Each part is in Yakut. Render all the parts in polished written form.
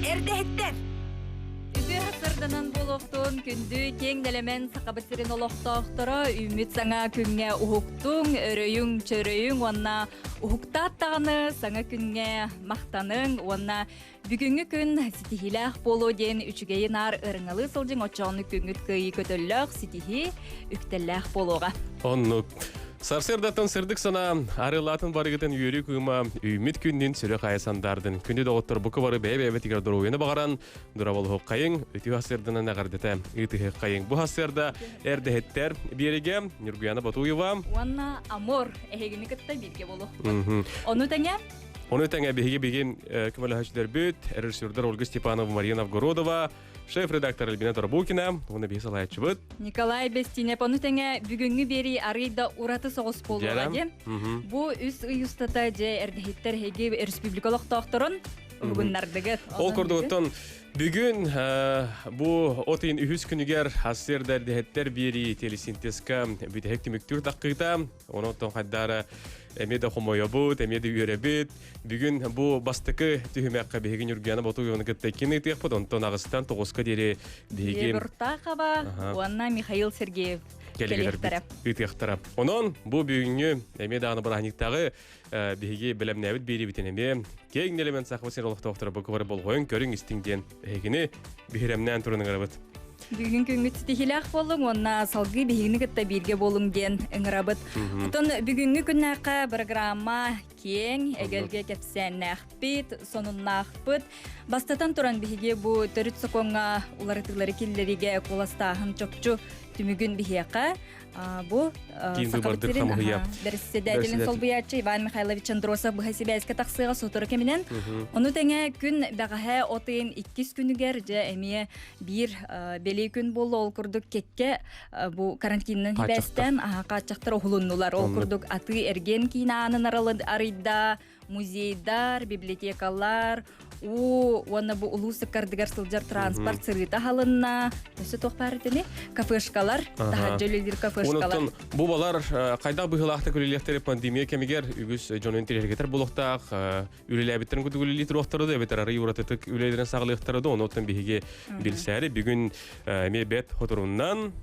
Эрдэһиттэр! Үтүө сарданан буолуохтун күндү киэҥ нэлэмэн Сахабыт сирин олохтоохторо үүммүт саҥа күҥҥэ уһуктуҥ, өрөйүҥ, чөрөйүҥ уонна уһуктаат даҕаны саҥа күҥҥэ махтаныҥ уонна бүгүҥҥү күн ситиһиилээх буолуо диэн үчүгэйи наар ырыҥалыы сылдьыҥ оччоҕуну күҥҥүт кыайыы көтөллөөх ситиһии үктэллээх буолуоҕа. Оннук. Сарсыардаттан сырдык санаа, арыылаатын барыгытын үөрүү кыыма, үүммүт күннүн сүрэх айа сандаардын. Күндү доҕоттор бука бары бэйэ-бэйэбитигэр доруобуйаны баҕаран, дураболуһуккайыҥ, үтүө сарсыарданан эҕэрдэтэ ыытыһыаххайыҥ. Бу сарсыарда эрдэһиттэр биэригэ Нюргуяна Батуева уонна Амор эһигини кытта бииргэ буолуохпут. Ону тэҥэ Ону тэҥэ биһиги бигин көмөлөһөөччүлэрбит, режиссердар Ольга Степанова, Мария Новгородова, шеф-редактор Альбина Тарабукина, уонна биһи салайааччыбыт. Николай Бестинеп ону тэҥэ бүгүҥҥү биэрии арыый да ураты соҕус буолуоҕа диэн. Бу үс ый устата дьэ эрдэһиттэр эһиги республика олохтоохторун уһугуннардыгыт. Ол курдугуттан бүгүн бу от ыйын үһүс күнүгэр ассыырда эрдэһиттэр биэрии телесинтезка бүтэһик түмүктүүр таххыыта Онон хайдаара эмиэ да хомойобут, эмиэ да үөрэбит. Бүгүн бу бастакы түһүмэххэ биһиги Ньургуяна Ботуеваны кытта кини ыытыахпыт, онтон аҕыстан тоҕуска диэри биһиги Буртахова уонна Михаил Сергеев кэлиэхтэрэ. Ыытыахтара. Онон бу бүгүҥҥү эмиэ даҕаны бырааһынньыктааҕы биһиги бэлэмнээбит биэриибитин эмиэ киэҥ нэлэмэн Саха сирин олохтоохторо бу кыбары болҕойон көрүҥ истиҥ диэн эһигини биһирэмнээн туран ыҥырабыт. Бүгүн күҥҥүт ситиһиилээх буоллуҥ уонна салгыы биһигини кытта бииргэ буолуҥ диэн ыҥырабыт. Оттон бүгүҥҥү күннээххэ программа киэҥ, эгэлгэ кэпсээннээхпит, сонуннаахпыт. Бастатан туран биһиги бу төрүт сокуоҥҥа уларытыылары киллэриигэ куоластааһын чопчу түмүгүн биһиэхэ бу Сахабыт сирин бэрэссэдээтэлин солбуйааччы Иван Михайлович Андросов быһа сибээскэ тахсыаҕа сотору кэминэн. Ону тэҥэ күн бэҕэһээ от ыйын иккис күнүгэр дьэ эмиэ биир бэлиэ күн буолла ол курдук кэккэ бу карантинынан сибээстээн хааччахтар уһулуннулар ол курдук атыы эргиэн киин аанын арыйда музейдар, библиотекалар, уу уонна бу улуус ыккардыгар сылдьар транспорт сырыыта аһылынна. Өссө туох баар этини? Кафешкалар, таһырдьа үлэлиир кафешкалар. Онон бу балар хайдах быһыылаахтык үлэлиэхтэри пандемия кэмигэр үгүс дьону интэриэһиргэтэр буолуохтаах, үлэлээбиттэрин курдук үлэлии туруохтара да, эбэтэр арый уратытык үлэлэрин саҕалыахтара да, онуттан биһиги билсээри бүгүн эмиэ бэт хоторуннан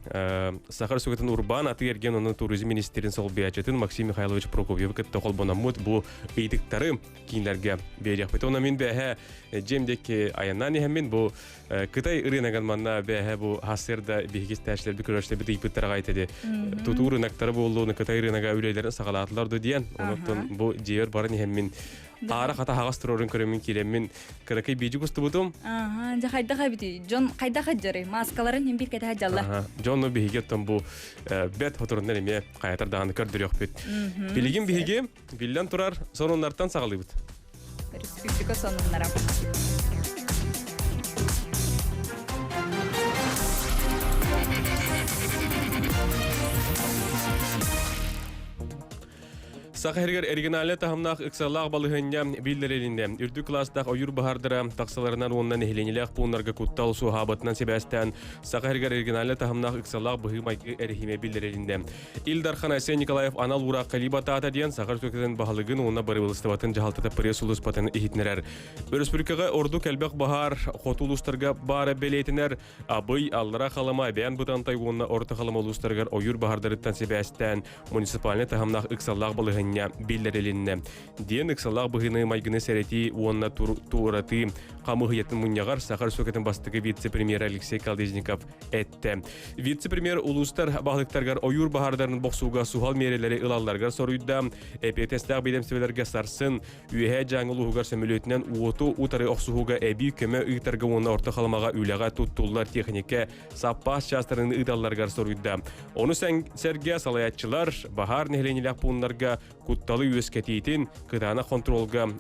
Сахар Сүгэтин урбаан атыы-эргиэн уонна туризм министрин солбуйааччытын Максим Михайлович Прокопьевы кытта холбономмут бу ыйытыктары кинилэргэ биэриэхпит. Онон мин бэһэ дьиэм диэки айаннаан иһэммин бу Кытай ырыынагын манна бэһэ бу хассыарда биһиги истээччилэрбит көрөөччүлэрбит ыйыппыттара аҕай тутуу рыноктара буоллуну Кытай рынога үлэлэрин саҕалаатылар ду диэн. Онон бу дьиэбэр баран иһэммин Аара хата хаҕас туруорун көрөммүн киирэммин кыракый биидьик устубутум. Ааха, дьэ хайдах эбитий? Дьон хайдах аджарый? Маскаларын хин бир кэтэһэ дьалла. Дьон биһиги оттон бу бэт хоторуннан эмиэ хайатар даҕаны көрдөрүөхпүт. Билигин биһиги биллэн турар сонуннартан саҕалыыбыт. Республика сонуннара. Саха сиригэр оригинальнай таһымнаах ыксаллаах балаһыанньа биллэрилиннэ. Үрдүк кылаастаах ойуур баһаардара тахсаларынан уонна нэһилиэнньэлээх пууннарга куттал суоһаабытынан сибээстээн Саха сиригэр оригинальнай таһымнаах ыксаллаах быһыы-майгы эрэһиимэ биллэрилиннэ. Ил Дархан Айсен Николаев анал уураахха илии баттаата диэн Саха Республикатын баһылыгын уонна бырабыылыстыбатын дьаһалтата пресс-сулууспатын иһитиннэрэр. Өрөспүүбүлүкэҕэ ордук элбэх баһаар хоту улуустарга баара бэлиэтэнэр. Абый, Аллара Халыма, Эбээн Бытантай уонна Орто Халыма улуустарыгар ойуур баһаардарыттан сибээстээн муниципальнай таһымнаах ыксаллаах балаһыанньа биллэрилиннэ, диэн ыксаллаах быһыыны-майгыны сэрэтии уонна туоратыы хамыыһыйатын мунньаҕар Саха Республикатын бастакы вице-премьер Алексей Колодезников эттэ. Вице-премьер улуустар баһылыктарыгар ойуур баһаардарын бохсууга суһал миэрэлэри ылалларыгар соруйда. Эпиэтестээх биэдэмстибэлэргэ сарсын Үөһээ Дьааҥы улууһугар сөмөлүөтүнэн уоту утары охсуһууга эбии көмө ыытарга уонна Орто Халымаҕа үлэҕэ туттуллар техникэ саппаас чаастарын ыыталларыгар соруйда. Ону сэргэ салайааччылар баһаар нэһилиэнньэлээх пууннарга кутталы үөскэтиитин кытаанах хонтуруолга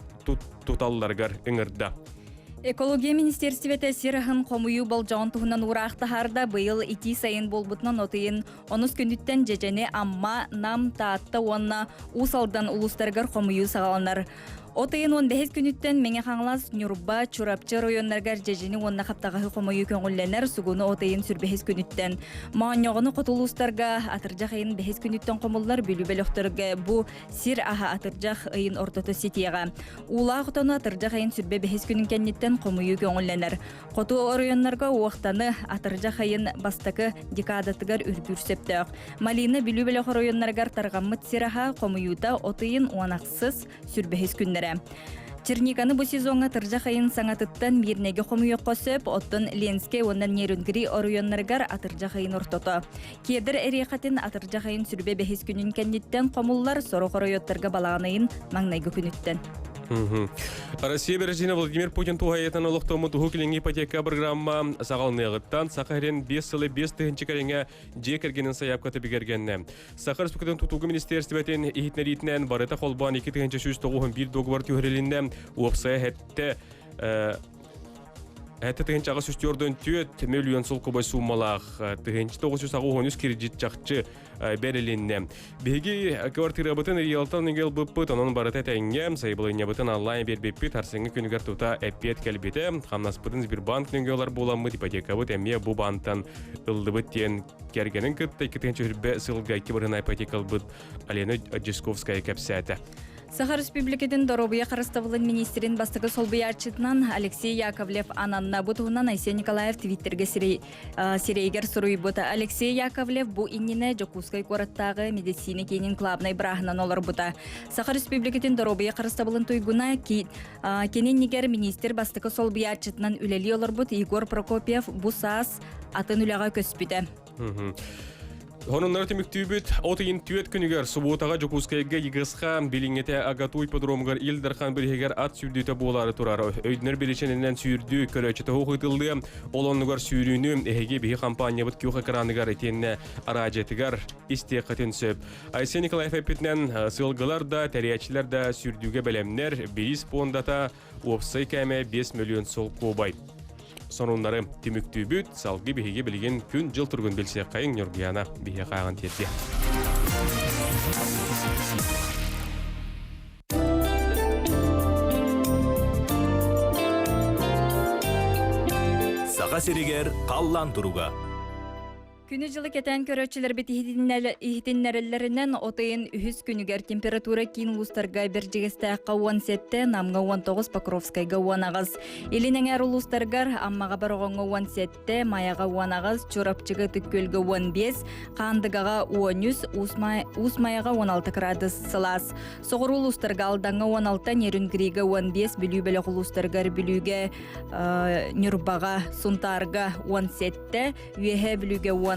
туталларыгар ыҥырда. Экология министиэристибэтэ сир аһын хомуйуу болдьоҕун туһунан уураах таһаарда. Быйыл итии сайын буолбутунан от ыйын онус күнүттэн Дьэдьэни Амма, Нам, Таатта уонна Уус Алдан улуустарыгар хомуйуу саҕаланар. От ыйын 15 күнүттэн Мэҥэ Хаҥалас, Ньурба, Чурапчы оройуоннарыгар дьэдьэни уонна хаптаҕаһы хомуйуу көҥүллэнэр, сугуну от ыйын сүрбэһис күнүттэн. Моонньоҕону хоту улуустарга атырдьах ыйын бэһис күнүттэн хомуллар Бүлүү бөлөхтөргө бу сир аһа атырдьах ыйын ортото ситиэҕэ. Уулаах отону атырдьах ыйын сүрбэ бэһис күнүн кэнниттэн хомуйуу көҥүллэнэр. Хоту оройуоннарга уохтаны атырдьах ыйын бастакы декадатыгар үргүүр сөптөөх. Малина Бүлүү бөлөх оройуоннарыгар тарҕаммыт сир аһа хомуйуута от ыйын 10 ахсыс, сүрбэһис күннэрэ. Черниканы бу сезоҥҥа атырдьах ыйын саҥатыттан Мирнэйгэ хомуйуохха сөп, оттон Ленскэй уонна Нерюнгри оройуоннарыгар атырдьах ыйын ортото. Кедр эриэхэтин атырдьах ыйын сүрбэ бэһис күнүн кэнниттэн хомуллар, сорох оройуоттарга балаҕан ыйын маҥнайгы күнүттэн. Россия Президенэ Владимир Путин туһайытан олохтоммут Уһук Илиҥҥи ипотека программа саҕаланыаҕыттан Саха сирин 5 сылы 5 тыһыынча кэриҥэ дьиэ кэргэнин сайаапката бигэргэннэ. Саха Республикатын тутууга министиэристибэтин иһитиннэриитинэн барыта холбоон 2191 дуогабар түһэрилиннэ. Уопсайа хэттэ 7 804 миллион солкуобай сууммалаах 1993 кредит чахчы бэрилиннэ. Биһиги квартирабытын риэлтон ылбыппыт, онон барыта тэҥҥэ, сайабылыанньабытын онлайн биэрбиппит, арсыҥҥы күнүгэр тута эппиэт кэлбитэ. Хамнаспытын Сбербанк нөҥүө ылар буоламмыт, ипотекабыт эмиэ бу баантан ыллыбыт диэн кэргэнин кытта 2020 сылга икки бырыһына ипотека ылбыт Алена Дьисковская кэпсээтэ. Саха Республикатын доруобуйа харыстабылын министрин бастакы солбуйааччытынан Алексей Яковлев ананна. Бу туһунан Айсен Николаев Твиттергэ сирэйигэр суруйбут. Алексей Яковлев бу иннинэ Дьокуускай куораттааҕы медицина киинин главнай бырааһынан олорбута. Саха Республикатын доруобуйа харыстабылын туйгуна кини иннигэр министр бастакы солбуйааччытынан үлэлии олорбут Егор Прокопьев бу саас атын үлэҕэ көспүтэ. Сонуннары түмүктүүбүт. От ыйын түөрт күнүгэр субуотаҕа Дьокуускайга ЕГСХ билиҥҥитэ АГАТУ ипподромугар Ил Дархан бириһигэр ат сүүрдүүтэ буолаары турар. Өйдөнөр биричиинэнэн сүүрдүү көрөөччү тоһу ыытыллыа. Ол оннугар сүүрүүнү эһиги биһи хампаанньабыт күөх экраныгар итиэннэ араадьыйатыгар истиэххитин сөп. Айсен Николаев эппитинэн, сылгылар да, тэрийээччилэр да сүүрдүүгэ бэлэмнэр. Бириис пуондата Уопсай кээмэйэ 5 миллион солкуобай. Сонуннары түмүктүүбүт. Салгыы биһиги билигин күн-дьыл туругун билсиэххэйиҥ Ньургуяна биһиэхэ ааҕан тиэрдиэ. Саха сиригэр халлаан туруга. Күнү-дьылы кэтээн көрөөччүлэрбит иһитиннэрэллэринэн, от ыйын үһүс күнүгэр температура киин улуустарга Бэрдьигэстээххэ 17, Намҥа 19, Покровскайга 18, Илин эҥээр улуустарыгар Аммаҕа Бороҕоҥҥо 17, Майаҕа 18, Чурапчыга Ытык Күөлгэ 15, Хаандыгаҕа 13, Уус Майаҕа 16 градус сылаас. Соҕуруу улуустарга Алдаҥҥа 16, Нерюнгрига 15, Бүлүү бөлөх улуустарыгар Бүлүүгэ, Ньурбаҕа, Сунтаарга 17, Үөһээ Бүлүүгэ 16,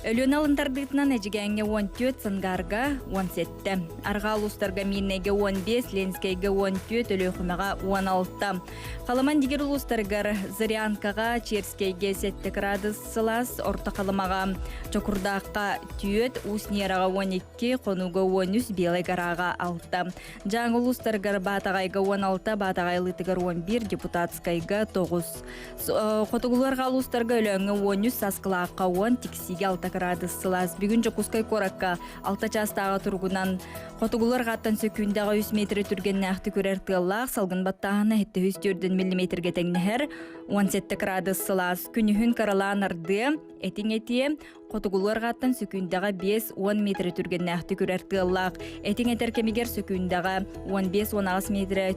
Өлүөнэ алын тардыытынан Эдьигээҥҥэ 14, Сангаарга 17. Арҕаа улуустарга Миирнэйгэ 15, Ленскэйгэ 14, Өлүөхүмэҕэ 16. Халыман дигир улуустарыгар Зырянкаҕа, Черскэйгэ 7 градус сылаас, Орто Халымаҕа, Чокурдаахха 4, Уус Ньараҕа 12, Хонууга 13, Белай Гораҕа 6. Дьааҥы улуустарыгар Баатаҕайга 16, Баатаҕай Ылыытыгар 11, Депутатскайга 9. Хотугуларга улуустарга Өлөөҥҥө 13, Саскылаахха 10, Тиксиигэ 6 кыраадыс сылаас. Бүгүн Дьокуускай куоракка 6 чаастааҕы туругунан хотугуларҕаттан сөкүүндэҕэ 3 метрэ түргэннээхтик үрэр тыаллаах, салгын баттааһына 704 миллиметргэ тэҥнэһэр, 17 кыраадыс сылаас. Күнүһүн кыралаан ардыа, этиҥ этиэ, Хотугулуу арҕааттан сөкүүндэҕэ 5-10 метрэ түргэннээхтик үрэр тыаллаах. Этиҥ этэр кэмигэр сөкүүндэҕэ 15-18 метрэ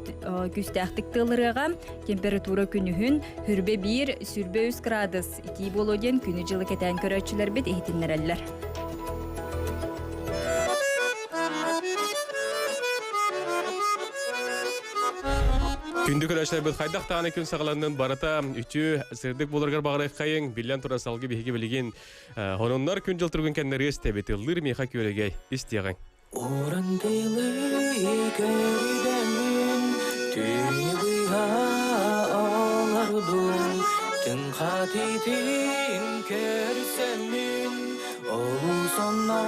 күүстээхтик тыалырыаҕа. Температура күнүһүн хүрбэ 1, сүрбэ 3 градус итии буолуо диэн күнү-дьылы кэтээн көрөөччүлэрбит иһитиннэрэллэр. Күндү көрөөччүлэрбит хайдах даҕаны күн саҕаланнын барыта үтүө сырдык буоларгар баҕарыаххайыҥ. Биллэн турар салгы биһиги билигин хонуннар күн-дьыл туругун кэннэри истэбит. Ыллыыр миэхэ күөрэгэй истиэҕиҥ. Уран тылы көрдеммүн түүнү быһа олордум Тыҥха титин көрсөммүн олус онно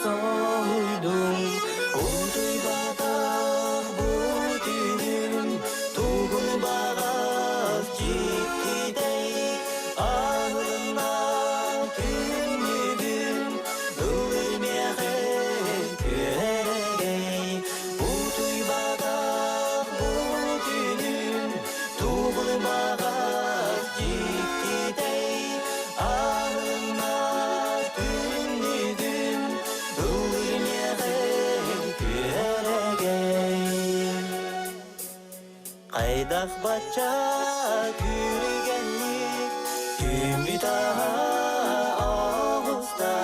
соһуйдум Утуйбатах бу түүнүм тугун баҕас дьиктитэй Аһылынна түннүгүм ыллыр миэхэ күөрэгэй Утуйбатах. Хайдах бачча күүрүгэнник Түүммүт аһа оҕуста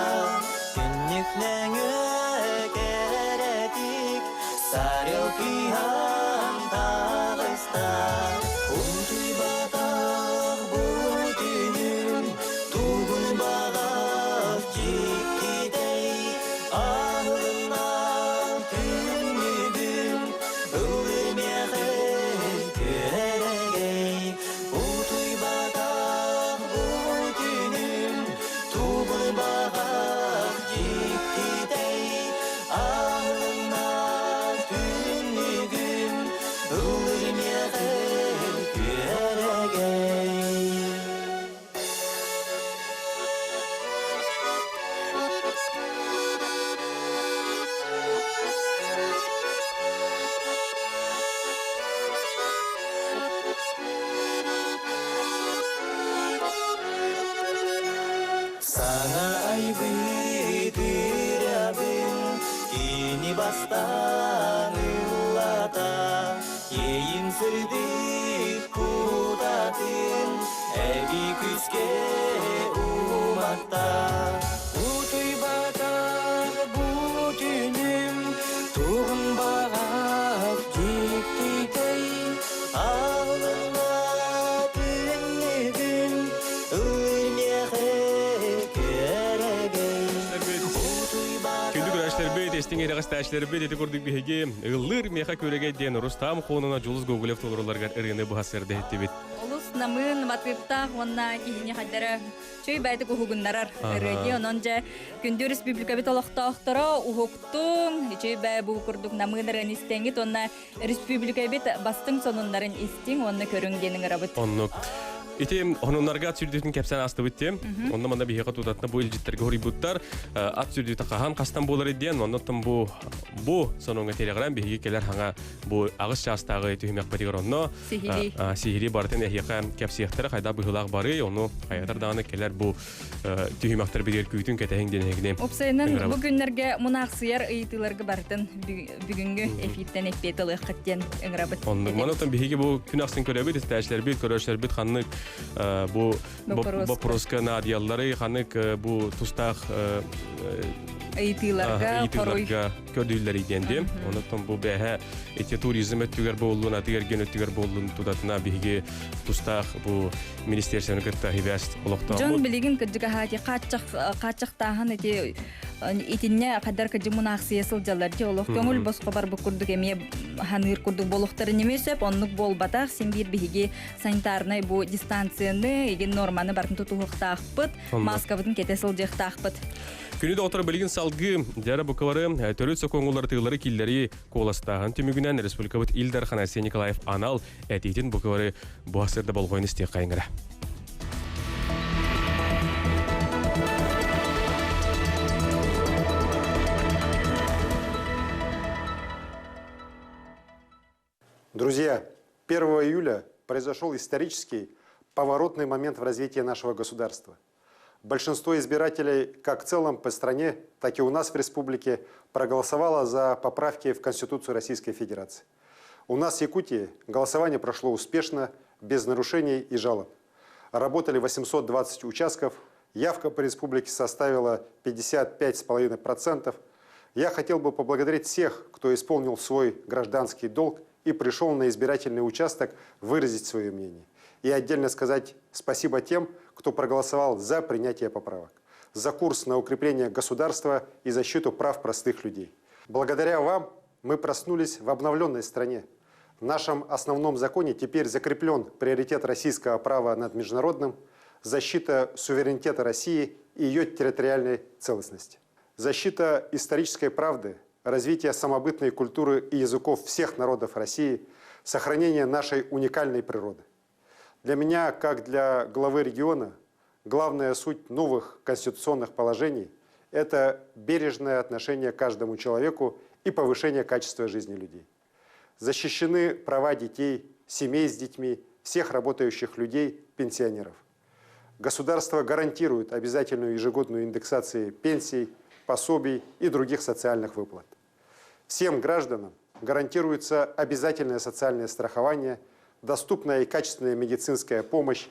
Түннүк нөҥүө кэрэтик Сарыал кыыһан таҕыста Утуйбатах бу түүнүм Тугун баҕас дьиктитэй Аһылынна күннүгүм Ыллыр күөрэгэй Утуйбатах бу түүнүм Тугун баҕас дьиктитэй Аһылынна күннүгүм Ыллыр күөрэгэй Саҥа айбыт ырыабын кини бастаан ыллата Иэйин сырдык кутатын эбии күүскэ уматта. Утуйбатар бу түүнүм тугун баҕар дьиктитэй Аалына түннүгүм ыллыр күөрэгэй Күндү көрөөччүлэрбит, истиҥ итэҕэстээччилэрбит ити курдук биһиги ыллыыр миэхэ күөрэгэй диэн Рустам Хуунуна Дьулус Гоголев толоруларыгар ырыаны быһа сырда иһиттибит. Олус намыын матыыптаах уонна киһини хайдара чөй бэйдик уһугуннарар ырыа Онон дьэ күндү республикабыт олохтоохторо уһуктуҥ, үчүй бээ бу курдук намыын ырыаны истэҥҥит уонна республикабыт бастыҥ сонуннарын истиҥ уонна көрүҥ диэн ыҥырабыт. Оннук. Ити онуннарга ат сүрдүүтүн кэпсээн астыбыт тем. Онно манна биһиэхэ тутатына бу илдьиттэргэ хоруйбуттар. Ат сүрдүүтэ хаһан хастан буолар диэн, оннуттан бу бу сонуҥҥа телеграм биһиги кэлэр хаҥа бу аҕыс чаастааҕы түһүмэхпитигэр онно сиһилии сиһилии барытын эһиэхэ кэпсиэхтэрэ хайда быһыылаах барый, ону хайатар даҕаны кэлэр бу түһүмэхтэр бигэр күүтүн кэтэһиҥ диэн эһигини Уопсайынан бу күннэргэ мунаахсыйар ыйытыыларга барытын бүгүҥҥү эфиртэн эппиэт ылыаххыт диэн ыҥырабыт. Оннук. Манан биһиги бу күн ахсын көрөбүт, истээчилэрбит, көрөөччүлэрбит ханнык бу боппуруоска наадыйаллары, ханнык бу тустаах ыйытыыларга ыйытыыларга көрдүүллэрий диэн диэн. Онон бу бэһэ ити туризм өттүгэр буоллун, атыгар өттүгэр буоллун тутатына биһиги тустаах бу министерствоны кытта хибээс олохтооммут. Дьон билигин кырдьыгаһаати хааччахтааһын ити итиннэ хадар кыдьы мунаахсыйа сылдьаллар ди олох көҥүл босхо барбыт курдук эмиэ ханыыр курдук болохтарын эмиэ сөп оннук буолбатах син биир биһиги санитарнай бу дистанцияны игин норманы барын тутуһуохтаахпыт маскабытын кэтэ сылдьыахтаахпыт. Күнү доҕоттор билигин салгыы дьара букалары төрүт сокуоҥулар тыылары киллэрии куоластааһын түмүгүнэн республикабыт Ил Дархан Айсен Николаев анал этиитин букалары бу сырда болҕойон истиэххэйиҥ эрэ. Друзья, 1 июля произошел исторический поворотный момент в развитии нашего государства. Большинство избирателей как в целом по стране, так и у нас в республике проголосовало за поправки в Конституцию Российской Федерации. У нас в Якутии голосование прошло успешно, без нарушений и жалоб. Работали 820 участков, явка по республике составила 55,5%. Я хотел бы поблагодарить всех, кто исполнил свой гражданский долг и пришел на избирательный участок выразить свое мнение. И отдельно сказать спасибо тем, кто проголосовал за принятие поправок, за курс на укрепление государства и защиту прав простых людей. Благодаря вам мы проснулись в обновленной стране. В нашем основном законе теперь закреплен приоритет российского права над международным, защита суверенитета России и ее территориальной целостности. Защита исторической правды, развитие самобытной культуры и языков всех народов России, сохранение нашей уникальной природы. Для меня, как для главы региона, главная суть новых конституционных положений – это бережное отношение к каждому человеку и повышение качества жизни людей. Защищены права детей, семей с детьми, всех работающих людей, пенсионеров. Государство гарантирует обязательную ежегодную индексацию пенсий, пособий и других социальных выплат. Всем гражданам гарантируется обязательное социальное страхование. доступная и качественная медицинская помощь.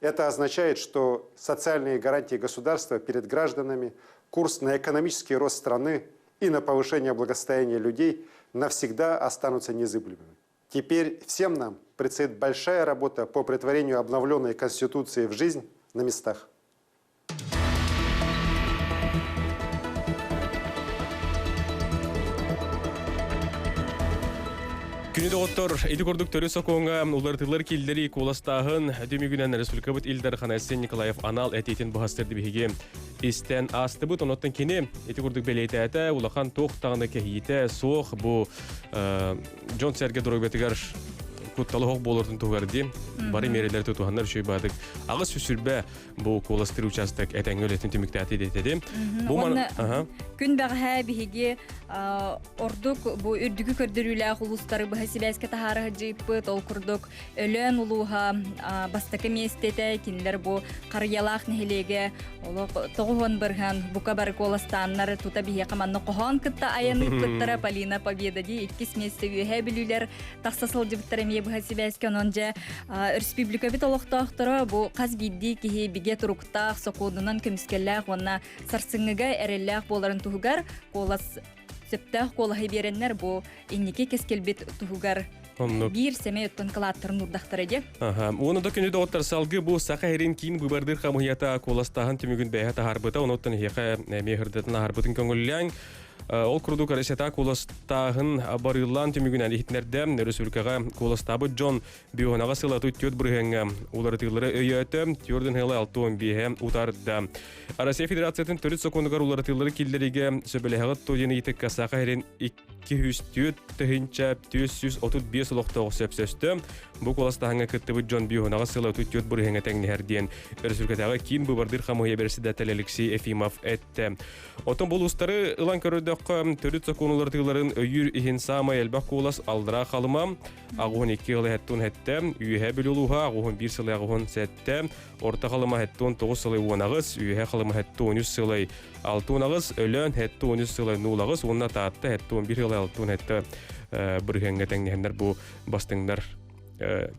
Это означает, что социальные гарантии государства перед гражданами, курс на экономический рост страны и на повышение благосостояния людей навсегда останутся незыблемыми. Теперь всем нам предстоит большая работа по претворению обновленной Конституции в жизнь на местах. Күнү доҕоттор, ити курдук төрүт сокуоҥҥа уларытыылар киллэрии куоластааһын түмүгүнэн республикабыт Ил Дархана Айсен Николаев анал этиитин быһастырды биһиги истэн аастыбыт. Онуттан кини ити курдук бэлиэтээтэ, улахан туох даҕаны кэһиитэ суох бу дьон-сэргэ доруобуйатыгар кутталы оһох буоларын туһугар дии бары миэрэлэри тутуһаннар үчүгэй баадык аҕыс сүрбэ бу куоластыыр участок этэҥҥэ үлэтин түмүктээтэ диэтэ Бу күн бэҕэһээ биһиги ордук бу үрдүкү көрдөрүүлээх улуустары быһа сибээскэ таһаара сылдьыппыт. Ол курдук Өлөөн улууһа бастакы миэстэтэ кинилэр бу Харыйалаах нэһилиэгэ олох тоҕуһун бырыһан бука бары куоластааннар тута биһиэхэ манна хоһоон кытта айан ыыппыттара Полина Победа дии иккис миэстэ үөһээ бүлүүлэр тахса сылдьыбыттар эмиэ быһа сибээскэ онон дьэ республикабыт олохтоохторо бу хас биирдии киһи бигэ туруктаах сокуонунан көмүскэллээх уонна сарсыҥҥыга эрэллээх буоларын туһугар куолас сөптөөх куолаһы биэрэннэр бу инники кэскилбит туһугар Оннук. биир сэмэй оттон кылааттарын уурдахтара дии. Аха. Уонна да күнү доҕоттор салгыы бу Саха сирин киин быыбардыыр хамыыһыйата куоластааһын түмүгүн бэйэ таһаарбыта. Онуттан эһиэхэ эмиэ ырдатын аһарбытын көҥүллээҥ. Ол курдук Россията куоластааһын барыыллаан түмүгүнэн иһитинэрдэ өрөспүүбүлүкэҕэ куоластаабыт дьон биоһанаҕа сыла 4 бырыһыаҥҥа уларытыылары өйөөтө, 4 ыла 65 утарда. Россия Федерациятын төрүт сокуонугар уларытыылары киллэриигэ сөбүлэһэҕит дуо диэн ыйытыкка Саха сирин 204 тыһыынча 435 олохтооҕу сөпсөстө. Бу куоластааһыҥҥа кыттыбыт дьон биоһанаҕа сыла 34 бырыһыаҥҥа тэҥнэһэр диэн өрөспүүбүлүкэтээҕи киин быыбардыыр хамыыһыйа бэрэссэдээтэлэ Алексей Ефимов эттэ. Оттон бу улуустары ылан көрөрдөххө, төрүт сокуон уларытыыларын өйүүр иһин саамай элбэх куолас Аллараа Халыма, аҕуһун икки сылы хэттун хэттэ, Үөһээ Бүлүү улууһа аҕуһун биир сылы аҕуһун сэттэ, Орто Халыма хэттун тоҕус сылы уон аҕыс, Үөһээ Халыма хэттун үс сылы алтуон аҕыс, Өлөөн хэттун үс сылы нуул аҕыс уонна Таатта хэттун биир сылы алтуон хэттэ бырыһыаҥҥа тэҥнэһэннэр бу бастыҥнар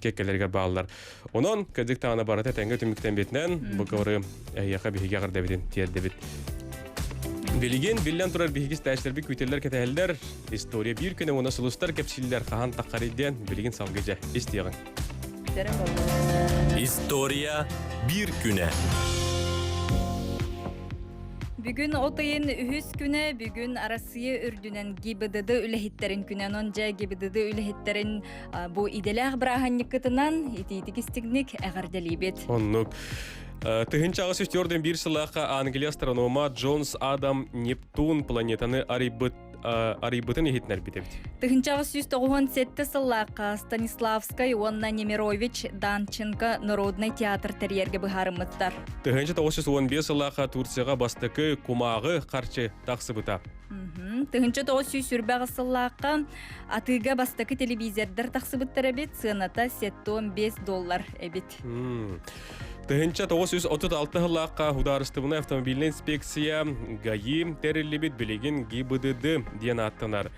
кэккэлэригэр бааллар. Онон кырдьык даҕаны барыта тэҥҥэ түмүктэммитинэн бу кыбыры эһиэхэ биһиги эҕэрдэбитин тиэрдэбит. Билигин биллэн турар биһиги истээччилэрбит күүтэллэр кэтэһэллэр. История биир күнэ уонна сулустар кэпсииллэр хаһан таххарый диэн билигин салгыы дьэ истиэҕиҥ. История биир күнэ. Бүгүн от ыйын үһүс күнэ, бүгүн Арассыыйа үрдүнэн ГИБДД үлэһиттэрин күнэ. Онон дьэ ГИБДД үлэһиттэрин бу идэлээх бырааһынньыккытынан итиитик истигник эҕэрдэлиибит. Оннук. Тыһыынча аҕыс үстүөрдэн биир сыллаахха Англия астронома Джонс Адам Нептун планетаны арыйбыт арыйбытын иһитинэрбит эбит. Тыһыынча аҕыс сүүс тоҕуһун сэттэ сыллаахха Станиславскай уонна Немирович Данченко народнай театр тэрийэргэ быһаарыммыттар. Тыһыынча тоҕус жүз уон биэс сыллаахха Турцияҕа бастакы кумааҕы харчы тахсыбыта. 1928 сыллаахха атыыга бастакы телевизордар тахсыбыттар эбит, сыаната 75 доллар эбит. 1936 сыллаахха Судаарыстыбаннай автомобильнай инспекция ГАИ тэриллибит билигин ГИБДД диэн ааттанар.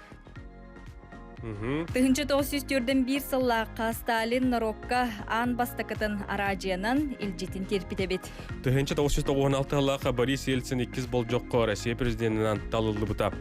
1941 сыллаахха Сталин норуокка аан бастакытын араадьыйанан илдьитин тиэрпит эбит. 1996 сыллаахха Борис Ельцин иккис болдьоххо Россия президенинэн талыллыбыта.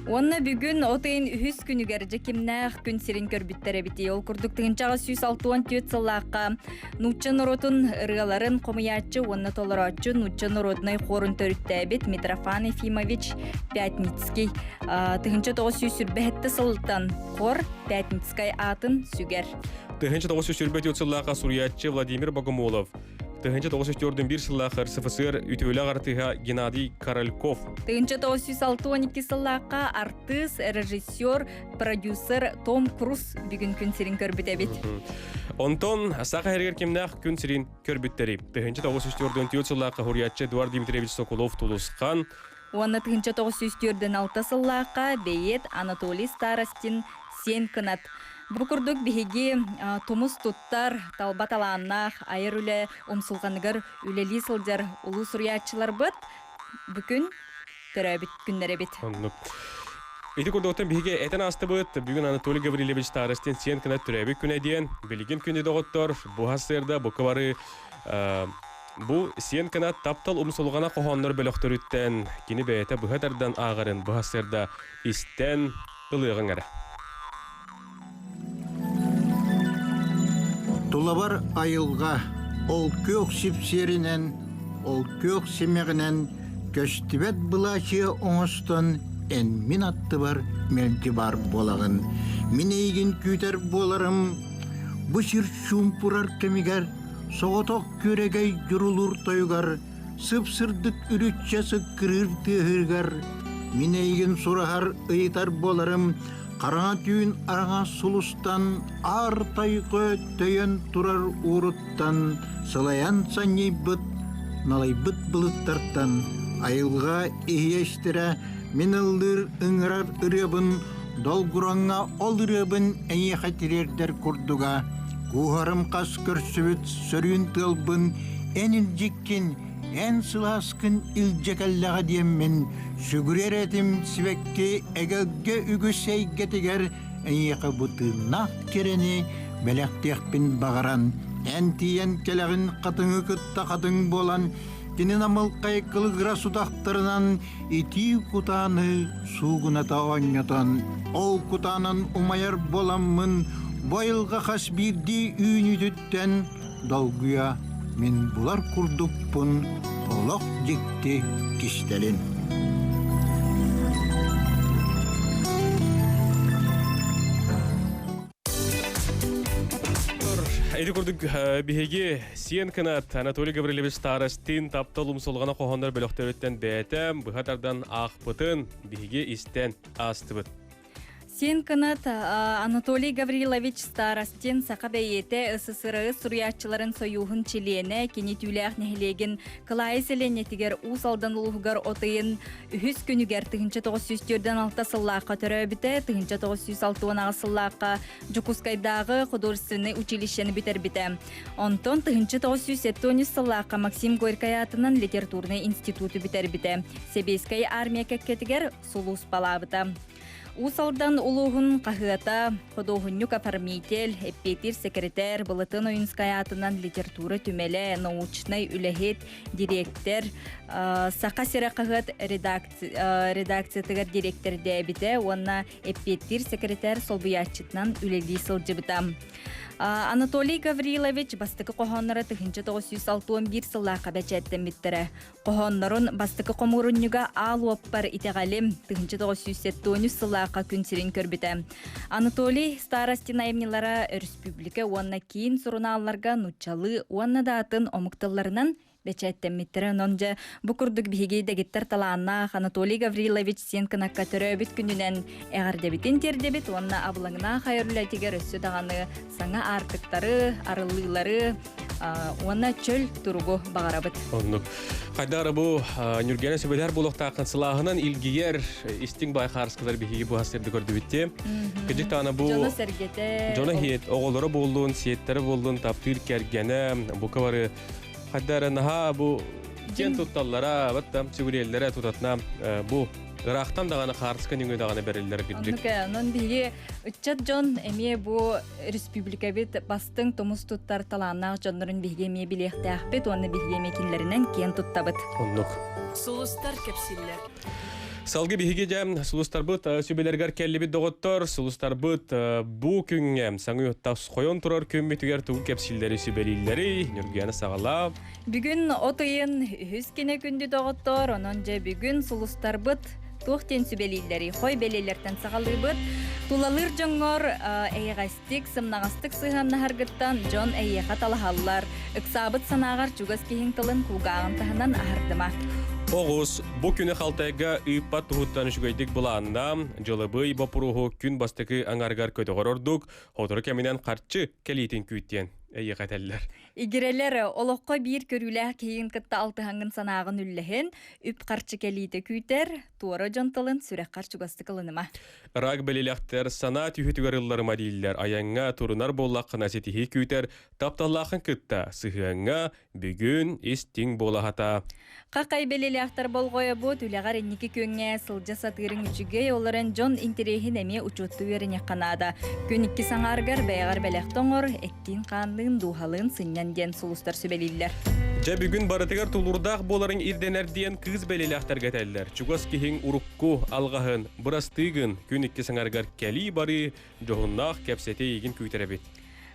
Уонна бүгүн от ыйын үһүс күнүгэр дьэкимнээх күн сирин көрбүттэр эбити. Ол курдук 1964 сыллаахха нуучча норуотун ырыаларын хомуйааччы уонна толорооччу нуучча норуодунай хуорун төрүттээбит Митрофан Ефимович Пятницкий 1927 сылтан хор Пятницкай аатын сүгэр. 1924 сыллаахха суруйааччы Владимир Богомолов 1904 сыллаах РСФСР үтүөлээх артыыһа Геннадий Корольков. 1962 сыллаахха артыыс, режиссер, продюсер Том Круз бүгүн күн сирин көрбүт эбит. Онтон саха сиригэр кимнээх күн сирин көрбүттэри. 1904 сыллаахха хуруйааччы Эдуард Дмитриевич Соколов Тулусхан Уонна 1946 сыллаахха бэйиэт Анатолий Старостин Сиэн Кынат. Бу курдук биһиги тумус туттар, талба талааннаах, айар үлэ умсулҕаныгар үлэлии сылдьар улуу суруйааччыларбыт бүгүн төрөөбүт күннэрэ эбит. Оннук. Ити курдуктан биһиги этэн аастыбыт. Бүгүн Анатолий Гаврильевич Старостин сиэн кына төрөөбүт күнэ диэн билигин күнү доҕоттор бу сарсыарда бука бары бу сиэн кына таптал умсулҕана хоһооннор бөлөхтөрүттэн кини бэйэтэ быһа тардан ааҕарын бу сарсыарда истэн ылыаҕыҥ эрэ. Тулабар айылҕа ол күөх сипсиэринэн, ол күөх симэҕинэн көстүбэт былаачыйа оҥостон эн мин аттыбар мэлдьи баар буолаҕын. Мин эйигин күүтэр буоларым бу сир чуумпурар кэмигэр соҕотох күөрэгэй дьурулуур тойугар сып-сырдык үрүччэ сыккырыыр тыаһыгар мин эйигин сураһар ыйытар буоларым хараҥа түүн араҥас сулустан аар тайҕа төйөн турар ууруттан сылайан санньыйбыт налайбыт былыттартан айылҕа иһиэстэрэ мин ыллыыр ыҥырар ырыабын долгураҥҥа ол ырыабын эйиэхэ тириэрдэр курдуга кууһарым хас көрсүбүт сөрүүн тыалбын эн илдьиккин эн сылааскын илдьэ кэллэҕэ диэммин сүгүрэр этим сибэкки эгэлгэ үгүс эйгэтигэр эйиэхэ бу тыыннаах кэрэни бэлэхтиэхпин баҕаран эн тиийэн кэлэҕин хатыҥы кытта хатыҥ буолан кини намылхай кылыгырас утахтарынан итии кутааны суугуната оонньотон, ол кутаанан умайар буоламмын, бу айылҕа хас биирдии үүнүүтүттэн долгуйа мин булар курдукпун олох дьикти кистэлин. Ити курдук биһиги сиэн кынат Анатолий Гаврильевич Старостин таптал умсулҕана хоһооннор бөлөхтөрүттэн бэйэтэ быһа тардан аахпытын биһиги истэн аастыбыт. Сиэн кынат Анатолий Гаврилович Старостин саха бэйиэтэ СССР суруйааччыларын сойууһун чилиэнэ, кини Түүлээх нэһилиэгин Кылаайы сэлиэнньэтигэр Уус Алдан улууһугар от ыйын үһүс күнүгэр 1946 сыллаахха төрөөбүтэ, 1968 сыллаахха Дьокуускайдааҕы художественнай училищены бүтэрбитэ. Онтон 1973 сыллаахха Максим Горькай аатынан литературнай институту бүтэрбитэ. Сэбиэскэй армия кэккэтигэр сулууспалаабыта. Уус Алдан улууһун хаһыата, худуоһунньук оформитель, эппиэтиир секретарь Былатын Ойунскай аатынан литература түмэлэ, научнай үлэһит, дириэктэр, Саха сирэ хаһыат редакциятыгар дириэктэрдээбитэ уонна эппиэттиир секретарь солбуйааччытынан үлэлии сылдьыбыта. Анатолий Гаврилович бастакы хоһоонноро 1961 сыллаахха бэчээттэммиттэрэ. Хоһооннорун бастакы хомуурунньуга Аал уоппар итэҕэлим 1973 сыллаахха күн сирин көрбүтэ. Анатолий Старостин айымньылара өрөспүүбүлүкэ уонна киин сурунаалларга нууччалыы уонна да атын омук тылларынан бэчээттэммиттэрэ. Онон дьэ бу курдук биһиги дэгиттэр талааннаах Анатолий Гаврилович сиэн кынакка төрөөбүт күнүнэн эҕэрдэбитин тиэрдэбит уонна абылаҥнаах айар үлэтигэр өссө даҕаны саҥа аартыктары, арыллыылары уонна чөл туругу баҕарабыт. Оннук. Хайдары бу Нүргэнэ сүбэлэр буолуохтааххын сылааһынан илгийэр истиҥ бай хаарыскалар биһиги бу хастырды көрдүбүт Кыдьык таана бу дьоно сэргэтэ дьоно хиэт оҕолоро буоллун, сиэттэрэ буоллун, таптыыр кэргэнэ бука бары хайдары наһаа бу киэн тутталлара, батта сүгүрүйэллэрэ тутатына бу ыраахтан даҕаны хаарыска нөҥүө даҕаны бэриллэр кырдьык. Оннук онон биһиги ыччат дьон эмиэ бу республикабыт бастыҥ тумус туттар талааннаах дьоннорун биһиги эмиэ билиэхтээхпит уонна биһиги эмиэ кинилэринэн киэн туттабыт. Оннук. Сулустар кэпсииллэр. Салгы биһиги дьэ сулустарбыт сүбэлэригэр кэллибит доҕоттор, сулустарбыт бу күҥҥэ саҥа хойон турар күммүтүгэр тугу кэпсииллэри сүбэлииллэри Ньургуяна саҕалаа. Бүгүн от ыйын үһүс кинэ күндү доҕоттор, онон дьэ бүгүн сулустарбыт туох диэн сүбэлииллэрий хой бэлиэлэртэн саҕалыыбыт. Тулалыыр дьоҥҥор эйэҕэстик, сымнаҕастык сыһыаннаһаргыттан дьон эйиэхэ талаһаллар. Ыксаабыт санааҕар чугас киһиҥ тылын кулгааҕын таһынан аһардыма. Оҕус, бу күнү халтайга ыыппат туһуттан үчүгэйдик былаанна, дьылыбый боппуруоһу күн бастакы аҥарыгар көтөҕөр ордук, сотору кэминэн харчы кэлиитин күүттүөн. эйиэхэ этэллэр. Игирэлэр олоххо биир көрүүлээх киһигин кытта алтыһаҥҥын санааҕын үллэһин, үп-харчы кэлиитэ күүтэр, туора дьон тылын сүрэххэр чугастык ылыныма. Рак бэлилэхтэр санаа түһүтүгэр ылларыма дииллэр. Айаҥҥа турунар буоллаххына ситиһии күүтэр, тапталлааххын кытта сыһыаҥҥа бүгүн истиҥ буолаһата. Хахай бэлилээхтэр болҕойобут, үлэҕэр инники күөҥҥэ сылдьа сатыырыҥ үчүгэй, ол эрэн дьон интэриэһин эмиэ учуоттуу үөрэниэххэ наада. Күн иккис аҥаарыгар бэйэҕэр бэлэх тоҥор, эттиин-хаанныын, дууһалыын сынньан диэн сулустар сүбэлииллэр. Дьэ бүгүн барытыгар тулуурдаах буоларыҥ ирдэнэр диэн кыыс бэлилээхтэргэ этэллэр. Чугас киһиҥ урукку алҕаһын, бырастыыгын күн иккис аҥарыгар кэлии-барыы, дьоһуннаах кэпсэтии эйигин күүтэр эбит.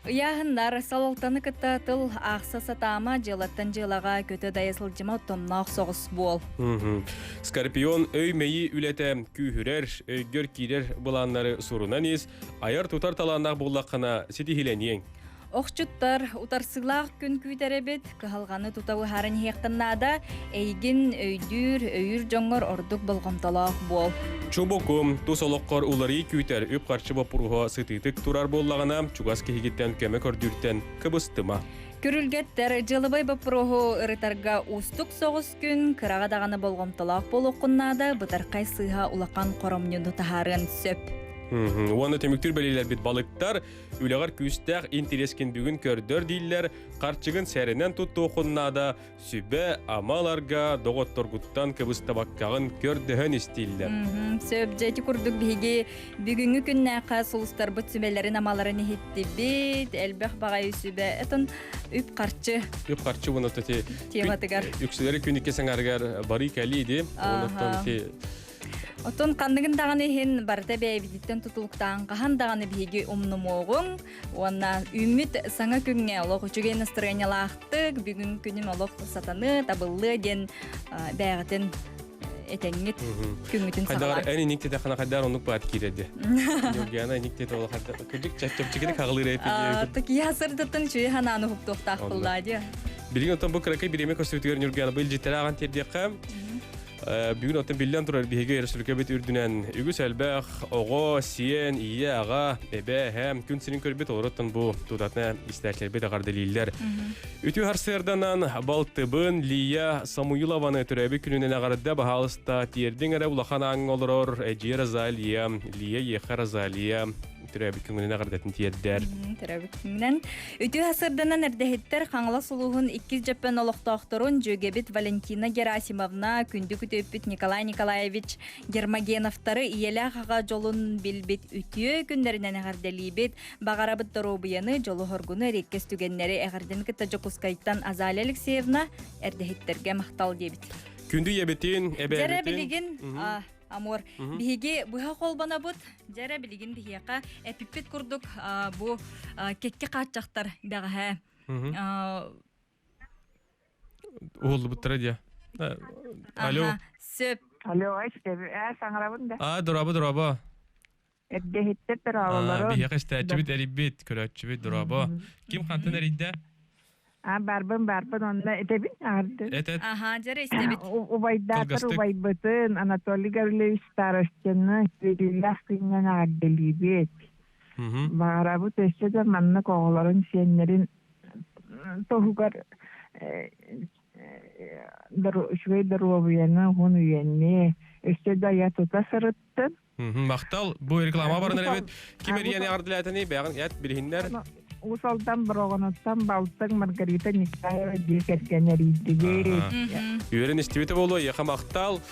Ыйааһыннар салалтаны кытта тыл аахса сатаама, дьыалаттан дьыалаҕа көтө-дайа сылдьыма оттомноох соҕус буол. Скорпион өй-мэйии үлэтэ күүһүрэр, өйгөр киирэр былааннары сурунан ис, айар-тутар талааннаах буоллаххына ситиһилэниэҥ. Охчуттар утарсыылаах күн күүтэр эбит, кыһалҕаны тута быһааран иһиэхтэн наада, эйигин өйдүүр, өйүүр дьоҥҥор ордук болҕомтолоох буол. Чубуку, тус олоххор уларыы күүтэр үп-харчы боппуруоһа сытыытык турар буоллаҕына, чугас киһигиттэн көмө көрдүүртэн кыбыстыма. Күрүлгэттэр дьыалабай боппуруоһу ырытарга уустук соҕус күн, кыраҕа даҕаны болҕомтолоох буолуоххун наада, бытархай сыыһа улахан хоромньуну таһаарыан сөп. Уонна түмүктүүр бэлиэлэрбит балыктар үлэҕэр күүстээх интэриэскин бүгүн көрдөр дииллэр, харчыгын сэрэнэн туттуоххун наада, сүбэ амаларга доҕотторгуттан кыбыстабаккаҕын көрдөһөн истииллэр. Сөп, дьэ ити курдук биһиги бүгүҥҥү күннээххэ сулустарбыт сүбэлэрин амаларын иһиттибит, элбэх баҕайы сүбэ, этон үп-харчы Үп-харчы уонна ити тематыгар. Үксүлэри күн икки саҥарыгар барыы кэлии ди, онуттан ити Оттон ханныгын даҕаны иһин барыта бэйэбититтэн тутулуктаан хаһан даҕаны биһиги умнумуоҕуҥ уонна үүммүт саҥа күҥҥэ олох үчүгэй настырыанньалаахтык бүгүн күнүм олох сатаны табыллыа диэн бэйэҕитин этэҥҥит күҥҥүтүн саҕалаан. Эн иник титэххинэ хайдаар оннук баат киирэрди. Юргиана иник тиэтэ олох кырдьык чэпчэкини хаҕылыыр эппит. Такия сырдыттан үчүгэй ханааны уһуктуохтаах буоллаа дии. Билигин оттон бу кыракый бириэмэ көстүүтүгэр Ньургиана бу илдьиттэри ааҕан тиэрдиэххэ. Бүгүн оттон биллэн турар биһиги өрөспүүбүлүкэбит үрдүнэн үгүс элбэх оҕо, сиэн, ийэ, аҕа, эбэ, эһэ күн сирин көрбүт олороттон бу тутатына истээччилэрбит эҕэрдэлииллэр. Үтүө сарсыарданан балтыбын Лия Самуилованы төрөөбүт күнүнэн эҕэрдэ баһаалыста тиэрдиҥ эрэ улахан ааҥҥа олорор эдьиий Розалия, Лия Еха Розалия төрөөбүт күҥүнэн эҕэрдэтин тиэрдэр. Төрөөбүт күҥүнэн. Үтүө сырданан эрдэһиттэр Хаҥалас улууһун иккис дьөппөн олохтоохторун дьүөгэбит Валентина Герасимовна, күндү күтүөппүт Николай Николаевич Гермогеновтары ийэлээх аҕа дьолун билбит үтүө күннэринэн эҕэрдэлиибит. Баҕарабыт доруобуйаны, дьолу-соргуну, эриэккэс түгэннэри эҕэрдэни кытта Дьокуускайтан Азалия Алексеевна эрдэһиттэргэ махтал диэбит. Күндү ийэбитин, эбээбитин. Дьэрэ билигин Амур, биһиги быһа холбонобут, дьэрэ билигин биһиэхэ эпиппит курдук бу кэкки хааччахтар бэҕэһээ. Уһуллубуттара диye. Алло. Сөп. Алло, саҥарабын да. А, дороба, дороба. Эрдэһиттэр дорооболорун. Биһиэхэ истээччибит эрийбит, көрөөччүбүт дорообо. Ким хантан эрийдэ? А, барбын, барбын, онно этэбин аҕырдын. Эт, эт. Аха, дьэрэ истэбит. Убайдаатар Кылгастык. убайбытын Анатолий Гаврилович Старостины үөрүүлээх күнүнэн эҕэрдэлиибит. Баҕарабыт өссө да маннык оҕолорун, сиэннэрин туһугар үчүгэй доруобуйаны, уһун үйэни өссө да айа тута сырыттын. Махтал, бу реклама баран эрэбит. Ким эрийэн эҕэрдэлээтини бэйэҕин эт билиһиннэр. Уус Алдан Бороҕонуттан балтыҥ Маргарита Николаева дьиэ кэргэн эрийдибит. Үөрэн истибитэ буолуо, эйиэхэ махтал.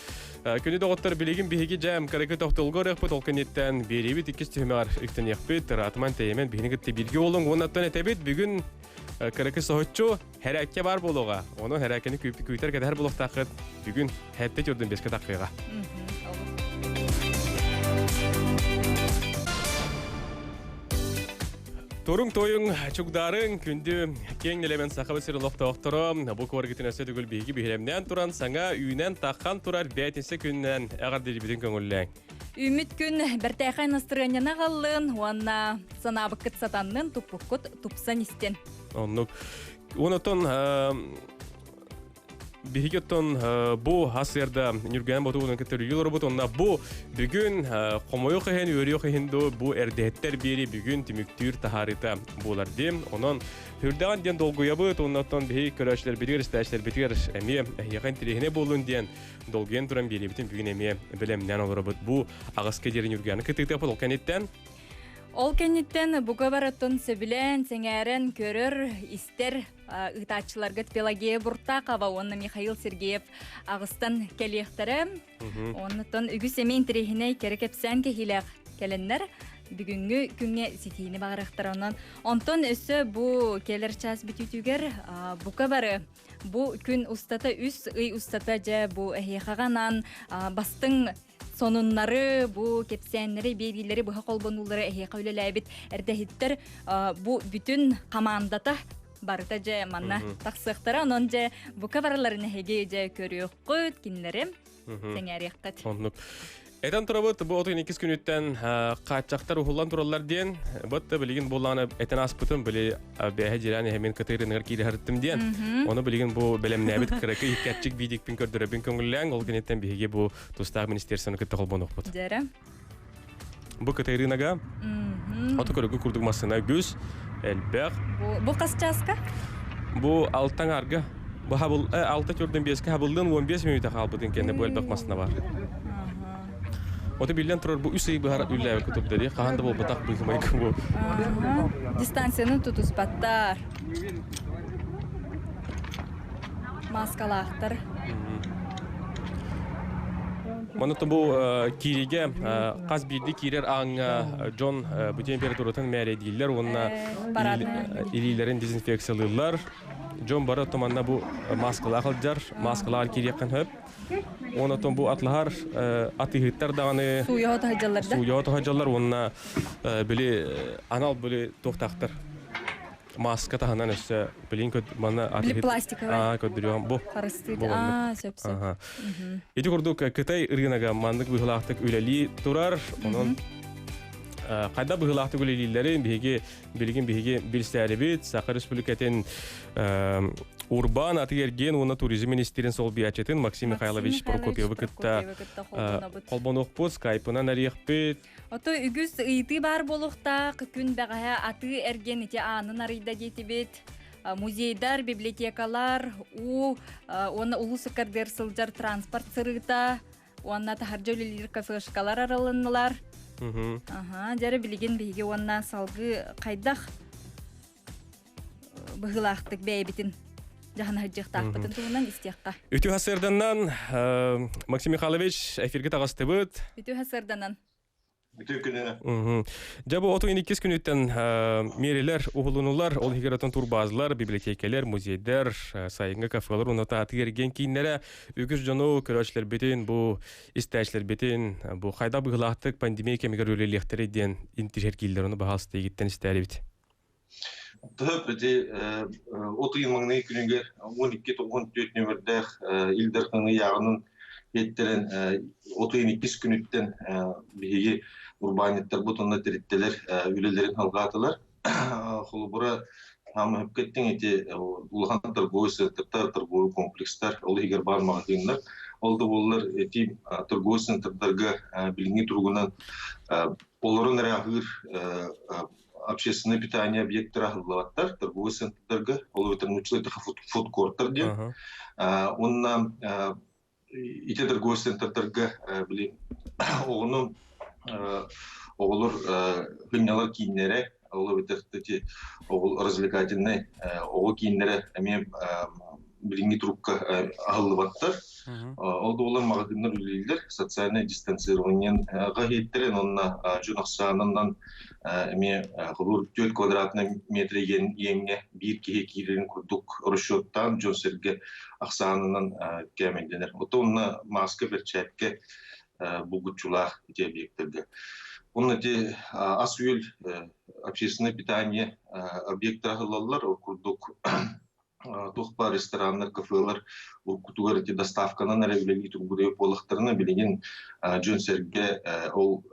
Күнү доҕоттор билигин биһиги дьээм кыракы тохтолго ырыахпыт ол кэнниттэн биэриибит иккис түһүмэҕэр үктэниэхпит. Ыраатыман тэйэмэн биһини кытта бииргэ буолуҥ уоннаттан этэбит бүгүн кыракы соһуччу хэрээккэ баар буолуоҕа. Ону хэрээккэни күүтэр кэтэһэр буолуохтааххыт. Бүгүн хэттэ түрдүн беске таххыаҕа. Туруҥ тойуҥ, чугдаарыҥ, күндү киэҥ нэлэмэн сахабыт сир олохтоохторо бу куоргытын өссө төгүл биһиги биһирэмнээн туран саҥа үүнэн таххан турар бээтинсэ күнүнэн эҕэрдэлиибитин көҥүллээҥ. Үүммүт күн бэртээхэй настырыанньаны аҕаллын уонна санаабыккыт сатаннын, туппуккут тупсан истин. Оннук. Онотон Биһиги оттон бу хасыарда Ньургуйаан Ботугунан кытта үлэлии олоробут. Онно бу бүгүн хомойуох иһин, үөрүөх иһин дуу, бу эрдэһиттэр биэри бүгүн түмүктүүр таһаарыыта буолар диэн. Онон үрдэҕин диэн долгуйабыт. Оннуттан биһиги көрөөччүлэрбитигэр, истээччилэрбитигэр эмиэ эһиэхэ интэриэһинэй буоллун диэн долгуйан туран биэриибитин бүгүн эмиэ бэлэмнээн олоробут. Бу аҕыска диэри Ньургуйааны кытыытыахпыт. Ол кэнниттэн Ол кэнниттэн бука барыттан сөбүлээн, сэҥээрэн көрөр, истэр ыытааччыларгыт Пелагея Буртакова уонна Михаил Сергеев аҕыстан кэлиэхтэрэ. Оннуттан үгүс эмиэ интэриэһинэй кэрэ кэпсээн кэһиилээх кэлэннэр бүгүҥҥү күҥҥэ ситиини баҕарыахтара. Онон онтон өссө бу кэлэр чаас бүтүүтүгэр бука бары бу күн устата үс ый устата дьэ бу эһиэхэҕэ анаан бастыҥ сонуннары, бу кэпсээннэри, биэриилэри быһа холбонуулары эһиэхэ үлэлээбит эрдэһиттэр бу бүтүн хамаандата барыта дьэ манна тахсыахтара. Онон дьэ бука барыларын эһиги дьэ көрүөххүт, кинилэри сэҥээриэххит. Оннук. Этэн турабыт, бу отун иккис күнүттэн хааччахтар уһуллан тураллар диэн, бытта билигин буоллаҕына этэн ааспытым, били бэһэ дьирээн эһэмин кытыырыныгар киирэһэртим диэн. Ону билигин бу бэлэмнээбит кыракый иккэтчик биидикпин көрдөрөбүн көҥүллээҥ, ол кэнниттэн биһиги бу тустаах министерствоны кытта холбонуохпут. Дьэрэ. Бу кытыырынага оту көрөгү курдук массына үгүс, элбэх. Бу хас чааска? Бу алтан арга. Бу хабыл 6 45-ке хабыллын 15 мүнүүтэ хаалбытын кэннэ бу элбэх массына бар. Ото биллэн турар бу үс ый быһар үллээбит кутурдары хаһан да буолбатах быһымайгы бу. Дистанцияны тутуспаттар. Маскалаахтар. Маны бу кииригэ хас биирдии киирэр ааҥҥа дьон бу температуратын мээрэйдииллэр уонна илиилэрин дезинфекциялыыллар. Дьон бары манна бу маскалаах сылдьар, маскалаах киириэххин сөп. Онон бу атлаһар атыыһыттар даҕаны сууйаҕа тоһодьаллар да? Сууйаҕа тоһодьаллар уонна били анал били туохтаахтар маска таһынан өссө билин көд манна били пластиковай көрдөрүөм бу харыстыыт аа сөп сөп ити курдук Кытай ырыынага маннык быһыылаахтык үлэлии турар онон хайда быһыылаахтык үлэлииллэрин биһиги билигин биһиги билсээрибит Саха Республикатын урбаан атыы-эргиэн уонна туризм министрин солбуйааччытын Максим Михайлович Прокопьевы кытта холбонуохпут, скайпынан эриэхпит. Ото үгүс ыйытыы баар буолуохтаах күн бэҕэһээ атыы-эргиэн ити аанын арыйда диэтибит. Музейдар, библиотекалар, уу уонна улуу сыккардыгар сылдьар транспорт сырыыта уонна таһырдьа үлэлиир кафешкалар арылыннылар. Аха, дьэрэ билигин биһиги уонна салгыы хайдах быһыылаахтык бэйэбитин дьаһана сылдьыахтаахпытын туһунан истиэххэ. Үтүө сарсыарданнан Максим Михайлович эфиргэ таҕыстыбыт. Үтүө сарсыарданан. Бүтүн күнүнэ. Дьэ бу отун иккис күнүттэн миэрилэр уһулунулар, ол иһигэр отон турбазалар, библиотекалар, музейдар, сайыҥҥы кафелар уонна атыы-эргиэн кииннэрэ үгүс дьону көрөөччүлэрбитин, бу истээччилэрбитин, бу хайдах быһыылаахтык пандемия кэмигэр үлэлиэхтэрэй диэн интириэһиргииллэр, ону баһаалыста эйигиттэн истээрибит. Тыһып ити от ыйын маҥнайгы күнүгэр 12-94 нүөмэрдээх Ил Дархан ыйааҕынан биэттэрэн от ыйын иккис күнүттэн биһиги урбаанньыттарбыт уонна тэрилтэлэр үлэлэрин алҕаатылар. Холобура, хаамыһыпка ити улахан торговый центрдар, торговый комплекстар, ол иһигэр баар маҕаһыыннар. Ол да буоллар ити торговый центрдарга билиҥҥи туругунан олорон эрэ аһыыр общественное питание объекттара аһыллыбаттар, торговый центрдарга, ол эбэтэр нууччалыы фудкорттар диэн. Уонна ити торговый центрдарга били оҕону оҕолор сынньалар кииннэрэ, ол эбэтэр эти оҕол развлекательный оҕо кииннэрэ эмиэ билиҥҥи турукка аһыллыбаттар. Ол да буоллар маҕаһыыннар үлэлииллэр, социальное дистанцирование иһиттэрин уонна дьон ахсаанынан эмиэ холуур 4 квадратный метр иэҥҥэ биир киһи киирэрин курдук расчеттаан дьон-сэргэ ахсаанынан кээмэйдэнэр. Оттон онно мааска, бэрчээккэ булгуччулаах ити объектарга. Онно ити ас-үөл общественное питание объектара аһыллаллар, ол курдук туох баар рестораннар, кафелар уруккутугар ити доставканан эрэ үлэлии турбут буоллахтарына, билигин дьон-сэргэ ол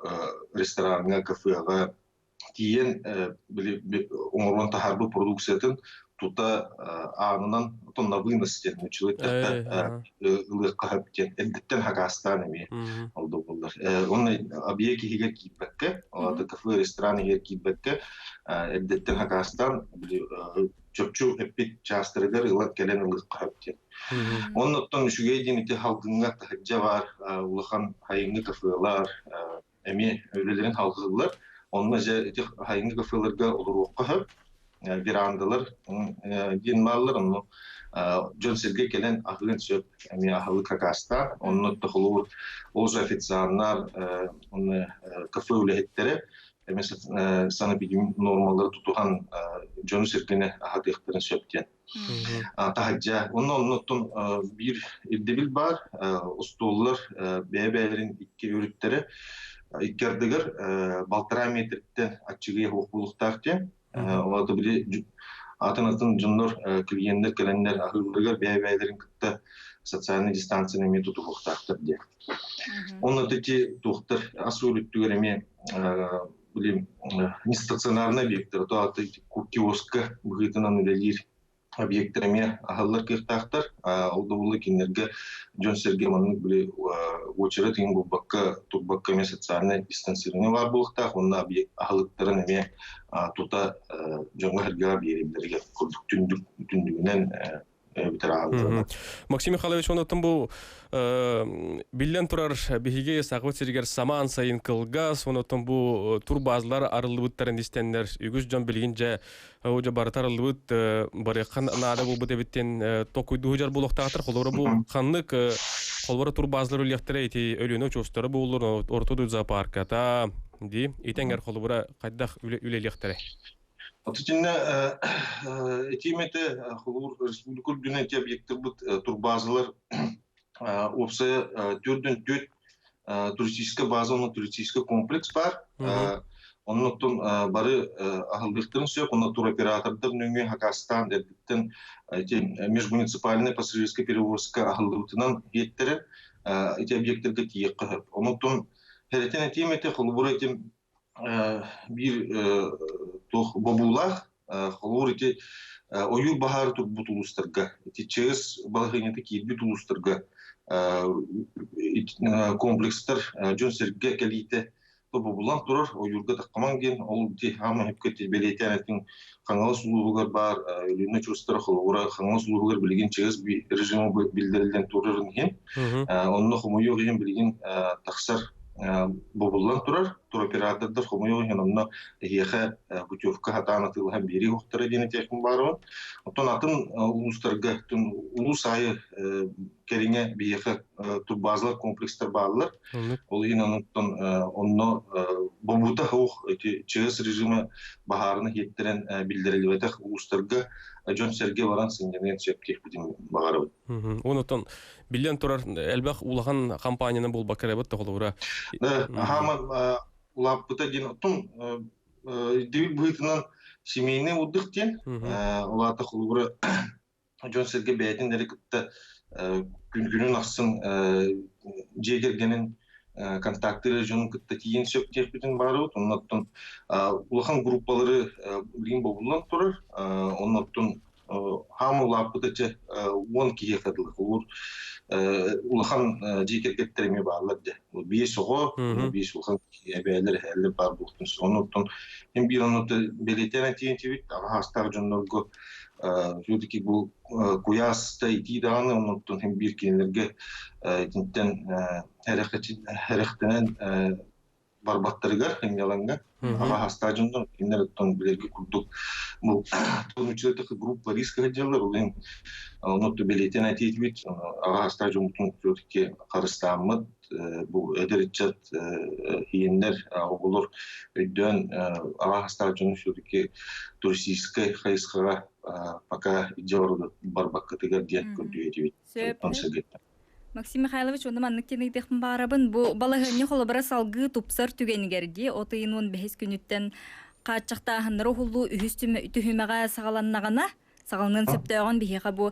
рестораҥҥа, кафеҕа тиийэн били оҥорон таһаарбыт продукциятын Тута аанынан отон на вынос диэн нууччалыы ылыахха сөп диэн эрдэттэн хакаастаан эмиэ ол да буоллар. Онно объект иһигэр киирбэккэ, ол кафе, ресторан иһигэр киирбэккэ эрдэттэн хакаастаан чопчу эппит чаастарыгар ылан кэлэн ылыахха сөп диэн. Оннуттан үчүгэй диэн ити халгыҥҥа таһырдьа баар улахан хайыҥҥы кафелар эмиэ үлэлэрин салгыыллар. Онно дьэ ити хайыҥҥы кафеларга олоруохха сөп. Верандалар диэн бааллар, онно дьон-сэргэ кэлэн аһыан сөп, эмиэ аһылык хакаастаах. Онно холобур ол же официаннар, онно кафе үлэһиттэрэ эмиэ санэпидем нормалары тутуһан дьону-сэргэни аһатыахтарын сөп диэн. Таһырдьа. Онно оннуттан биир ирдэбил баар. Остуоллар бэйэ-бэйэлэрин икки өрүттэрэ икки ардыгар балтараа метртэн аччыгый суох буолуохтаах диэн. Ол били атын-атын дьоннор, клиеннэр кэлэннэр аһыылларыгар бэйэ-бэйэлэрин кытта социальный дистанцияны эмиэ тутуһуохтаахтар диэн. Онно ити туохтар ас үттүгэр эмиэ били нестационарный объектар, то киоска быһыытынан үлэлиир объектар эмиэ аһыллар кыахтаахтар. Ол да буолла кинилэргэ дьон-сэргэ маннык били уочарат иҥин булбакка, турбакка эмиэ социальнай дистанцирование баар буолуохтаах уонна аһылыктарын эмиэ тута дьоҥҥо-сэргэҕэ биэрэллэригэр курдук түндүк түндүгүнэн Максим Михайлович, онтон бу биллэн турар биһиги Сахабыт сиригэр самаан сайын кылгас, онтон бу турбазалар арыллыбыттарын истэннэр үгүс дьон билигин дьэ дьэ барыта арыллыбыт барыахха наада буолбут эбиттэн токуйдуу дьар буолуохтаахтар. Холобура бу ханнык холобура турбазалар үллэхтэрэ ити Өлүөнэ очуостара буоллун, Орто Дойду зоопарката ди итенгер холобура хайдах үлэлиэхтэрэ? Итиннэ этиим этэ, холобур, республика үрдүнэн ити объектарбыт турбазалар уопсайа төрдүн төрт туристическай база уонна туристическай комплекс баар. Оннуттан бары аһыллыахтарын сөп, онно туроператордар нөҥүө хакастаан эрдэттэн ити межмуниципальный пассажирскай перевозка аһыллыбытынан биэттэрэ ити объектарга тиийиэххэ сөп. Оннуттан хэрэтин этиим этэ, холобура ити биир туох бобуулаах холобур ити ойуур баһаары турбут улуустарга ити ЧС балаһыанньата киирбит улуустарга комплекстар дьон-сэргэ кэлиитэ бобуллан турар ойуурга таххамаҥ диэн ол ити хаама сөпкө бэлиэтээн этиҥ Хаҥалас улууһугар баар Өлүөнэ очуостара холобура Хаҥалас улууһугар билигин ЧС режима биллэриллэн турарын иһин онно хомойуох иһин билигин тахсар бобуллан турар туроператордар хомойуох иһин онно эһиэхэ путевка хатаан атыылаһан биэрии уохтара диэн этиэхпин баарыбын. Оттон атын улуустарга улуус аайы кэриҥэ биһиэхэ турбазалар комплекстар бааллар. Ол иһин онтон онно бобуута суох ити ЧС режимэ баһаарыны иһиттэрэн биллэриллибэтэх улуустарга дьон-сэргэ баран сынньаныан сөп диэхпитин баҕарабыт. Онтон биллэн турар элбэх улахан компанияны булбакка эрэ бут холобура. Хаама улааппыта диэн оттон ирдэбил быһыытынан семейный отдых диэн улаата холобура дьон-сэргэ бэйэтин эрэ кытта күн-күнүн ахсын дьиэ кэргэнин контактыыр дьонун кытта тиийэн сөп диэхпитин баарыбыт. Оннуттан улахан группалары билигин бобуллан турар. Оннуттан хаама улааппыта чэ 10 киһиэхэ дылы холуур улахан дьиэ кэргэттэр эмиэ бааллар дьэ. Биэс оҕо, биэс улахан эбээлэр, эһээлэр баар буолуохтун. Оннуттан мин биир оннуттан бэлиэтээн этиэн аҕа дьоннорго все-таки бу куйаас да итии даҕаны оннуттан син биир кинилэргэ итинтэн эрэхтэнэн барбаттарыгар сынньалаҥҥа аҕа хастаах дьоннор кинилэр оттон билэргэ курдук бу тонуччулар группа риска сылдьаллар ол иһин оннутту бэлиэтээн этиитибит аҕа хастаах дьоммутун все-таки харыстааммыт бу эдэр ыччат ииннэр оҕолор өйдөөн аҕа хастаах дьону все-таки туристическай хайысхаҕа пока илдьэ барбаккытыгар диэн көрдүү Сөп. Максим Михайлович, онно маннык диэн ыйытыахпын баарабын. Бу балаһыанньа холобура салгыы тупсар түгэнигэр дии, от ыйын 15 күнүттэн хааччахтааһыннары уһуллуу үһүс түһүмэҕэ саҕаланнаҕына, саҕаланыан сөптөөҕүн биһиэхэ бу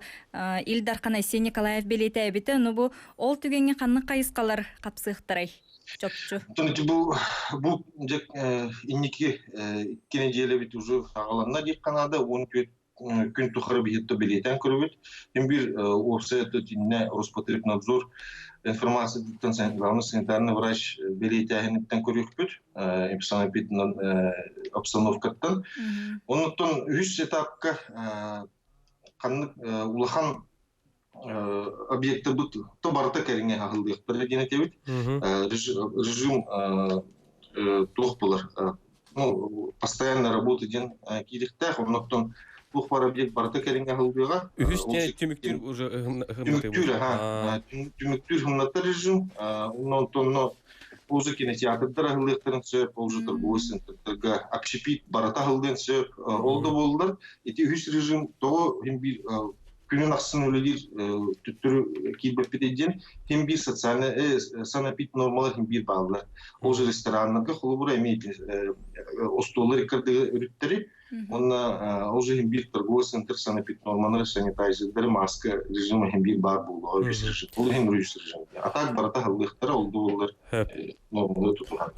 Ил Дархан Айсен Николаев бэлиэтээбитэ. Ну бу ол түгэҥҥэ ханнык хайысхалар хапсыахтарай? Чопчу. Бу бу инники икки нэдиэлэбит уже саҕаланна диэххэ наада. 14 күн тухары биһитто билиэтэн көрөбүт. Хим бир уопсай тинне Роспотребнадзор информациятыттан главный санитарный врач билиэтээһиниттэн көрүөхпүт. Обстановкаттан. Оннуттан үһүс этапка ханнык улахан объектыбыт то барыта кэриҥэ аһыллыахтара диэн этэбит. Режим туох булар ну постоянная работа диэн киириэхтээх оннуттан туох бар объект барыта кэриҥэ аһыллыаҕа. Үһүс түмүктүүр уже түмүктүүр түмүктүүр хымнатар режим оннонтонно уже кинотеатрдар аһыллыахтарын сөп, ол же торговый центрдарга общепит барыта аһыллыан сөп. Ол да буоллар ити үһүс режим тоҕо биир күнүн ахсын үлэлиир түттүрү киирбэппит диэн ким биир социальный санэпид нормалар ким биир бааллар. Ол же рестораннарга холобура эмиэ остуоллар иккардыгы өрүттэри уонна ол же иһин биир торговый центр санэпид нормалары санитайзердары маска режима иһин биир баар буолуоҕа үс режим. Ол иһин үс режим. А так барыта аһыллыахтара ол да буоллар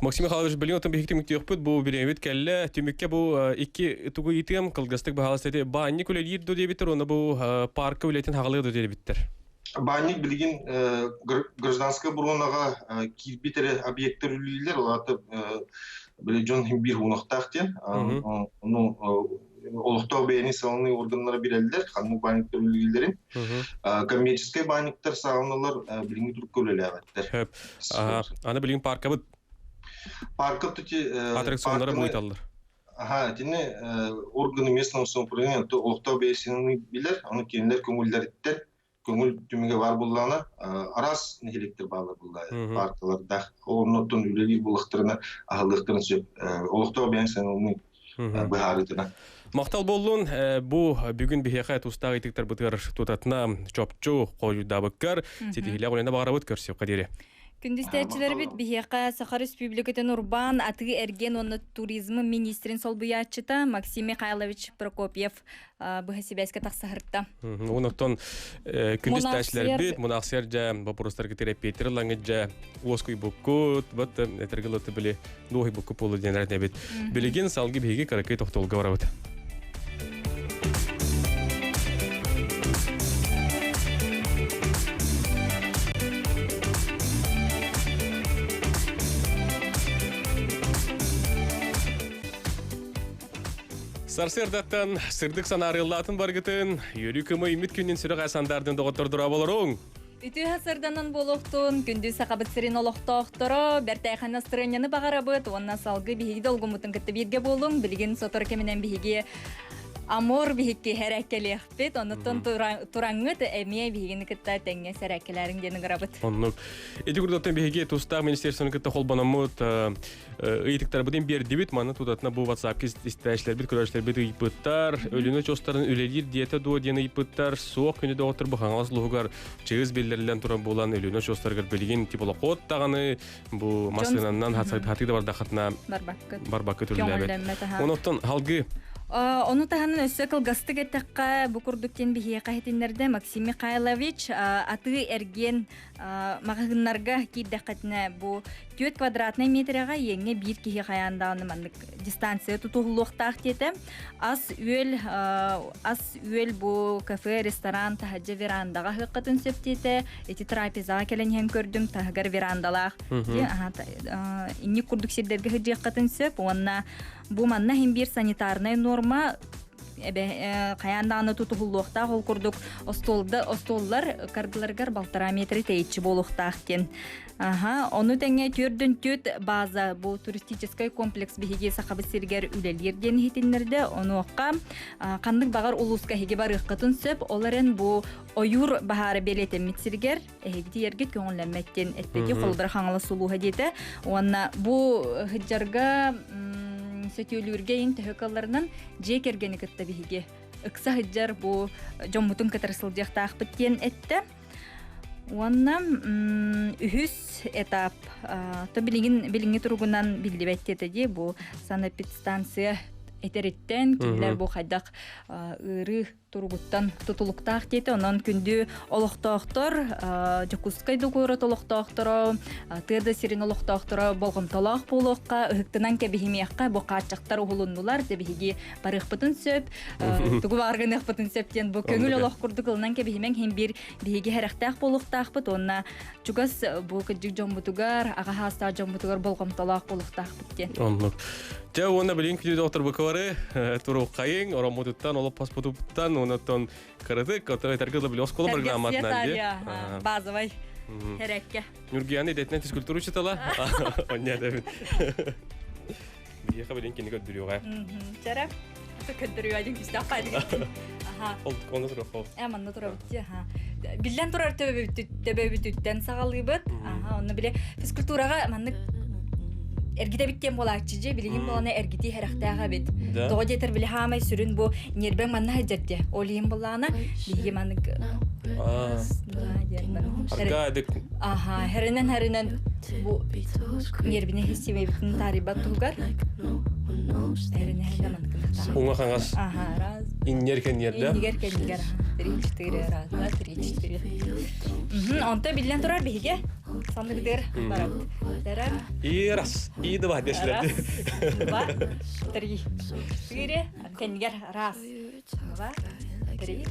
Максим Михайлович, билин отон биһиги түмүктүөхпүт бу бириэмит кэллэ. Түмүккэ бу икки тугу ыйытыам кылгастык баһаалыс эти баанньык үлэлиир до диэбиттэр уонна бу парка үлэтин хаҕалыа до диэбиттэр. Баанньык билигин гражданскай оборонаҕа киирбит эрэ объектар үлэлииллэр, ол аата били дьон биир уунахтаах диэн. Ону олохтоох бэйэни салыныы органнара билэллэр, ханнык баанньыктар үлэлииллэрин. Коммерческай баанньыктар сауналар билиҥҥи турукка үлэлээбэттэр. Аны билигин паркабыт. Парка тути аттракционнары буйталлар. Аха, итини органы местного самоуправления олохтоох бэйэсини билэр, аны кинилэр көҥүллэриттэн көҥүл түмүгэ бар буллаҕына араас нэһилиэктэр бааллар буллаа паркалардаах оннуттан үлэлиир буллахтарына аһыллыахтарын сөп олохтоох бэйэҥ саналыны быһаарыытына Махтал боллун бу бүгүн биһиэхэ тустаах ыйтыктарбытыгар тутатына чопчу хойудаабыккар ситиһиилээх үлэни баҕарабыт көрсүөххэ диэри. Күндүстээччилэрбит биһиэхэ Саха Республикатын урбаан, атыы-эргиэн уонна туризм министрин солбуйааччыта Максим Михайлович Прокопьев быһа сибээскэ тахсаһырта. Онуттан күндүс тээчилэрбит, мунаахсыйар дьэ боппуруостарга терапевтер ылаҥыт дьэ уоскуйбуккут, бат этэргэ лыты били дуоһуйбуккут буолу диэн эрэтэбит. Билигин салгы биһиги кыракый тохтолго барабыт. Сарсыардаттан сырдык санаарыллаатын баргытын, үөрүү кымы имит күнүн сүрэх сандардын доҕоттор дорооболоруҥ! Үтүө сырданан буолуохтун, күндү сахабыт сирин олохтоохторо, бэртээхэн настырыанньаны баҕарабыт уонна салгыы биһиги долгуммутун кытта бииргэ буолуҥ. Билигин сотору кэминэн биһиги Амур биһикки сэрээккэлиэхпит, оннуттан тураҥҥыт эмиэ биһигини кытта тэҥҥэ сэрээккэлээриҥ диэн ыҥырабыт. Оннук. Ити курдуктан биһиги тустаах министерствоны кытта холбономмут ыйытыктарбытын биэрдибит. Маны тутатына бу WhatsApp истээчилэрбит, көрөөччүлэрбит ыйыппыттар. Өлүнэ чостарын үлэлиир диэтэ дуо диэн ыйыппыттар. Суох күнү доҕоттор бу Хаҥалас улууһугар чыыс биллэриллэн туран буолан Өлүнэ чостарыгар билигин теплоход даҕаны бу массыынанан хатыы да бардахатына барбаккыт үлэлээбэт. Онуттан халгы Ону таһынан өссө кылгастык эттэххэ, бу курдук диэн биһиэхэ иһитиннэрдэ Максим Михайлович атыы эргиэн маҕаһыыннарга киирдэххитинэ бу түөрт квадратнай метрэҕэ иэҥҥэ биир киһи хайаан даҕаны маннык дистанция тутуһуллуохтаах диэтэ. Ас-үөл ас-үөл бу кафе, ресторан таһырдьа верандаҕа аһыаххытын сөп диэтэ. Ити трапезаҕа кэлэн иһэн көрдүм, таһыгар верандалаах. Инник курдук сирдэргэ сылдьыаххытын сөп уонна бу манна иһин биир санитарнай норма эбэ хайаан даҕаны тутуһуллуохтаах ол курдук остуолда остуоллар кардыларыгар балтараа метр тэйиччи буолуохтаах диэн аха ону тэҥэ түөрдүн түөрт база бу туристическай комплекс биһиги сахабыт сиригэр үлэлиир диэн иһитиннэрдэ онуохха ханнык баҕар улууска эһиги барыаххытын сөп ол эрэн бу ойуур баһаара бэлиэтэммит сиригэр эһиги тиийэргит көҥүллэммэт диэн эттеки холобура хаҥалас улууһа диэтэ уонна бу сыдьарга сөтүөлүүргэ иҥ төһө кылларынан дьиэ кэргэни кытта биһиги ыкса сыдьар бу дьоммутун кытары сылдьыахтаахпыт диэн эттэ уонна үһүс этап то билигин билиҥҥи туругунан биллибэт диэтэ дии бу санэпидстанция этэриттэн кинилэр бу хайдах ыарыы. туругуттан тутулуктаах диэтэ. Онон күндү олохтоохтор, Дьокуускай да куорат олохтоохторо, тыа да сирин олохтоохторо болҕомтолоох буолуохха, ыһыктынан кэбиһимиэххэ, бу хааччахтар уһулуннулар, дьэ биһиги барыахпытын сөп, тугу бааргыныахпытын сөп диэн бу көҥүл олох курдук ылынан кэбиһимэҥ иһин биир биһиги сэрэхтээх буолуохтаахпыт уонна чугас бу кырдьык дьоммутугар, аҕа хаастаах дьоммутугар болҕомтолоох буолуохтаахпыт диэн. Оннук. Дьэ уонна билин күнү доктор Быкыбары туруккайың, ороммутуттан, олоппоспутуттан, оннуттан кыратык, оттон этэргэ дылы били оскуола программатынан ди. Базовай Херекке. Нюргияны идэтинэн физкультура учителя. Оння дэбин. Биһиэхэ билин кини көрдөрүөҕэ. Чара. Көрдөрүөҕэ дин күстээх хаалыгын. Аха. Ол онно турар. Э манна турабыт аха. Биллэн турар төбөбүтүттэн саҕалыыбыт. Аха, онно били физкультураҕа маннык эргитэбит диэн буолааччы дьэ билигин буолана эргитии хэрэхтээх эбит. Тоҕо диэтэр били хаамай сүрүн бу ньиэрбэҥ манна сылдьар дьэ. Ол иһин буоллаҕына биһиги маннык Аха, хэринэн хэринэн бу ньиэрбини хиссибэбитин таарыйбат туһугар хэринэн маннык Уҥа хаҥас. Аха, раз. Инньэр кэнниэр да? Иннигэр кэннигэр. Три, четыре, раз, два, три, четыре. Онто биллэн турар биһиги санныгдыр барабыт. Дарам. И раз, и два Раз, два, три, четыре. Кэннигэр раз, два, три,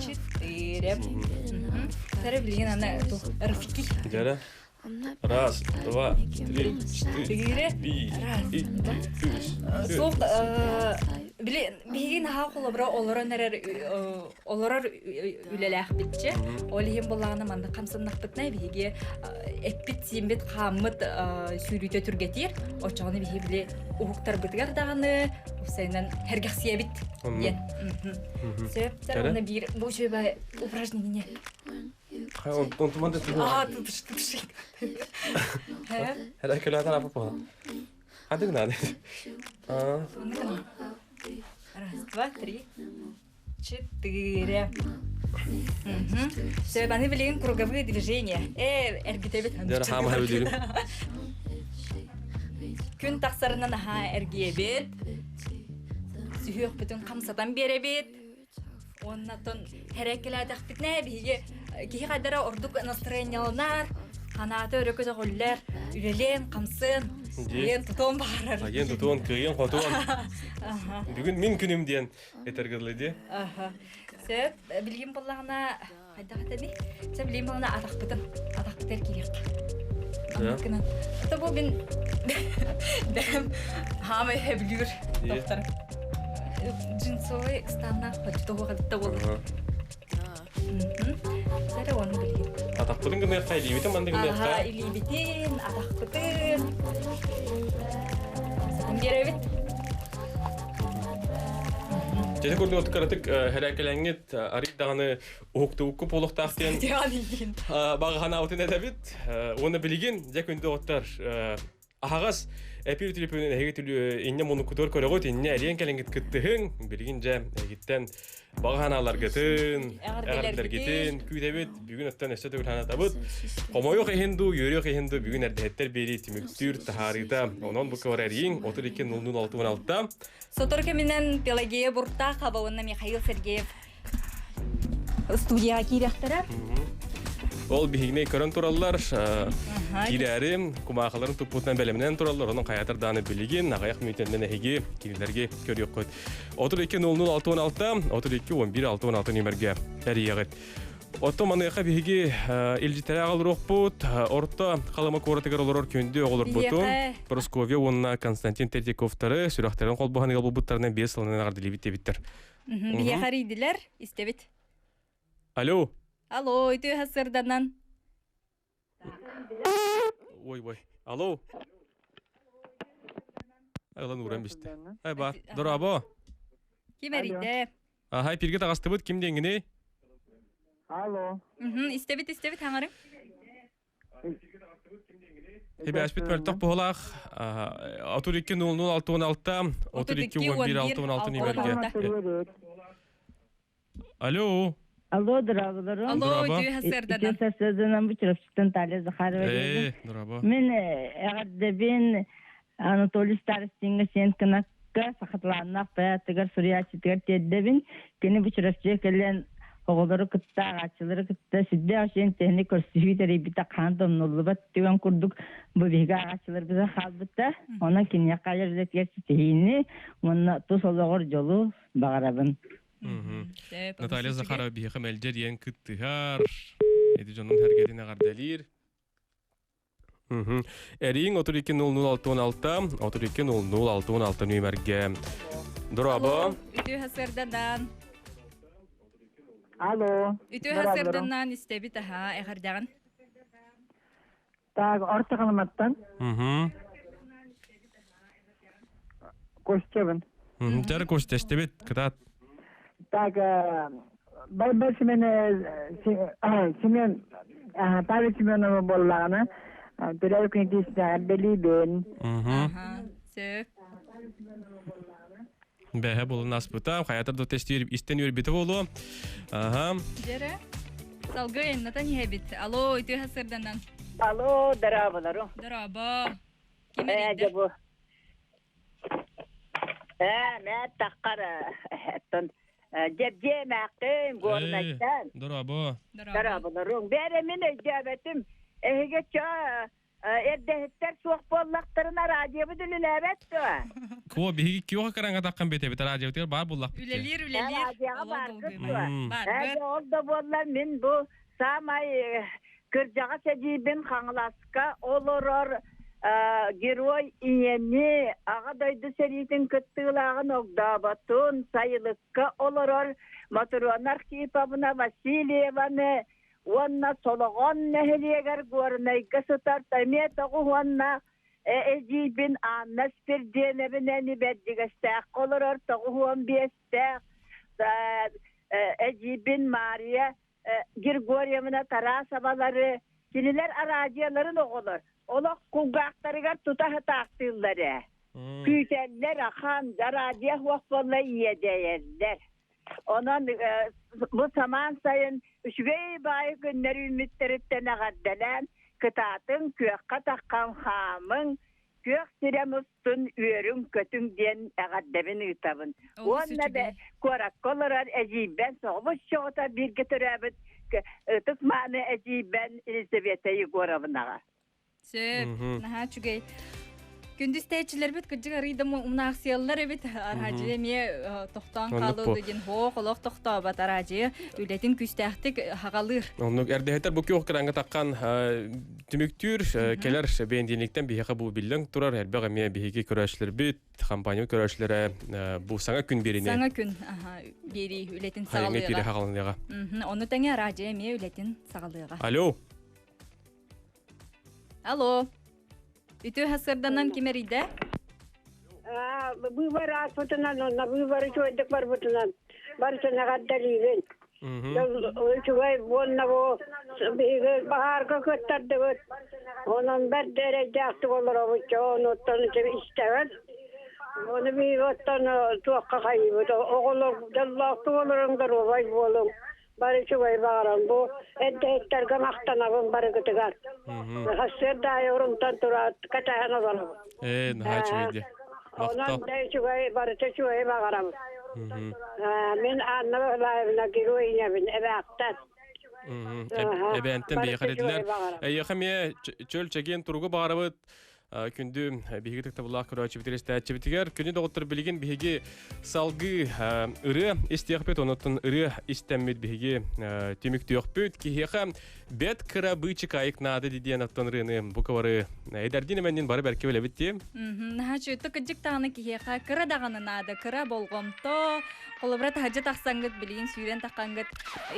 четыре. Сара билигин аны рывки. Дьара. Раз, два, три, четыре, Раз, икки, үс. Суох, били биһиги наһаа холобура олорон эрэр олорор үлэлээхпитчэ. Ол иһин буллаҕына манна хамсаннахпытына биһиги эппит-сииммит хааммыт сүүрүүтэ түргэтиир. Оччоҕуна биһиги били уһуктарбытыгар даҕаны уопсайынан сэргэхсийэбит диэн. Сөп, уонна биир бу үчүгэй упражнение. Онтуман да Аа, тутуш тутуш. Хара көлөтөр апа поха. Хадык надо. А. Раз, два, три, четыре. Сөп, аны билигин круговые движения. Э, эргитэбит. Дьара хаама хэбилирим. Күн тахсарынан аһаа эргиэбит. Сүһүөхпүтүн хамсатан биэрэбит. Уоннатон хэрэккэлээтэхпитинэ биһиги киһи хайдара ордук настроенияланар, ханаата өрө көтөҕүллэр, үлэлиэн, хамсыан, айан тутуон баҕарар. Айан тутуон, кыайан хотуон. Бүгүн мин күнүм диэн этэргэ дылы дии. Сөп, билигин буоллаҕына хайдах этэний? Чэ билигин буоллаҕына атахпытын, атахпытыгар киириэххэ. Гынан. Это бу мин бэм хаамай хэбилүүр доктор. Джинсовый станна почтового эбитте буолла. Сәрі оны билген. Атахпытын гыныахха, илиибитин маннык гыныахха. Аха, илиибитин, атахпытын. Сатын биэрэбит. Дьэ курдук кыратык хэрээкэлэҥҥит арый даҕаны уһуктубукку буолуохтаах диэн баҕаһанаабытын этэбит. Уонна билигин дьэ күндү оҕоттор аһаҕас эпир телефонун эһиги инньэ мунуккутугар көрөҕүт, инньэ эриэн кэлэҥҥит кыттыһыҥ. Билигин дьэ эһигиттэн баҕаһанааларгытын, эҕэрдэлэргитин күүтэбит. Бүгүн оттон өссө төгүл санатабыт. Хомойуох иһин дуу, үөрүөх иһин дуу бүгүн эрдэһиттэр биэрии түмүктүүр таһаарыыта. Онон бу кыбар эрииҥ 32 00 66. Сотору кэминэн Пелагея Буртахова уонна Михаил Сергеев студияҕа киириэхтэрэ. Ол биһигини көрөн тураллар, киирээри кумаахаларын туппутунан бэлэмнэнэн тураллар, онон хайатар дааны билигин аҕыйах мүнүүтэннэн эһиги кинилэргэ көрүөххүт. 32 00 66 32 11 66 нүмергэ эрийэҕит. Оттон маныаха биһиги илдьитэрэ аҕалыруохпут, орто Халыма куоратыгар олорор күндү оҕолорбутун Прасковья уонна Константин Третьяковтары сүрэхтэрин холбоһон ыал буолбуттарынан 5 сылынан эҕэрдэлиибит диэбиттэр. Биһиэхэ эрийдилэр, истэбит. Алло. Алло, үтүө сарсыарданан. Ой, ой. Алло. Ылан ууран бистэ. Ай бар. Дорообо. Ким эрийдэ? Аһай, пирге таҕыстыбыт ким диэҥҥиний? Алло. Истэбит, истэбит, хаҥарым. Эбээспит мөлтөх буһулаах 32 00 66 32 11 66 нүмерге. Алло. Алло, дорабаларым. Алло, үтүө сарсыарданан. Үтүө сарсыарданан бу Чурапчыттан Талия Захарова Ээ, дораба. Мин эҕэрдэбин Анатолий Старостиҥҥа сиэн кынат. Михайловичка сахатылааннаах поэтыгар, суруйааччытыгар тиэрдэбин. Кини бу Чурапчыга кэлэн оҕолору кытта, ааҕааччылары кытта сүрдээх үчүгэй тэһини көрсүһүү тэрийбитэ хаан да умнуллубат түгэн курдук бу биһиги ааҕааччыларбыта хаалбыта. Онон киниэхэ айар үлэтигэр ситиһиини уонна тус олоҕор дьолу баҕарабын. Наталья Захарова биһиэхэ мэлдьи диэн кыттыһар, эти дьонун сэргэтин эҕэрдэлиир. Эриин 32 00 66 32 00 66 нүөмэргэ. Дорообо. Үтүө сарсыарданан. Алло. Үтүө сарсыарданан истэбит аха эҕэрдэҕин. Так, Орто Халыматтан. Костябын. Дьэр Костя истэбит, кытаат. Так, Байбал Семен Семен Павел Семенова буоллаҕына, төрөөбүт күнүтүснэҕэр бэлиибин. Сөп. Бэһэ булун аспыта, хайатар да тестиир истэн үөрбүтэ буолуо. Аха. Дьэрэ. Салгы айаннатан иһэбит. Алло, үтүө сырданан. Алло, дорооболору. Дорообо. Ким Ээ, эрийдэ? дьэ бу. Ээ, мэ таххар оттон дьэбдьиэ эмээххин Горнайтан. Дорообо. Дорооболоруҥ. Бээрэ мин өйдөөбөтүм. Эһиги чо эрдэһиттэр суох буоллахтарына радиобыт үлэлээбэт дуо? Куо биһиги киоха каранга таххан бэтэбит радиотыгар баар буллахпыт. Үлэлиир, үлэлиир. Радиоҕа бааргыт дуо? Баарбыт. Ээ, ол да буоллар мин бу саамай кырдьаҕас эдьиийбин Хаҥаласка олорор герой ийэни Аҕа дойду сэриитин кыттыылааҕын огдооботун сайылыкка олорор Матырона Архиповна Васильеваны уонна Солоҕон нэһилиэгэр Горнайга сытар эмиэ тоҕуһуоннаах эдьиийбин Анна Спирдиэнэбинэни Бэрдьигэстээххэ олорор 95-тээх эдьиийбин Мария Григорьевна Тарасовалары кинилэр араадьыйаларын оҕолор олох кулгаахтарыгар тута сытаахтыыллар ээ. Күүтэллэр ахан, араадьыйа суох буолла иэдэйэллэр. Онон бу самаан сайын үчүгэй баайы күннэр үүммүттэриттэн эҕэрдэлээн кытаатыҥ, күөххэ таххан хаамыҥ, күөх сирэм устун үөрүҥ-көтүҥ диэн эҕэрдэбин ыытабын. Уонна куоракка олорор эдьиийбэн соҕобус чоҕото бииргэ төрөөбүт ытык мааны эдьиийбэн Елизавета Егоровнаҕа. Сөп, наһаа үчүгэй. Күндүс тээччилэрбит кырдьык арыйда умнаахсыйаллар эбит. Араадьыйа эмиэ тохтоон хаалыа диэн хоох олох тохтообот араадьыйа үлэтин күүстээхтик хагалыыр. Оннук эрдэһитэр бу күөх кыраҥга таххан түмүктүүр кэлэр бэнтиниктэн биһиэхэ бу биллэн турар элбэх эмиэ биһиги көрөөччүлэрбит компания көрөөччүлэрэ бу саҥа күн биэриини саҥа күн биэрии үлэтин саҕалыаҕа. Ону тэҥэ араадьыйа эмиэ үлэтин саҕалыаҕа. Алло. Алло. Үтүө сарсыарданан ким эрийдэ? Быыбар ааспытынан уонна быыбар үчүгэйдик барбытынан барытын эҕэрдэлиибин. Үчүгэй буолла бу биһиги баһаарга кыттардыбыт. Онон бэрт эрэйдээхтик олоробут онуттан истэбин. Ону биһиги оттон туохха хайыыбыт оҕолор дьоллоохтук олоруҥ доруобай буолуҥ. Бары үчүгэй баҕарам. Бу эрдэһиттэргэ махтанабын барыгытыгар. Сарсыарда аайы урумтан тураат кэтэһэн олоробун. Ээ, наһаа үчүгэй дии. Онон да үчүгэй, барыта үчүгэйи баҕарабын. Мин Анна Валаевна героинябын эбээхтэн. Эбээнтэн биһиэхэ этилэр. Эйиэхэ эмиэ чөл чэгиэн туругу баҕарабыт. Күндү биһиги тыктабыллаах көрөөччүбүтүгэр истээччибитигэр күнү доҕоттор билигин биһиги салгыы ырыа истиэхпит онуттан ырыа истэммит биһиги түмүктүөхпүт киһиэхэ бэт кыра быычыкайык наада диэн оттон ырыаны бука бары эдэрдин эмэннин бары бэркэ билэбит дии Наһаа чүөттэ кырдьык даҕаны киһиэхэ кыра даҕаны наада кыра болҕомто холобура таһырдьа тахсаҥҥыт билигин сүүрэн таххаҥҥыт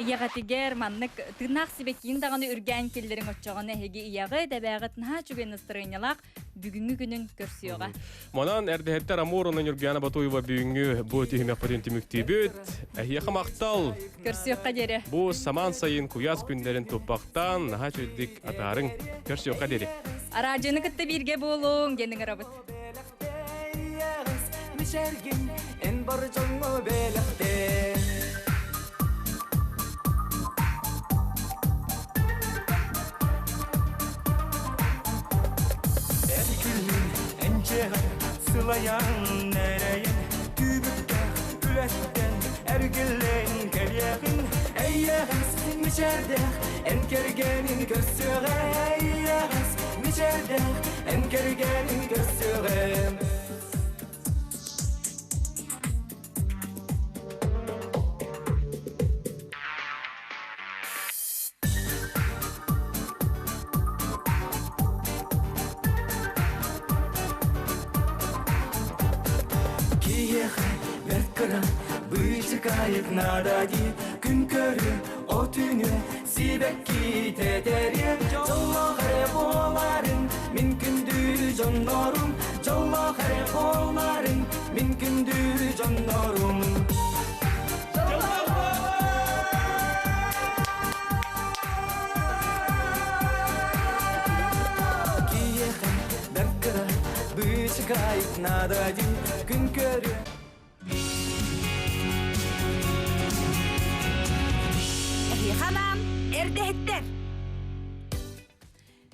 ийэҕитигэр маннык тыыннаах сибэккиин даҕаны үргээн киллэриҥ оччоҕуна эһиги ийэҕит эбээҕит наһаа үчүгэй настарыанньалаах бүгүҥҥү күнүн көрсүөҕэ. Манан эрдэһиттэр Амур уонна Ньургуяна Батуева бүгүҥҥү бу түһүмэхпитин түмүктүүбүт. Эһиэхэ махтал! Көрсүөххэ диэри. Бу самаан сайын куйаас күннэрин туппахтаан наһаа үчүгдүк атаарыҥ. Көрсүөххэ диэри. Араадьыйаны кытта бииргэ буолуҥ диэн ыҥырабыт. Мишергин эн бар дьоҥҥо бэлэхтээ Эр күнүн энчэҕэ сылайан эрэйэн мичээрдээх эн кэргэнин көрсүөҕэ Эйэҕэс мичээрдээх эн кэргэнин көрсүөҕэ Киһиэхэ бэрт кыра быычыкайык наада дии күн көрүө от үүнүө сибэкки тэтэриэ дьоллоох эрэ буоларын мин күндү дьоннорум дьоллоох эрэ буоларын мин күндү дьоннорум Киһиэхэ бэрт кыра быычыкайык наада дии күн көрүө Эһиэхэ анаан эрдэһиттэр!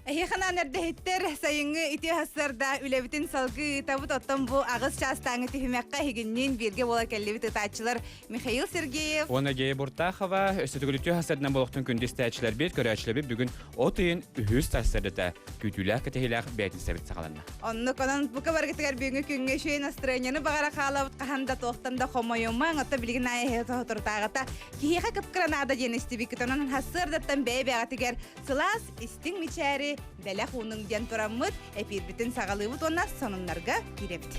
Эһиэхэ анаан эрдэһиттэр сайыҥҥы ити сарсыарда үлэбитин салгыы ыытабыт. Оттон бу аҕыс чаастааҥы түһүмэххэ эһигинниин бииргэ буола кэллибит ыытааччылар Михаил Сергеев Уонна Гея Буртахова өссө төгүлүтүү сарсыарданан болохтун күндү истээччилэрбит, көрөөччүлэрбит бүгүн от ыйын үһүс сарсыардата күүтүүлээх кэтэһиилээх бээтинсэбит саҕаланна. Оннук онон бука баргытыгар бүгүҥҥү күҥҥэ үчүгэй настроениены баҕара хаалабыт хаһан да туохтан да хомойумаҥ оттон билигин аайы соторутааҕыта киһиэхэ кыпкыра наада диэн истибиккит онон сарсыардаттан бэйэ-бэйэҕитигэр сылаас истиҥ мичээри бэлэх уунуҥ диэн тураммыт эпиирбитин саҕалыыбыт уонна сонуннарга киирэбит.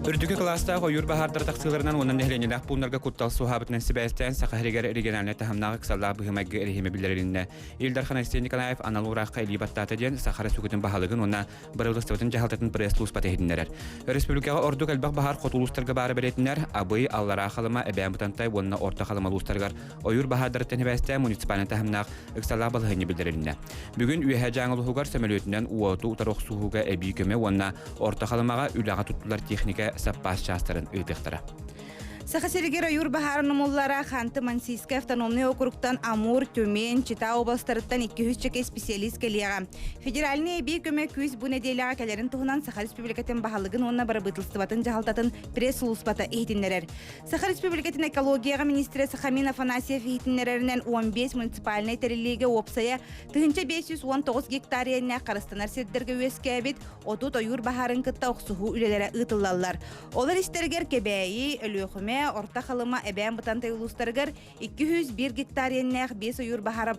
Үрдүкү кылаастаах ойуур баһаардара тахсыыларынан уонна нэһилиэнньэлээх пууннарга куттал суоһаабытынан сибээстээн Саха сиригэр региональнай таһымнаах ыксаллаах быһыы-майгы эрэһиимэ биллэрилиннэ. Ил Дархан Айсен Николаев анал уураахха илии баттаата диэн Саха Республикатын баһылыгын уонна Бырабыыталыстыбатын дьаһалтатын пресс-службата иһитиннэрэр. Өрөспүүбүлүкэҕэ ордук элбэх баһаар хоту улуустарга баара бэлиэтинэр Абый, Аллараа Халыма, Эбээн Бытантай уонна Орто Халыма улуустарыгар ойуур баһаардарыттан сибээстээн муниципальнай таһымнаах ыксалаах балаһыанньа биллэрилиннэ. Бүгүн Үөһээ Дьааҥы улууһугар сөмөлүөтүнэн уоту утары охсуһууга эбии көмө уонна Орто Халымаҕа үлэҕэ туттулар техника саппаас чаастарын ыытыахтара. Саха сиригэр ойуур баһаарын умуллара Ханты-Мансийскай автономнай округтан Амур, Тюмень, Чита областарыттан 200 чэкэ специалист кэлиэҕэ. Федеральнай эбии көмө күүс бу нэдиэлэҕэ кэлэрин туһунан Саха Республикатын баһылыгын уонна бырабыыталыстыбатын дьаһалтатын пресс-сулууспата иһитиннэрэр. Саха Республикатын экологияҕа министрэ Сахамин Афанасьев иһитиннэрэринэн 15 муниципальнай тэриллиигэ уопсайа 1519 гектар иэннээх харыстанар сирдэргэ үөскээбит 30 ойуур баһаарын кытта охсуһуу үлэлэрэ ыытыллаллар. Олор истэригэр Кэбээйи, Өлүөхүмэ, Орто Халыма, Эбээн Бытантай улуустарыгар 201 гектар иэннээх биэс ойуур баһаара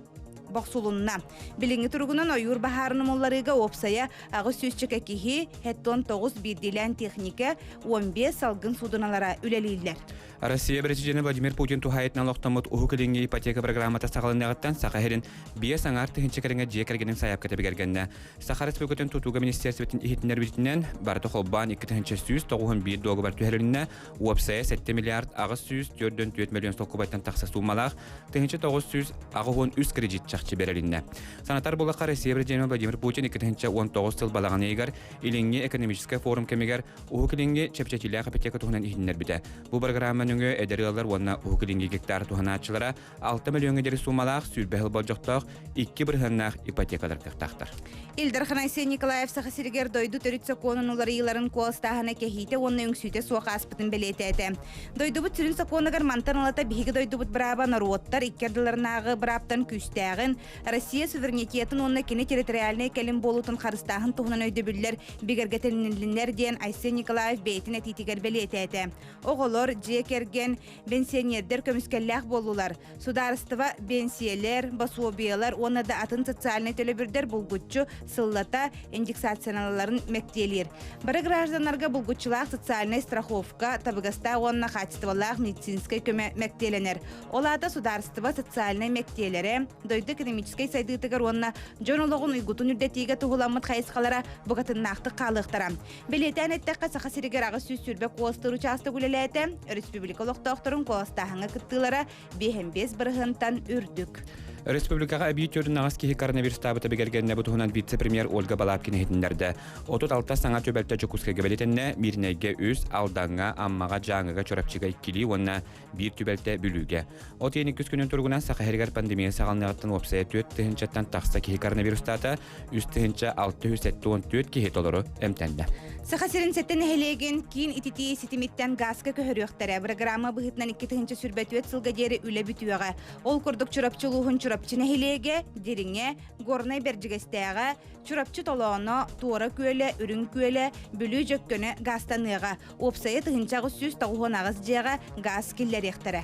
бохсулунна. Билиҥҥи туругунан ойуур баһаарын умулларыыга уопсайа 800 чөкө киһи, 79 биирдиилээн техникэ, 15 салгын суудуналара үлэлииллэр. Россия президенэ Владимир Путин туһаайытынан олохтоммут Уһук Илиҥҥи ипотека программата саҕаланыаҕыттан Саха сирин биэс аҥаар тыһыынча кэриҥэ дьиэ кэргэнин сайаапката бигэргэннэ. Саха Республикатын тутууга министерствотын иһитиннэрбитинэн, барыта холбоон 2191 дуогабар түһэрилиннэ, уопсайа 7 миллиард 844 миллион солкуобайтан тахса суумалаах 1983 кредит чахчы бэрилиннэ. Санатар буоллахха, Россия президенэ Владимир Путин 2019 сыл балаҕан ыйыгар Илиҥҥи экономическай форум кэмигэр Уһук Илиҥҥи чэпчэтиилээх ипотека туһунан иһитиннэрбитэ. Бу программа нөҥүө эдэр ыаллар уонна Уһук Илиҥҥи гектар туһанааччылара 6 мөлүйүөҥҥэ диэри суумалаах 20 сыл болдьохтоох 2 бырыһыаннаах ипотекалар кыахтаахтар. Ил Дархан Айсен Николаев Саха сиригэр дойду төрүт сокуонун уларыйыыларын куоластааһына кэһиитэ уонна үҥсүүтэ суох ааспытын бэлиэтээтэ. Дойдубут сүрүн сокуонугар мантан ылата биһиги дойдубут бырааба норуоттар икки ардыларынааҕы бырааптан күүстээҕин, Россия суверенитетын уонна кини территориальнай кэлим буолуутун харыстааһын туһунан өйдөбүллэр бигэргэтилиннилэр диэн Айсен Николаев бэйэтин этиитигэр бэлиэтээтэ. Оҕолор, дьиэ кэргэн, Бэнсиэньиэрдэр көмүскэллээх буоллулар. Судаарыстыба биэнсийэлэр, босуобуйалар уонна да атын социальнай төлөбүрдэр булгуччу сыллата индексацияланалларын мэктиэлиир. Бары гражданнарга булгуччулаах социальнай страховка, табыгастаах уонна хаачыстыбалаах медицинскэй көмө мэктиэлэнэр. Ол аата судаарыстыба социальнай мэктиэлэрэ, дойду экономическай сайдыытыгар уонна дьон олоҕун уйгутун үрдэтиигэ туһуламмыт хайысхалара букатыннаахтык хаалыахтара. Бэлиэтээн эттэххэ, Саха сиригэр 820 куоластыыр учаастак үлэлээтэ. Өрөспүүбүлүкэ олохтоохторун куоластааһыҥҥа кыттыылара 55 бырыһыантан үрдүк. Республикаҕа эбии 48 киһи коронавирустаабыта бигэргэннэ бу туһунан вице-премьер Ольга Балабкина иһитиннэрдэ. 36 саҥа түбэлтэ Дьокуускайга бэлиэтэннэ, Мииринэйгэ үс, Алдаҥҥа, Аммаҕа, Дьааҥыга, Чурапчыга иккилии уонна биир түбэлтэ Бүлүүгэ. От ыйын иккис күнүн туругунан Саха сиригэр пандемия саҕаланыаҕыттан уопсайа 4 тыһыынчаттан тахса киһи коронавирустаата, 3674 киһи толору эмтэннэ. Саха сирин сэттэ нэһилиэгин киин ититии ситимиттэн гааска көһөрүөхтэрэ. Бырагыраама быһыытынан 2024 сылга диэри үлэ бүтүөҕэ. Ол курдук Чурапчы улууһун Чурапчы нэһилиэгэ, Дириҥэ, Горнай Бэрдьигэстээҕэ, Чурапчы Толооно, Туора Күөлэ, Үрүҥ Күөлэ, Бүлүү Дьөккөнө гаастаныаҕа. Уопсайа 1898 дьиэҕэ гаас киллэриэхтэрэ.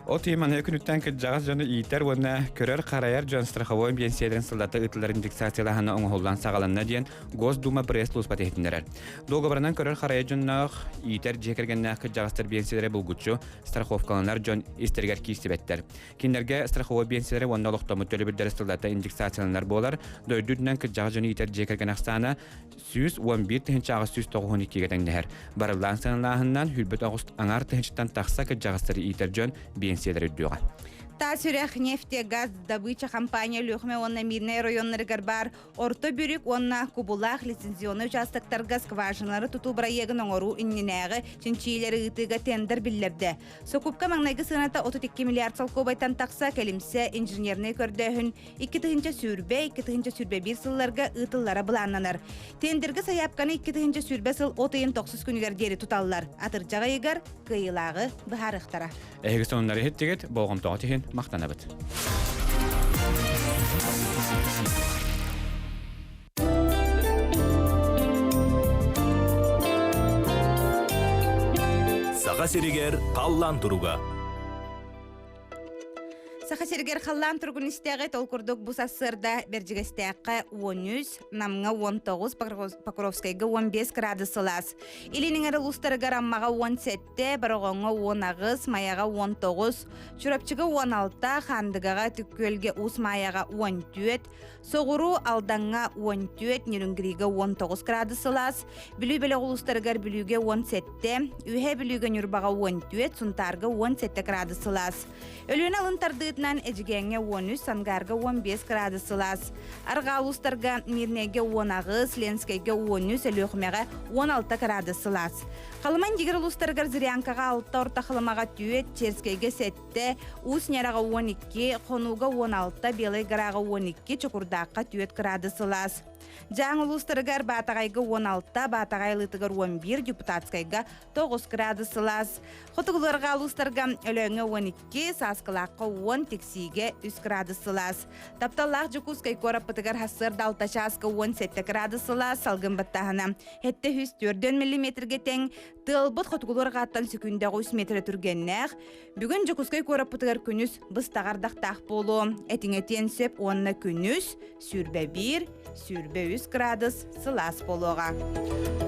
От ыйы маныа күнүттэн кырдьаҕас дьону иитэр уонна көрөр-харайар дьон страховой биэнсийэлэрин сыллата ыытыллар индексациялааһына оҥоһуллан саҕаланна диэн Госдума пресс-службата иһитиннэрэр. Дуогабарынан көрөр-харайар дьонноох иитэр дьиэ кэргэннээх кырдьаҕастар биэнсийэлэрэ булгуччу страховкаланар дьон истэригэр киирсибэттэр. Кинилэргэ страховой биэнсийэлэрэ уонна олохтоммут төлөбүрдэрэ сыллата индексацияланар буолар. Дойду үрдүнэн кырдьаҕас дьону иитэр дьиэ кэргэн ахсаана 111 892-гэ тэҥнэһэр. Барыллаан сыаналааһынынан хүрбэт оҕус аҥаар тыһыынчаттан тахса кырдьаҕастары иитэр дьон биэнсийэлэр үрдүөҕэ. Таас үрэх нефтегаз добыча компания Өлүөхүмэ уонна Мирнэй районнарыгар баар Орто Бүрүк уонна Кубулаах лицензионнай участоктарга скважиналары тутуу бырайыагын оҥоруу иннинээҕи чинчийиилэри ыытыыга тендер биллэрдэ. Сокупка маҥнайгы сыаната 32 миллиард солкуобайтан тахса кэлимсэ инженернэй көрдөөһүн 2020, 2021 сылларга ыытыллара былааннанар. Тендергэ сайаапканы 2020 сыл от ыйын тохсус күнүгэр диэри туталлар. Атырдьах ыйыгар кыайыылааҕы быһаарыахтара. Эһиги сонуннары иһиттигит, болҕомтоҕут иһин махтанабыт. Саха сиригэр халлаан туруга. Саха сиригэр халлаан туругун истээҕи ол курдук бу сарсыарда Бэрдьигэстээххэ 13, Намҥа 19, Покровскайга 15 градус сылаас. Илин эҥэр улуустарыгар Аммаҕа 17, Бороҕоҥҥо 18, Майаҕа 19, Чурапчыга 16, Хаандыгаҕа, Түккүөлгэ, Уус Маайаҕа 14, Соҕуруу Алдаҥҥа 14, Нерюнгрига 19 градус сылаас, Бүлүү бөлөх улуустарыгар Бүлүүгэ 17, Үөһээ Бүлүүгэ Ньурбаҕа 14, Сунтаарга 17 градус сылаас. Өлүөнэ алын тардыытынан Эдьигээҥҥэ 13, Сангаарга 15 градус сылаас. Арҕаа улуустарга Мирнэйгэ 18, Ленскэйгэ 13, Өлүөхүмэҕэ 16 градус сылаас. Халыман Дигир улуустарыгар Зырянкаҕа 6, Орто Халымаҕа 4, Черскэйгэ 7, Уус Ньараҕа 12, Хонууга 16, Белай Гораҕа 12, Чокурдаахха 4 градус сылаас. Дьааҥ улуустарыгар Баатаҕайга 16, Баатаҕай Алыытыгар 11, Депутатскайга 9 градус сылаас. Хотугуларга улуустарга Өлөөҥҥө 12, Сааскылаахха 10, Тиксиигэ 3 градус сылаас. Тапталлаах Дьокуускай куораппытыгар сарсыарда 6 чааска 17 градус сылаас, салгын баттааһына 704 миллиметргэ тэҥ, тыалбыт хотугулуурҕааттан сөкүүндэҕэ 3 метрэ түргэннээх. Бүгүн Дьокуускай куораппытыгар күнүс быстаҕар ардахтаах буолуо. Этиҥэтиэн сөп уонна күнүс 21, 23 градус сылаас буолуоҕа.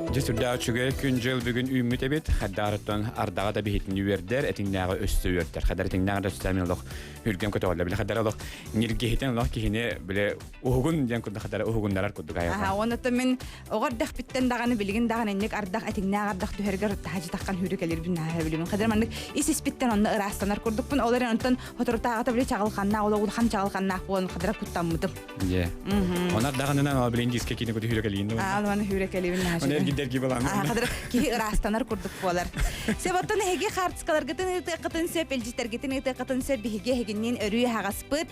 Дьэ сүрдээх үчүгэй күн-дьыл бүгүн үүммүт эбит. Хадаарыттан ардаҕа да биһитини үөрдэр, этиҥнээҕи өссө үөрдэр. Хадар этиҥнээҕи да өссө олох үргэн көтөҕөллөр. Били хадар олох ньиргиһитэн олох киһини били уһугун диэн курдук хадара уһугуннарар курдук айылҕа. Аха, онуттан мин оҕо эрдэхпиттэн даҕаны билигин даҕаны инник ардах этиҥнээх ардах түһэригэр таһа таххан хүүрү кэлэрбин наһаа билибин. Хадар маннык ис испиттэн онно ыраастанар курдукпун. Ол эрэн онтон соторутааҕыта били чаҕылханнаах, олох улахан чаҕылханнаах буолан хадара куттаммытым. Дьэ. Онар даҕанынан ол билин диске кини куту хүүрэ кэлиин. Аа, оны хүүрэ кэлибин наһаа. Оны эргидерги балан. Аа, хадара киһи ыраастанар курдук буолар. Себоттон эһиги хаартыскаларгытын ыытыаххытын сөп, илдьиттэргитин ыытыаххытын сөп биһиги эһигинниин өрүү аһаҕаспыт.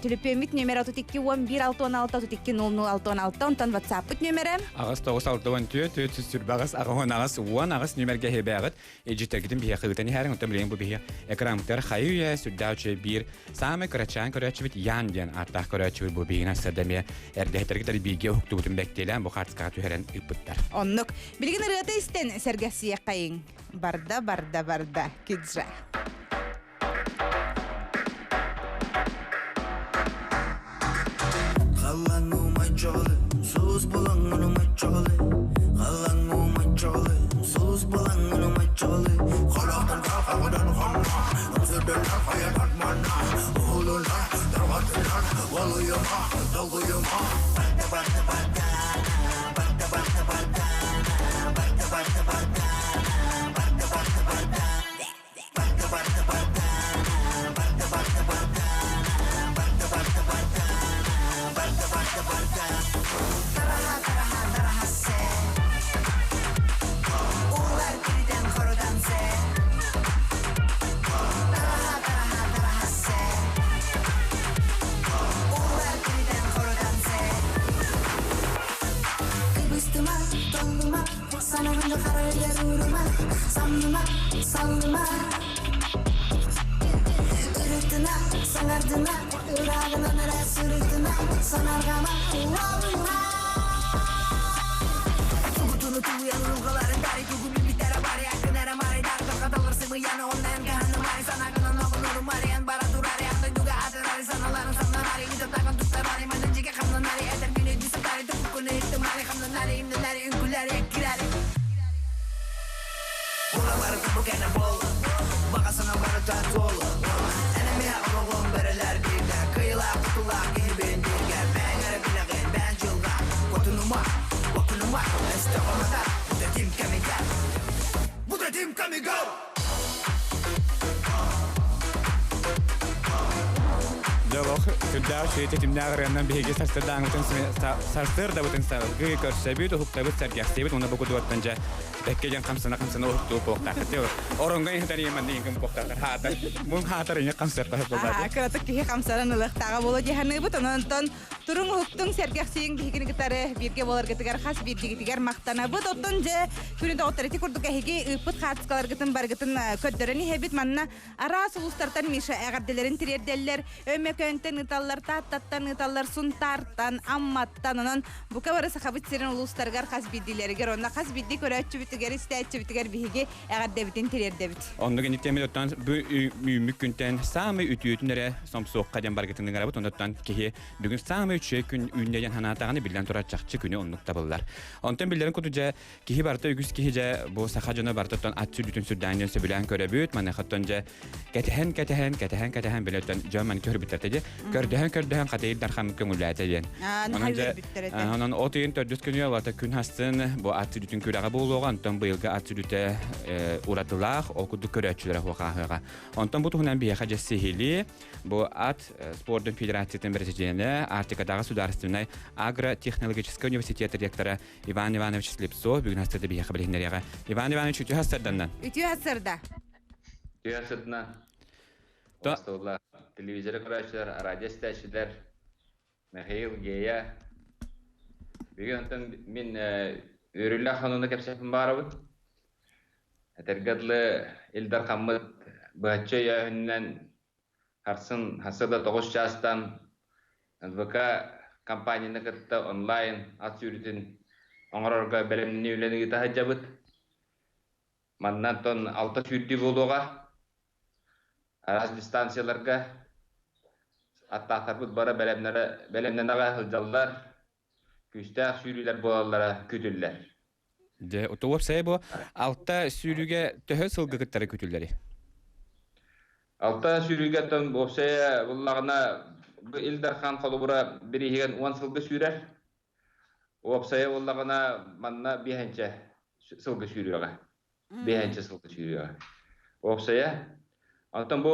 Түлүпүөммүт нүөмэрэ 32 11 66 32 00 66, онтон WhatsApp-пыт нүөмэрэ Аҕыс тоҕус алта уон түөрт түөрт сүүс сүүрбэ аҕыс аҕыс аҕыс уон аҕыс нүөмэргэ эһибээҕит илдьиттэргитин биһиэхэ ыытан иһээриҥ оттон билигин бу биһи экранмытыгар хайы үйэ сүрдээх үчүгэй биир саамай кырачаан көрөөччүбүт Ян диэн ааттаах көрөөччүбүт бу биһигини ассарда эмиэ эрдэһиттэргитэр бииргэ уһуктубутун бэктиэлээн бу хаартыскаҕа түһэрэн ыыппыттар. Оннук. Билигин ырыата истэн сэргэхсийэххэйиҥ. Барда, барда, барда, киджа. Кэннигэр уурума, самныма, саллыма Ырытына, саҥардына, ырааҕынан эрэ сырытына Санарҕама, уолума Тугутуну тулуйан ылҕаларын тари тугу билбиттэрэ бары аккынара марайдар Тохтотоллор сымыйаны оннайан кыһаннымари Санаагынан оҕунуру марыйан бара турари Ах дойдуга атырари саналарын самнанари Ыытатагын туттарари манан дьигэ хамнанари Этэр күнү дии сатари туппуккуну иттымари Хамнанари имнэнари үҥкүлэри эккирэри Була бу кэнэ бол Баҕа санам барыта туол Эн эмиэ олоҕум бэрэлэр бииргэ Кыйылаах кутулаах киһибин бииргэ Бэйэҥ эрэ билэҕин бэйэҥ дьылҕа Куотунума, куотунума Өстөөх уматар Бу тэтим кэмигэр Бу тэтим кэмигэр Дьолох сүрдээх үчүгэй тэтимнээх ырыаннан биһиги сарсыардааҥҥытын сарсыардабытын салгыы көрсөбүт, уһуктабыт, сэргэхсийэбит уонна бу кудуоттан дьэ бэккэ диэн хамсана-хамсана уһуктуу буолуохтааххыт. Оронго иһитэр ийэмэн иҥким буолуохтаахтар хаатар. Мун хаатар иҥэ хамсыахтаах буоллаат. Кыратык киһи хамсаран ылыахтааҕа буолуо дии саныыбыт. Онон Туруҥ уһуктуҥ, сэргэхсийиҥ биһигини кытары бииргэ буоларгытыгар хас биирдигитигэр махтанабыт. Оттон дьэ, күнү доҕоттор ити курдук эһиги ыыппыт хаартыскаларгытын барыгытын көрдөрөн иһэбит. Манна араас улуустартан Миша эҕэрдэлэрин тириэрдэллэр. Өймөкөөнтөн ыыталлар, Тааттаттан ыыталлар, Сунтаартан, Амматтан. Онон бука бары Сахабыт сирин улуустарыгар хас биирдиилэригэр уонна хас биирдии көрөөччүбүтүгэр, истээччибитигэр биһиги эҕэрдэбитин тириэрдэбит. Оннук инниттэн оттон бу үүммүт күнтэн саамай үтүөтүн эрэ сомсуохха диэн баргытын ыҥырабыт. Онтон киһи бүгүн саамай үчүгэй күн үүннэ диэн санаатаҕына биллэн турар чахчы күнү оннук табыллар. Онтон биллэрин курдук дьэ киһи барыта үгүс киһи дьэ бу саха дьоно барыта ат сүрдүтүн сүрдээн диэн сөбүлээн көрөбүт. Маныхаттан дьэ кэтэһэн кэтэһэн кэтэһэн кэтэһэн билэттэн дьон маны көрбүттэр дьэ көрдөһөн көрдөһөн хатыйыр дархан көҥүллээтэ диэн. Онон дьэ онон от ыйын төрдүс күнү алата күн хастын бу ат сүрдүтүн күрэҕэ буолуоҕа онтон быйылгы ат сүрдүтэ уратылаах ол курдук көрөөччүлэрэ хуохааһыаҕа. Онтон бу туһунан биһиэхэ дьэ сиһилии бу ат спордун федерациятын президенэ Арктикатааҕы судаарыстыбаннай агротехнологическай университет ректора Иван Иванович Слепцов бүгүн хастарда биһиэхэ билиһиннэриэҕэ. Иван Иванович үтүө хастарданнан. Үтүө хастарда. Үтүө хастардан. Остуолла телевизоры көрөөччүлэр, радио истээччилэр, Михаил Гея. Бүгүн онтон мин үөрүүлээх сонуну кэпсэппин баарабын. Этэргэ дылы Ил Дархаммыт быһаччы өйөөһүнүнэн Харсын хасыда 9 чаастан НВК компанияны кытта онлайн ат сүүрүүтүн оҥорорго бэлэмнэнии үлэни ыыта сылдьабыт. Манна онтон алта сүүрдүү буолуоҕа. Араас дистанцияларга аттаахтарбыт бары бэлэмнэрэ бэлэмнэнэҕэ сылдьаллар. Күүстээх сүүрүүлэр буолаллара күүтүллэр. Дьэ, уопсайа бу алта сүүрүүгэ төһө сылгы кыттары күтүллэрий? Алта сүүрүүгэ оттон уопсайа буллаҕына бу Ил Дархан холобура бирииһигэн 10 сылгы сүүрэр. Уопсайа буоллаҕына манна биэһэнчэ сылгы сүүрүөҕэ. Биэһэнчэ сылгы сүүрүөҕэ. Уопсайа Оттон бу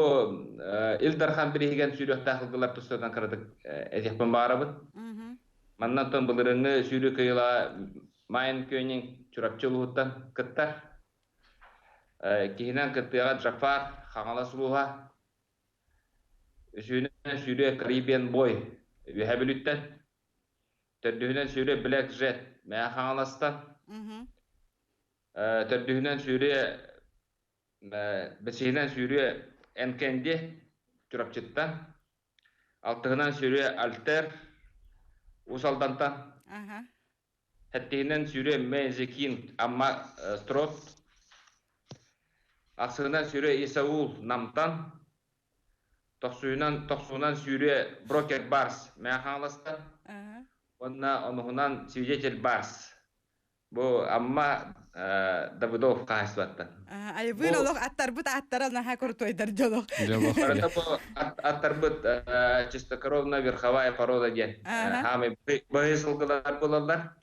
Ил Дархан бирииһигэн сүүрүөхтээх сылгылар тустарынан кыратык этиэхпин баҕарабын. Манна оттон былырыыҥҥы сүүрүү кыйыла Майн Кёнинг Чурапчы улууһуттан кыттар. Киһинэн кыттыаҕа Джафар Хаҥалас улууһа, үсүһүнэн сүүрүө Caribbean Boy Үөһээ Бүлүүттэн, төрдүһүнэн сүүрүө Black Jet Мэҥэ Хаҥаластан, төрдүһүнэн сүүрүө бэсиһинэн сүүрүө Энкенди Чурапчыттан, алтыһынан сүүрүө Альтер Уус Алдантан, Сэттиһинэн сүүрүө Мэзикин Амма Строт, ахсыһынан сүүрүө Исаул Намтан, тохсуһунан тохсуһунан сүүрүө Брокер Барс Мэҥэ Хаҥаластан уонна онуһунан Свидетель Барс Бу Амма Давыдов хаһайыстыбаттан. Айыбыын олох аттарбыт аттара наһаа курутуойдар дьолох. Барыта бу аттарбыт чистокровная верховая порода диэн хаамай быһый сылгылар буолаллар.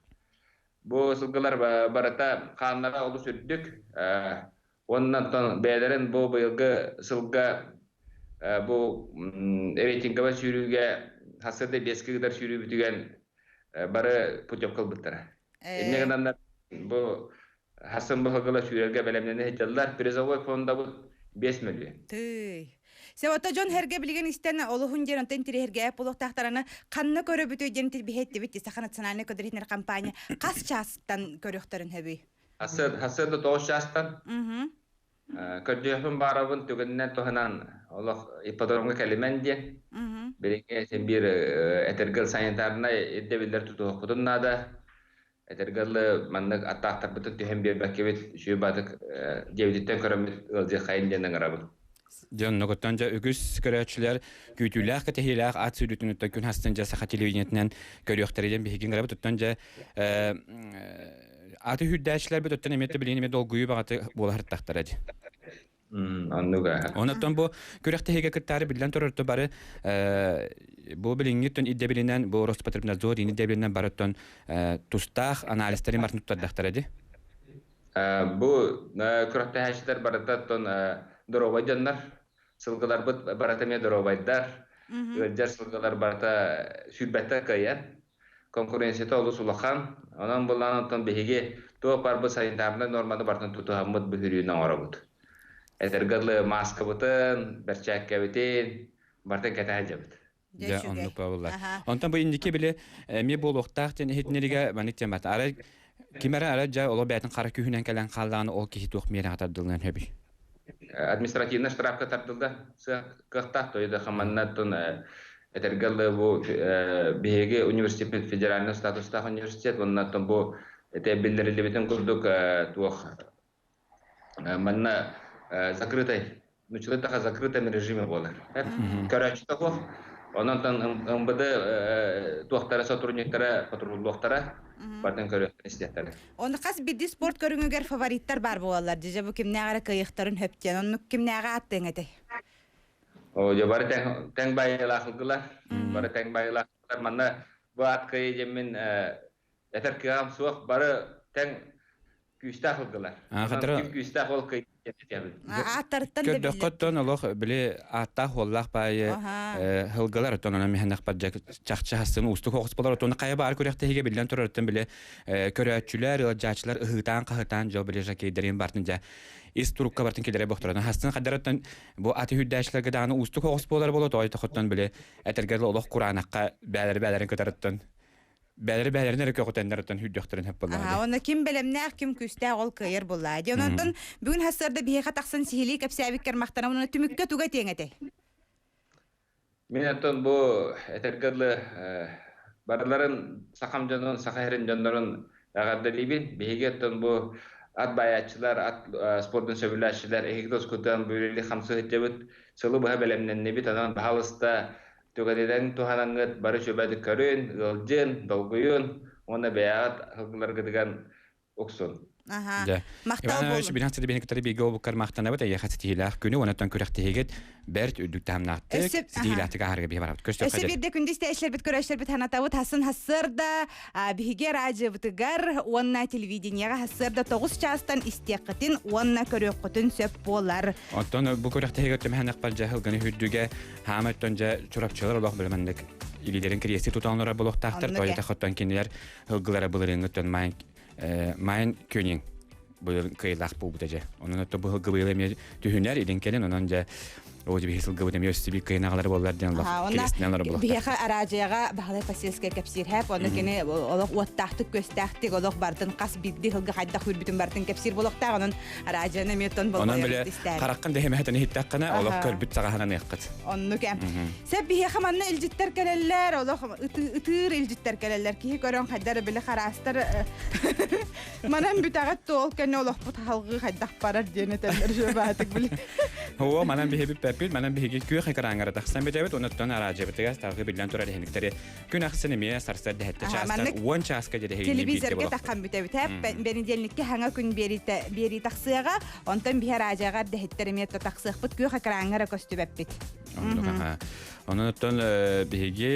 Бу сылгылар барыта хааннара олус үрдүк. Уонна оттон бэйэлэрин бу быйылгы сылга бу рейтинговай сүүрүүгэ хасыада биэскэ ыытар сүүрүүбүтүгэр бары путевка ылбыттара. Инньэ гынан бу хассын быһылгыла сүүрэргэ бэлэмнэнэ сылдьаллар. Призовой фондабыт 5 мөлүйүөн. Тыый. Севата дьон herге билигин истэн олуһун диэн онтон интириэһиргээп буолуохтаахтараны ханна көрөбүтүй диэн тирбиһэттибит Саха национальнай көдөрүһүнэр компания хас чаастан көрүөхтөрүн хөбүй? Хасыада тоҕус чаастан көрдүөхпүн баарабын түгэнинэн туһанан олох ипподромҥа кэлимэн диэн. Билиҥҥи син биир этэргэл санитарнай ирдэбиллэр тутуһуохпутун наада. Этэргэ дылы маннык аттаахтарбытын түһэн биэрбэккэбит үчүгэй баатык диэбититтэн көрөммүт ыалдьыаххайын диэн ыҥырабын. Дьон ноготтон дьэ үгүс көрөөччүлэр күүтүүлээх кэтэһиилээх ат сүүрүүтүн күн хастын дьэ саха телевидениетинэн көрүөхтэрэ диэн биһиги ыҥырабыт оттон дьэ аты үүрдээччилэрбит оттон эмиэ билигин эмиэ долгуйуу баҕаты буола сырыттахтара дии. Оннуга. Онон бу күрэхтэһиигэ кыттаары биллэн турар бары бу билиҥҥи өттүн ирдэбилинэн бу Роспотребнадзор ирдэбилинэн бары өттүн тустаах анализтары барын туттардахтара дии. Бу күрэхтэһээччилэр барыта оттон доруобай дьоннор, сылгыларбыт барыта эмиэ доруобайдар, ыалдьар сылгылар барыта сүүрбэттэр кыайан. Конкуренцията олус улахан. Онон булан оттон биһиги туох барбыт санитарнай нуорманы барытын тутуһаммыт бүһүрүүнү оҥоробут. Этэргэ дылы мааскабытын, бэрчээккэбитин барытын кэтэ сылдьабыт. Дьэ, оннук буолла. Онтон бу инники били эмиэ буолуохтаах диэн иһитиннэригэ маннык диэн бата. Арай ким эрэ арай дьэ оло бэйэтин хара күүһүнэн кэлэн хааллаҕына ол киһи туох миэрэҕэ тардыллыан сөбүй? Административнай штрафка тардылла кыахтаах тойу да хаманнаттан этэргэ дылы бу биһиги университет федеральный статустаах университет уонна бу ити биллэриллибитин курдук туох манна закрытай нуччалыы закрытом режиме буолар. Көрөөччү да суох. Онон МВД туохтара сотрудниктара патруллуохтара батын көрүөхтэрин истиэхтэрэ. Оны хас биирдии спорт көрүҥүгэр фавориттар баар буолаллар. Дьэ бу кимнээҕэ эрэ кыайыахтарын хөптүөн. Оннук кимнээҕэ ааттыаҥ этэй? О, дьэ бары тэҥ тэҥ байылаах ылгылар. Бары тэҥ байылаах. Манна бу аат кыайы диэммин этэр кыаҕым суох. Бары тэҥ күүстээх ылгылар. Ким күүстээх ол кыайы Ааттарыттан да биллэр. Көрдөххөттөн олох били ааттаах уоллаах баайы һылгылар оттон онон миһэннэх баржа чахчы хасын уустук оҕус болар оттон хайа баар күрэхтэһиигэ биллэн турарыттан били көрөөччүлэр ыалдьааччылар ыһыытаан-хаһытаан дьол били жакейдэрин бартын дьэ ис турукка бартын килэрэ бохторон хастын хадарыттан бу аты хүрдээччилэргэ даҕаны уустук оҕус буолар боло тоой тохоттон били этэргэ олох кураанахха бээлэри бээлэрин кытарыттан бээлэри бээлэрин эрэ көҕүтэннэр оттон хүрдөхтөрүн хөп буоллаҕа. Онно ким бэлэмнээх, ким күүстээх ол кыайар буоллаа. Дии онон бүгүн хассыарда биһиэхэ тахсан сиһилии кэпсээбиккэр махтанабын. Онно түмүккэ туга этиэҥ этэй? Мин оттон бу этэргэ дылы барыларын сахам дьонун, саха сирин дьоннорун эҕэрдэлиибин. Биһиги оттон бу ат баайааччылар, ат спордун сөбүлээччилэр эһиги тоскутан бу үлэли хамсыы сылдьабыт, сылы быһа бэлэмнэннибит. Онон баһалыста түгэнинэн туһанаҥҥыт бары сүбэни көрүн, ыалдьын, долгуйун уонна бэйэҕит сылгыларгытыгар уксун. Аха. Махтал Иван Иванович, билэн ситибиһин кытары бииргэ олбуккар махтанабыт, эйиэхэ ситиһиилээх күнү, онон күрэхтэһиигит бэрт үрдүк таһымнаахтык, ситиһиилээхтик ааһарга биһи барабыт. Көстүөххэ Өссө биирдэ күндү истээччилэрбит, көрөөччүлэрбит санатабыт, хасын хассыарда биһиги радиобытыгар уонна телевидениеҕа хассыарда 9 чаастан истиэххитин уонна көрүөххүтүн сөп буолар. Оттон бу күрэхтэһиигэ түмэһэнэх дьэ сылгыны үрдүгэ хаама өттөн дьэ чурапчылар олох билэмэнник илиилэрин кириэсти тутан олорор буолуохтаахтар. Тоойо тахоттон кинилэр ылгылара былырыыҥҥыттан майн майн көнин быйыл кыайылаах буолбута дьэ. Онон отто бу сылгы быйыл эмиэ түһүнэр илин кэлин онон дьэ оо биһи сылгыбыт эмиэ өссө биир кыайын аҕалар буоллар диэн олох кириэстинэн олорор буолуохтаах. Биһиэхэ араадьыйаҕа Баһылай Посельскай кэпсиир хэп онно кини олох уоттаахтык көстөөхтүк олох бартын хас биирдии сылгы хайдах үрбүтүн бартын кэпсиир буолуохтаах онон араадьыйаны эмиэ тон Онон бile хараххын дэһимэһэтин иһиттэххинэ олох көрбүт саҕаһынан ыаххыт. Оннук ээ. Сеп биһиэхэ манна илдьиттэр кэлэллэр, олох ытыыр илдьиттэр кэлэллэр. Киһи көрөн хайдар били хараастар манан бүтэҕит туол кэннэ олохпут халгыы хайдах барар диэн этэллэр жөбаатык били. Оо, манан биһи бүппэппит, манан биһиги күөх экрангара тахсан бүтэбит, онуттан араадьыбытыгар салгыы биллэн турар иһиниктери күн ахсын эмиэ сарсыар дэһэтте чаастан 10 чааска диэри Телевизорга таххан бүтэбит. Бэнидиэлниккэ хаҥа күн биэрии тахсыаҕа, онтон биһи араадьыйаҕа дэһиттэр эмиэ тахсыахпыт күөх экраҥҥа эрэ көстүбэппит. Онон оттон биһиги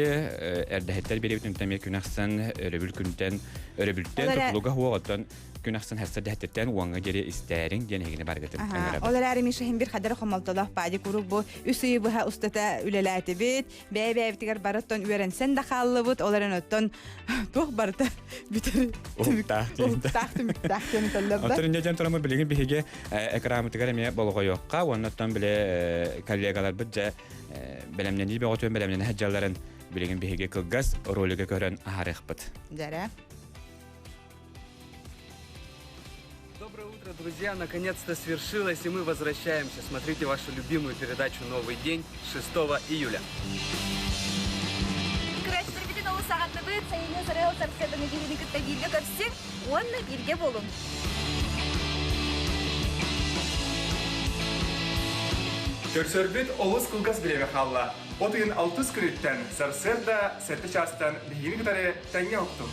эрдэһиттэр биэрэбит эмиэ күн ахсын өрөбүл күнтэн өрөбүлтэн тутулуга суох оттон күн ахсын хасса дэһэттиттэн уоҥҥа диэри истээриҥ диэн эһигини барыгытын ыҥырабыт. Ол эрээри Миша иһин бир хадара хомолтолоох баадьы куруук бу үс ыйы быһа устата үлэлээтибит. Бэйэ-бэйэбитигэр бары оттон үөрэнсэн да хааллыбыт. Ол эрэн оттон туох барыта бүтэр уһуктаах уһуктаах түмүктээх диэн этэллэр да. Оттон инньэ дьон турамы билигин биһиги экранмытыгар эмиэ болҕойуохха уонна оттон бile коллегаларбыт дьэ бэлэмнэнии бөҕөтүн бэлэмнэнэ сылдьалларын билигин биһиги кылгас ролига көрөн аһарыахпыт. Дьэрэ. Утро, друзья, наконец-то свершилось, и мы возвращаемся. Смотрите вашу любимую передачу «Новый день» 6 июля. Көрөөччүлэрбитин олус аҕаттыбыт, сайыҥҥы сарыал сарсыарданы биһигини кытта бииргэ көрсүҥ уонна бииргэ буолуҥ. Көрсөрбүт олус кылгас бириэмэ хаалла. От ыйын алтыс күнүттэн сарсыарда сэттэ чаастан биһигини кытары тэҥҥэ уктуҥ.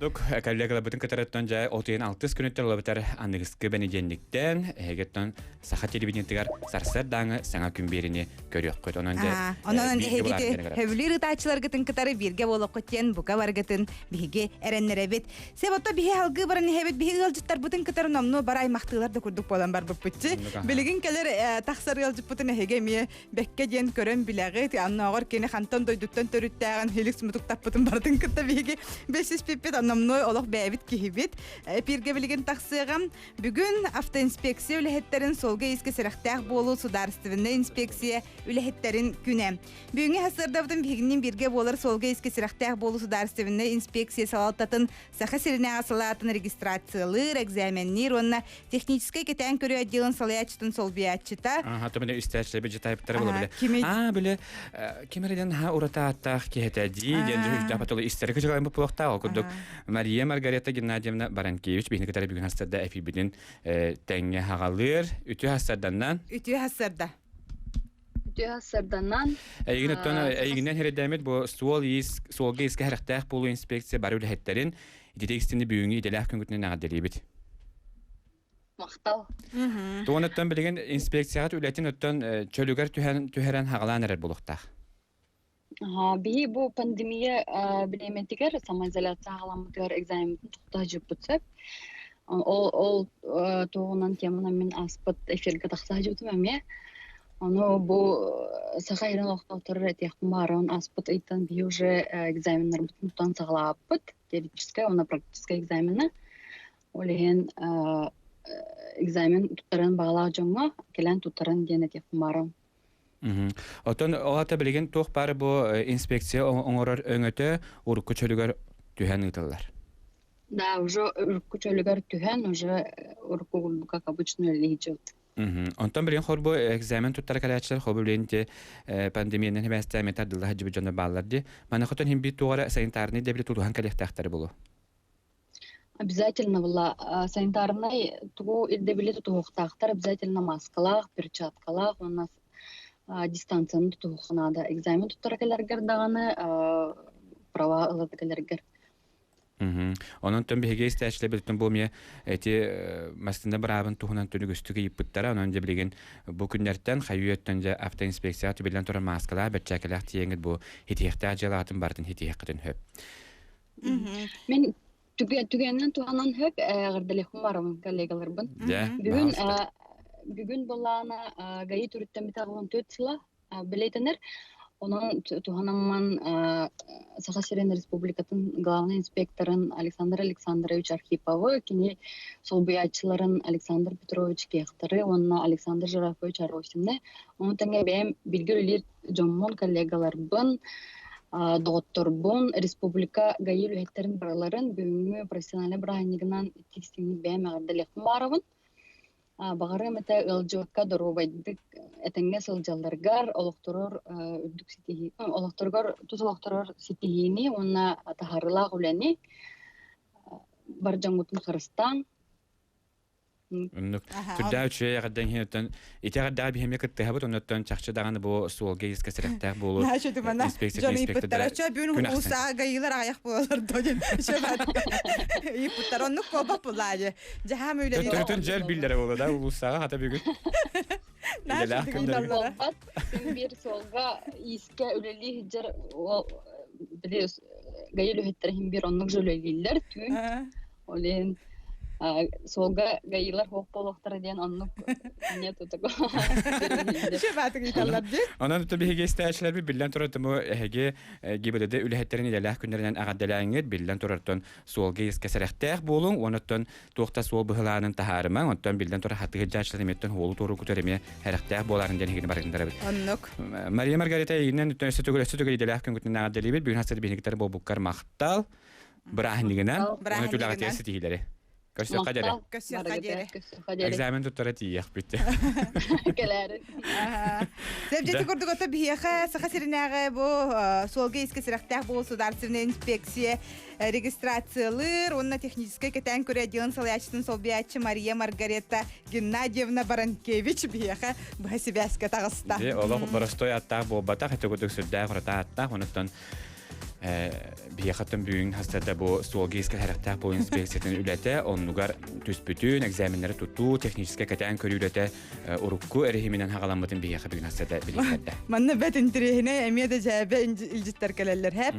Дук коллегаларбытын кытарыттан дьэ отуйан алтыс күнүттэн олобутар аныгыскы бэнидиэнниктэн эһигиттэн саха телевидениетыгар сарсыардааҥы саҥа күн биэрини көрүөххүт. Онон дьэ Онон эһигити хөбүлүүр ытааччыларгытын кытары бииргэ буолуоххут диэн бука баргытын биһиги эрэннэрэбит. Себото биһи алгыы баран иһэбит биһи ыалдьыттарбытын кытары номнуо бар аймахтыылар да курдук буолан барбыппытчы. Билигин кэлэр тахсар ыалдьыппытын эһиги эмиэ бэккэ диэн көрөн билэҕит, оннооҕор кини хантан дойдуттан төрүттээҕин Хеликс мутуктаппытын барытын кытта биһиги бэсиспиппит, онномной олох бэйэбит киһибит. Эпиргэ билигин тахсыаҕым. Бүгүн автоинспекция үлэһиттэрин суолга-иискэ сэрэхтээх буолуу судаарыстыбаннай инспекция үлэһиттэрин күнэ. Бүгүҥҥү сарсыардабытын биһигинниин бииргэ буолар суолга-иискэ сэрэхтээх буолуу судаарыстыбаннай инспекция салалтатын Саха сиринээҕи салаатын регистрациялыыр, экзаменниир уонна техническэй кэтээн көрүү отделын салайааччытын солбуйааччыта. Аха, то бile истээччилэр били тайптара була биле. Аа, биле ким эрэ ха урата ааттаах киһитэ дии диэн дьүһүлдээх батылы истэри кыжыгайын буппуохтаах. Ол курдук Мария Маргарита Геннадьевна Баранкевич биһини кытары бүгүн хастарда эфирбитин тэҥҥэ хаҕалыыр. Үтүө хастарданнан. Үтүө хастарда. Үтүө хастарданнан. Эйигин оттон эйигиннэн херейдэммит бу суол иис суолга иискэ хэрэхтээх буолуу инспекция бары үлэһиттэрин ититик истини бүгүҥҥү идэлээх күҥҥүтүнэн эҕэрдэлиибит. Махтал. Туон оттон билигин инспекцияҕа үлэтин оттон чөлүгэр түһэн түһэрэн хаҕалаан эрэр буолуохтаах. Биһи бу пандемия бириэмэтигэр самоизоляция хаҕаламмытыгар экзаменмытын тохто сылдьыбыппыт сөп. Ол ол туһунан теманан мин ааспыт эфиргэ тахса сылдьыбытым эмиэ. Ону бу Саха сирин олохтоохторугар этиэхпин баҕарабын ааспыт ыйтан биһи уже экзаменнарбытын тутан саҕалаабыппыт. Теоретическай уонна практическай экзамена. Ол иһин экзамен туттаран баҕалаах дьоҥҥо кэлэн туттаран диэн этиэхпин баҕарабын. Оттон ол ата билигин туох баар бу инспекция оҥорор өҥөтө урукку чөлүгэр түһэн ыытыллар? Да, уже урукку чөлүгэр түһэн, уже урукку курдук как обычно үлэлиһиччибит. Онтон билигин хор бу экзамен туттара кэлээччилэр хор билигин те пандемиянан хибээстээн метар дылла сылдьыбыт дьоннор бааллар дии. Маны хотон хин биир туох эрэ санитарный дэбили тутуһан кэлиэхтээхтэр буолуо. Обязательно была санитарнай тугу ирдэбили тутуһуохтаахтар обязательно маскалаах, перчаткалаах уонна дистанцияны тутуһуохха наада. Экзамен туттара кэлэргэр даҕаны права ыла кэлэргэр. Онон төн биһиги истээччилэрбитин бу эмиэ эти массыына быраабын туһунан түнүгүстүк ыйыппыттара. Онон дьэ билигин бу күннэртэн хайыы үйэттэн дьэ автоинспекцияҕа түбүллэн турар мааскалаах, бэрчээкэлээх тиийэҥҥит бу хитиэхтээх дьыалаҕытын барытын хитиэххитин сөп. Мин түгэнинэн туһанан хөп эҕэрдэлиэхпин барабын коллегаларбын. Бүгүн бүгүн былаана ГАИ төрүттэммитэ 14 сыла билетенер. Онон туһанамман Саха сирин Республикатын главный инспекторын Александр Александрович Архиповы, кини солбуйааччыларын Александр Петрович Кехтары уонна Александр Жирафович Аросины, ону тэҥэ бэйэм билгэ үлэлиир дьоммун, коллегаларбын, доҕотторбун, республика ГАИ үлэһиттэрин барыларын бүгүҥҥү профессиональнай бырааһынньыгынан итии-истиҥник бэйэм эҕэрдэлиэхпин баҕарабын. Баҕарыам этэ ыалдьыбакка доруобайдык этэҥҥэ сылдьалларыгар, олохторугар үрдүк ситиһии, олохторугар тус олохторугар ситиһиини уонна таһаарыылаах үлэни бар дьоҥҥутун харыстааҥ. Оннук. Сүрдээх үчүгэй эҕэрдэн иһин ити эҕэрдэҕэ биһиэмэ кыттыһабыт оннуттан чахчы даҕаны бу суолга иискэ сэрэхтээх буолуу инспекция дьон ыйыппыттара чө бүгүн улуустааҕы гаилар аҕыйах буолалар до диэн ыйыппыттар оннук буолбат буллаажы дьаһаам үлэлиир Төрүтүн дьэл биллэрэ буолла да улуустааҕы хата бүгүн Үлэлээх буолбат син биир суолга иискэ үлэлии сылдьар били гаи үлэһиттэрэ иһин биир оннук же үлэлииллэр түүн Ол иһин суолга гаилар суох буолуохтара диэн оннук нету такого. Шебатык ыйталлар дии. Онон биһиги истээччилэрбит биллэн турар туму эһиги ГИБДД үлэһиттэрин идэлээх күннэринэн эҕэрдэлээҥҥит биллэн турартан суолга иискэ сэрэхтээх буолуҥ уонна туох да суол быһылаанын таһаарымаҥ онтон биллэн турар хатыы сылдьааччылар эмиэттэн уолу туору кутар эмиэ сэрэхтээх буоларын диэн эһигини барыгындарабыт. Оннук. Мария Маргарита эйигинэн өссө төгүл өссө төгүл идэлээх күҥҥүтүнэн эҕэрдэлиибит. Бүгүн хас биһигиттэр буолбуккар махтал. Бырааһынньыгынан, уонна түлэҕитигэр ситиһиилэри. Көрсүөххэ диэри. Көрсүөххэ диэри. Экзамен туттара тиийиэхпит. Кэлээрин. Сэбдьити курдук ото биһиэхэ Саха сиринээҕи бу суолга искэ сирэхтээх буол судаарственная инспекция регистрациялыыр уонна техническэй кэтээн көрүү отделын салайааччытын солбуйааччы Мария Маргарета Геннадьевна Баранкевич биһиэхэ быһа сибээскэ таҕыста. Дьэ, олох боростой аттаах буолбатах, ити курдук сүрдээх ураты ааттаах, онуттан биһиэхэттэн бүгүн хастарда бу суолга искэ сэрэхтээх буолуу инспекциятын үлэтэ оннугар түспүтүн, экзаменнары тутуу, техническэй кэтээн көрүү үлэтэ урукку эрэһииминэн хаҕаламмытын биһиэхэ бүгүн хастарда билиһиннэрдэ. Манна бэт интэриэһинэй эмиэ да дьээбэ илдьиттэр кэлэллэр хэп.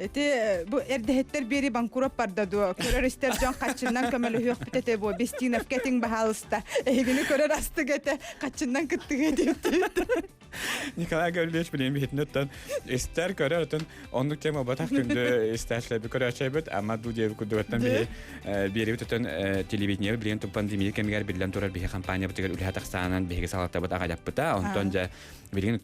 Ити бу эрдэһиттэр биэри банкрот барда дуо? Көрөр истэр дьон хаччыннан көмөлөһүөхпүт этэ буо. Бестиновка этиҥ баһаалыста. Эһигини көрөр астык этэ. Хаччыннан кыттыга диэбит. Николай Гаврильевич билин биһитин оттон истэр көрөр отон оннук тема батах күндү истээчлэби көрөөчөйбүт ама ду диэби курдугаттан биһи биэрибит отон телевидение билин ту пандемия кэмигэр биллэн турар биһи компаниябытыгар үлэһэ тахсаанан биһиги салалтабыт аҕадьаппыта онтон дьэ билигин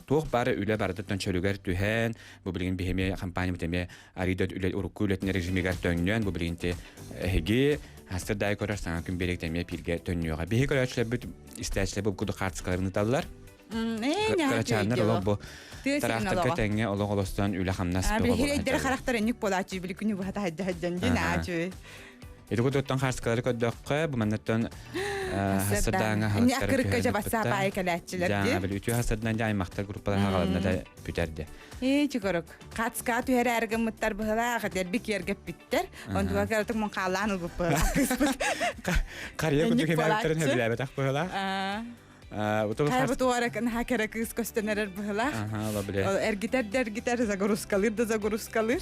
туох бары үлэ барытыттан чөлүгэр түһэн бу билигин биһи компаниябыт эмиэ арыйда үлэ урукку үлэтин режимигэр төннөн бу билигин ти эһиги хастар дай көрөр саҥа күн биэрик эмиэ пииргэ төннүөҕэ биһи көрөөччүлэрбит истээччилэр бу курдук хаартыскаларын ыталлар кырачааннар олох бу тараахтарга тэҥҥэ олох олостон үлэ-хамнас бөҕө Хирэйдэр харахтар энник буолааччы били күнү быһа таһайда хаджан дин аачы Ити курдуктан хаарскалары көрдөххө, бу маннаттан хасырдааҥа хаһыттар Акырыкка жа бассаап аайы кэлээччилэр ди. Били үтүө хасырдан дьа аймахтар группалар хагаланна да бүтэрди. Ээ чукорук. Хацка түһэрээр гыммыттар быһылаах дэрби киэргэппиттэр. Онтуга кыратык мун хаалаан ылбыт быһылаах кыыспыт. Карья курдук химээбиттэрин хөбүлээбэтэх быһылаах. Хайа туара наһаа кэрэ кыыс көстөн эрэр быһылаах. Ол эргитэр да эргитэр, загрузкалыыр да загрузкалыыр.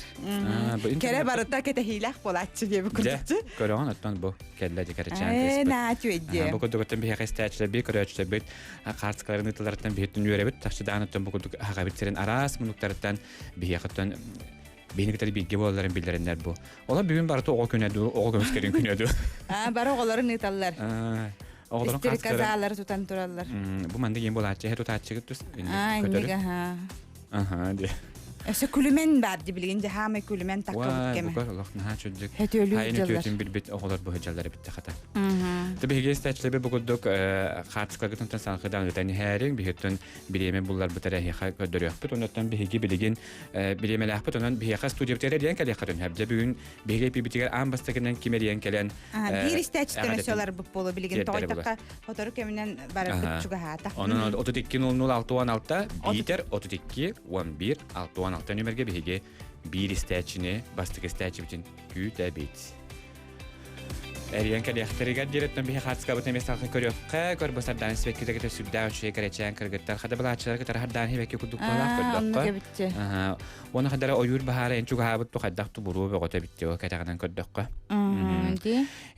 Кэрэ барыта кэтэһиилээх буолааччы диэби курдуччу. Көрөҕүн оттон бу кэллэ дьэ кэрэчээн кыыспыт. Ээ, наачу Бу курдук оттон биһиэхэ истээччилэрбит, көрөөччүлэрбит хаартыскаларын ыытыларыттан биһиттэн үөрэбит. Тахчыдаан оттон бу курдук аҕабыт сирин араас муннуктарыттан биһиэхэттэн биһини кытары бииргэ буолалларын биллэриннэр бу. Олор бүгүн барыта оҕо күнэ дуу, оҕо көмүскэрин күнэ дуу. Бары оҕолорун ыыталлар. Оҕолорун Истерикозалары тутан тураллар. Бу маннык иэн буолааччы, эһэ тутааччыгыт тус. Аа, инник аха. Аха, ди. Өссө күлүмэн баар ди билигин дьаһаамай күлүмэн таккабыт кэмэ. Бука олох наһаа чүддүк. Хөтүөлүү Хайын дьаллар. үтүөтүн билбит оҕолор быһыдьаллар эбит хата. Ты биһиги истээччилэрбит бу курдук хаартыскаларгытын салгыдан ыытан иһээриҥ, биһиттэн бириэмэ булларбыт эрэ эһиэхэ көрдөрүөхпүт. Оннуттан биһиги билигин бириэмэлээхпит, онон биһиэхэ студиябытыгар эрийэн кэлиэххитин сөп. Дьэ бүгүн биһиги эпиибитигэр аан бастакынан ким эрийэн кэлэн Биир истээччиттэн өссө ыларбыт буолуо билигин тоҕойдоххо Сотору кэминэн барарбыт чугаһаата. Онон 32 00 66 биитэр 32 11 66 нүмергэ биһиги биир истээччини, бастакы истээччибитин күүтэбит. Эрийэн кэлиэхтэригэр диэрэттэн биһи хаартыскабытын эмиэ салҕыы көрүөххэ, көр бу сардаан сибэккитэ сүрдээх үчүгэй кэрэчээн кыргыттар хата былааччылар кытары хардаан сибэкки курдук буолаах көрдөххө. Уонна хадара ойуур баһаара эн чугаһаабыт ту хайдах ту буруо бөҕөтө эбит диэ кэтэҕинэн көрдөххө.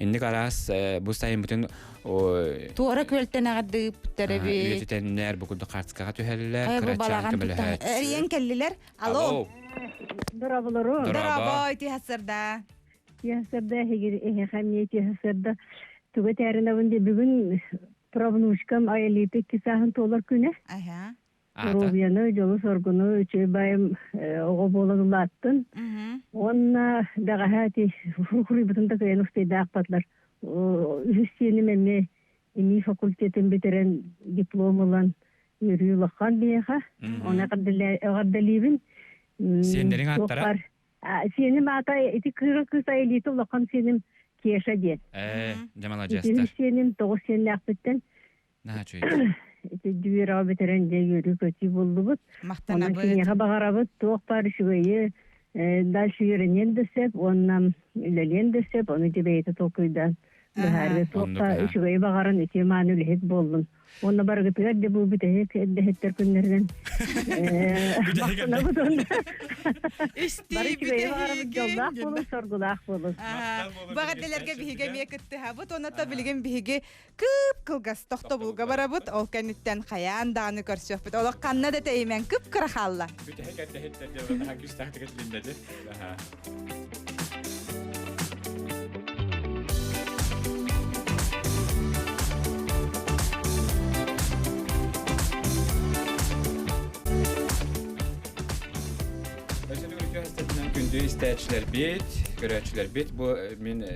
Инник араас бу сайыммытын Туора күөлтэн эҕэрдэ ыыппыттар эбит. Үйэтитэннэр бу курдук хаартыскаҕа түһэллэр, кырачаан көмөлөһөөччү. Эрийэн кэллилэр. Алло. Дорооболору. Дорообо, ити хасырда. Тиһасырда эһиэхэ эмиэ тиһасырда. Туга тээринабын де бүгүн правнучкам Аялита икки сааһын туолар күнэ. Аха. Доруобуйаны, дьолу-соргуну үчүгэй байым оҕо буолан улааттын. Уонна бэҕэһээ ити хуруйбутун да кыайан устайдаахпатлар. Үһүс сиэним эмиэ ИМИ факультетын бүтэрэн диплом ылан үөрүү улахан биһиэхэ. Оны эҕэрдэлиибин. Сиэннэриҥ ааттара? Сиэним аата ити кыра кыыс Аэлита улахан сиэним Кеша диэн. Ээ, дьэ маладьыастар. Үһүс сиэним тоҕус сиэннээхпиттэн Наһаа үчүгэй. Ити үөрэҕи бүтэрэн дьэ үөрүү-көтүү буллубут. Онон Махтанабыт. киниэхэ баҕарабыт туох баар үчүгэйи дальше үөрэниэн да сөп уонна үлэлиэн да сөп ону дьэ бэйэтэ толкуйдаан быһаарыа туох Оннук да аһа. үчүгэйи баҕаран үтүө мааны үлэһит буоллун. Уонна барыгытыгар дьэ бу бүтэһик эрдэһиттэр күннэринэн махтанабыт уонна бары үчүгэйи баҕарабыт дьоллоох буолун, соргулаах буолун. Баҕардыларга биһиги эмиэ кыттыһабыт уонна то билигин биһиги кып-кылгас тохтобулга барабыт, ол кэнниттэн хайаан даҕаны көрсүөхпүт. Олох ханна да тэйимэн кып-кыра хаалла. Бүтэһик эрдэһиттэр дьэ наһаа күүстээхтик этилиннэди. Өсө күндү истээччилэрбит, Көрөөччүлэрбит бу мин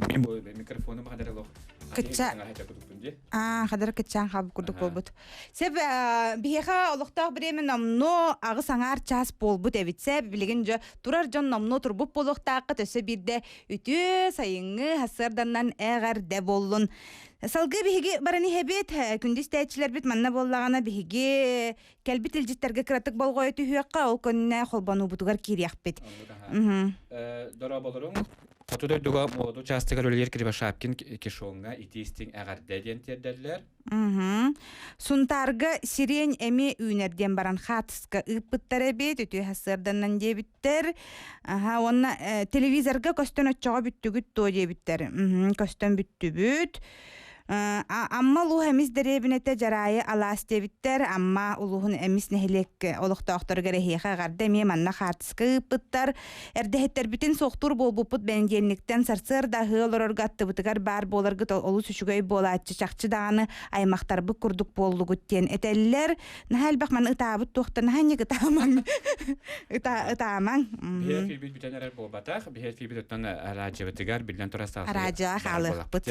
мин бу микрофону баҕадар олох Кытча. Аа, хадыр кытчаан хаалбыт курдук буолбут. Сеп биһиэхэ олохтоох бириэмэ номнуо аҕыс аҥаар чаас буолбут эбит. Сеп билигин дьэ турар дьон номнуо турбут буолуохтааххыт өссө биирдэ үтүө сайыҥҥы сарсыарданнан эҕэрдэ буоллун. Салгыы биһиги баран иһэбит. Күндү истээччилэрбит манна буоллаҕына биһиги кэлбит илдьиттэргэ кыратык болҕойо түһүөххэ, ол көннө холбонуубутугар киириэхпит. Дорооболоруҥ. Хоту дойдуга Молоду учаастагар үлэлиир Кривошапкин Кишоҥҥа итии-истиҥ эҕэрдэ диэн тиэрдэллэр. Сунтаарга сирень эмиэ үүнэр диэн баран хаатыска ыыппыттар эбит, үтүө сарсыарданнан диэбиттэр. Аха, уонна телевизорга көстөн оччоҕо бүттүгүт дуо диэбиттэр. Көстөн бүттүбүт. Амма улууһа эмис дэриэбинэтэ Дьараайы алаас диэбиттэр. Амма улууһун эмис нэһилиэк олохтоохторугар эһиэхэ эҕэрдэ эмиэ манна хаартыска ыыппыттар. Эрдэһиттэрбитин суохтуур буолбуппут бэнидиэнниктэн сарсыарда аһыы олорорго аттыбытыгар баар буоларгыт олус үчүгэй буолааччы чахчы даҕаны аймахтарбыт курдук буоллугут диэн этэллэр. Наһаа элбэх маны ытаабыт туохтан наһаа инник ытаамаҥ. Ытаамаҥ. Биһиэхэ фиибит бүтэн эрэр буолбатах. Биһиэхэ фиибит оттон араадьыбытыгар биллэн турар саҕалыы Араадьыга хаалыахпыт.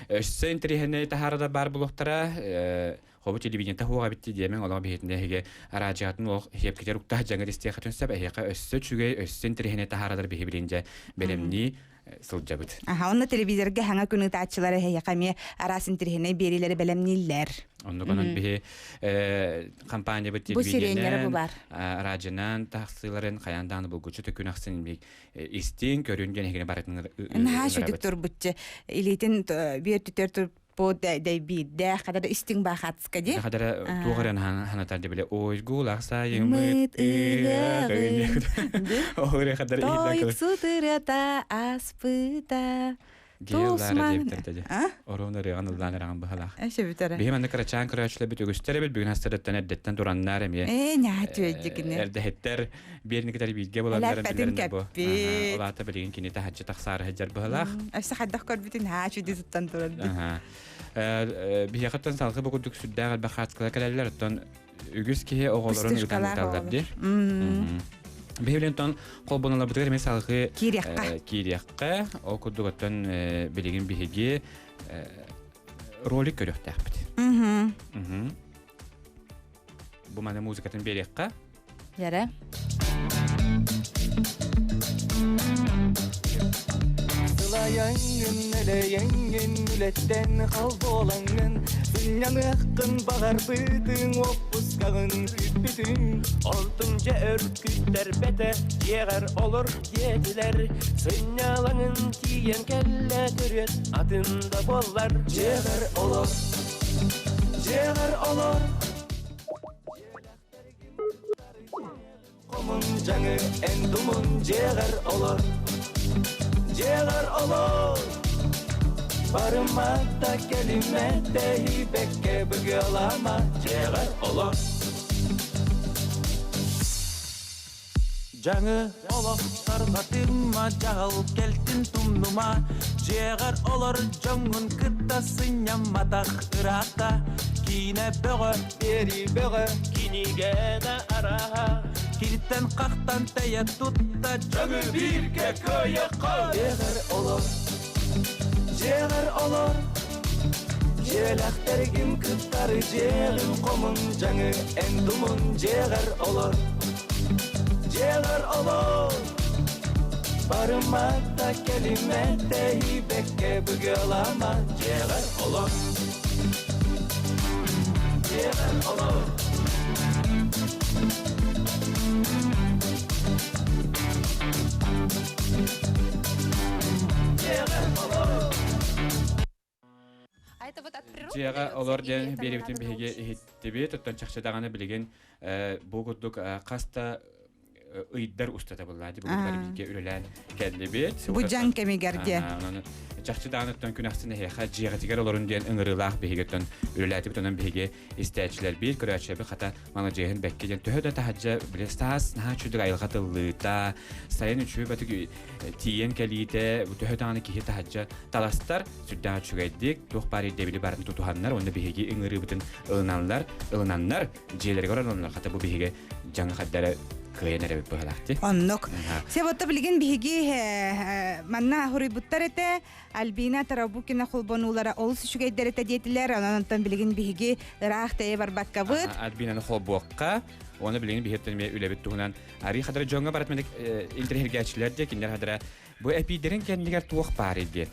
Өссө интэриэһинэй таһаарыда баар буолуохтара. Хобу телевидениета хуоҕа битти диэмэҥ олоҕо биһитинэ эһиги араадьыгатын олох хиэпкитер уктаах дьаҥыр истиэхэтин сөп эһиэхэ өссө үчүгэй өссө интэриэһинэй таһааралар биһи билин дьэ бэлэмнии сылдьабыт. Аха, онно телевизорга хаҥа күн ыытааччылар эһиэхэ эмиэ араас интэриэһинэй биэриилэри бэлэмнииллэр. Оннук онон биһи компаниябыт телевидениенэн, араадьынан тахсыыларын хайаан даҕаны булгуччу күн ахсын истиҥ, көрүн диэн эһигини барытын Наһаа сүдүк турбутчу. Илиитин биир түтөр бу дэйбиирдээх хата да истиҥ баахатска ди. Хадара туох эрэ ханатар дебиле ойгулах сайымыт ыһыаҕын. Ол эрэ хадара иһиллэн Тойуксутырата аспыта Тусман. Орон ырыаҕын ыллаан эрэҕин быһалаах. Эшебүтэрэ. Биһи манна кырачаан көрөөччүлэрбит үгүстэр эбит бүгүн астарыттан эрдэттэн тураннар эмиэ. Ээ ньаа түөйдикини. Эрдэһиттэр биэрникитэр бииргэ буланнар билэрин бу. Улаата билигин кини таһаччы тахсаары сылдьар быһалаах. Өссө хайдах көрбүтүн haa чүдү туттан турар. Биһиэхэттэн салгы бу курдук сүрдээх элбэх хаачкалар кэлэллэр оттон үгүс киһи оҕолорун ыытан ыыталлар дии. Биһи тон холбонуларбытыгар эмиэ салгыы киириэххэ. Киириэххэ. Ол курдук оттон билигин биһиги ролик көрүөхтээхпит. Бу маны музыкатын биэриэххэ. Ярэ. Сылайаҥҥын, элэйэҥҥин, үлэттэн хал буолаҥҥын, сынньаныаххын баҕарбытыҥ, уоппускаҕын күүппүтүҥ. Онтуҥ дьэ өркүттэрбэтэ, дьиэҕэр олор диэтилэр, сынньалаҥын тиийэн кэллэ төрүөт атын да буоллар. Дьиэҕэр олор, дьиэҕэр олор. Хомун дьаҥы эн думун дьиэҕэр олор, дьиэҕэр олор. Барыма да кэлимэ тэһийбэккэ быгыалаама дьиэҕэр олор. Дьаҥы олох тарҕатыма, дьаһал кэлтин тумнума, дьиэҕэр олор дьоҥҥун кытта сынньамматах ыраата, киинэ бөҕө, биэрии бөҕө, кинигэ да арааһа, киртэн хахтан тэйэ тутта, дьаҥы бииргэ кыайыахха. Дьиэҕэр олор, дьиэҕэр олор, дьиэлэхтэргин кыттары дьиэҕин хомун дьаҥы эн думун дьиэҕэр олор. Дьиэҕэр олор, барыма да кэлимэ тэһийбэккэ быгыалаама дьиэҕэр олор. Дьиэҕэр олор. Дьиэҕэр олор. Дьиэҕэ олор диэн биэрибитин биһиги иһиттибит. Оттон чахчы даҕаны билигин бу курдук хас да ыйдар устата буллаа ди бүгүн бары бииргэ үлэлээн кэллибит. Бу дьаҥ кэмигэр диэн. Онон чахчы даҕаныттан күн ахсын эһиэхэ дьиэҕитигэр олорун диэн ыҥырыылаах биһигиттэн үлэлээтибит. Онон биһиги истээччилэрбит, көрөөччүлэрбит хата маладьыаһын бэккэ диэн төһө да таһырдьа били саас наһаа үчүгэй айылҕа тыллыыта, сайын үчүгэй бэтик тиийэн кэлиитэ, төһө даҕаны киһи таһырдьа таластар, сүрдээх үчүгэйдик туох баар ирдэбили барын тутуһаннар уонна биһиги ыҥырыыбытын ылыналлар, ылынаннар, дьиэлэригэр олороннор хата бу биһиги дьаҥы хардары кыайан эрэбит быһалаах дии. Оннук. Себотто билигин биһиги манна хоруйбуттар этэ Альбина Тарабукина холбонуулара олус үчүгэйдэр этэ диэтилэр. Онон онтон билигин биһиги ыраах тэйэ барбаккабыт. Альбинаны холбуохха. Уонна билигин биһиэттэн эмиэ үлэбит туһунан арыы хадара дьоҥҥо барат меник интириэһиргээччилэр дии кинилэр хадара бу эпиидэрин кэннигэр туох баар диэн.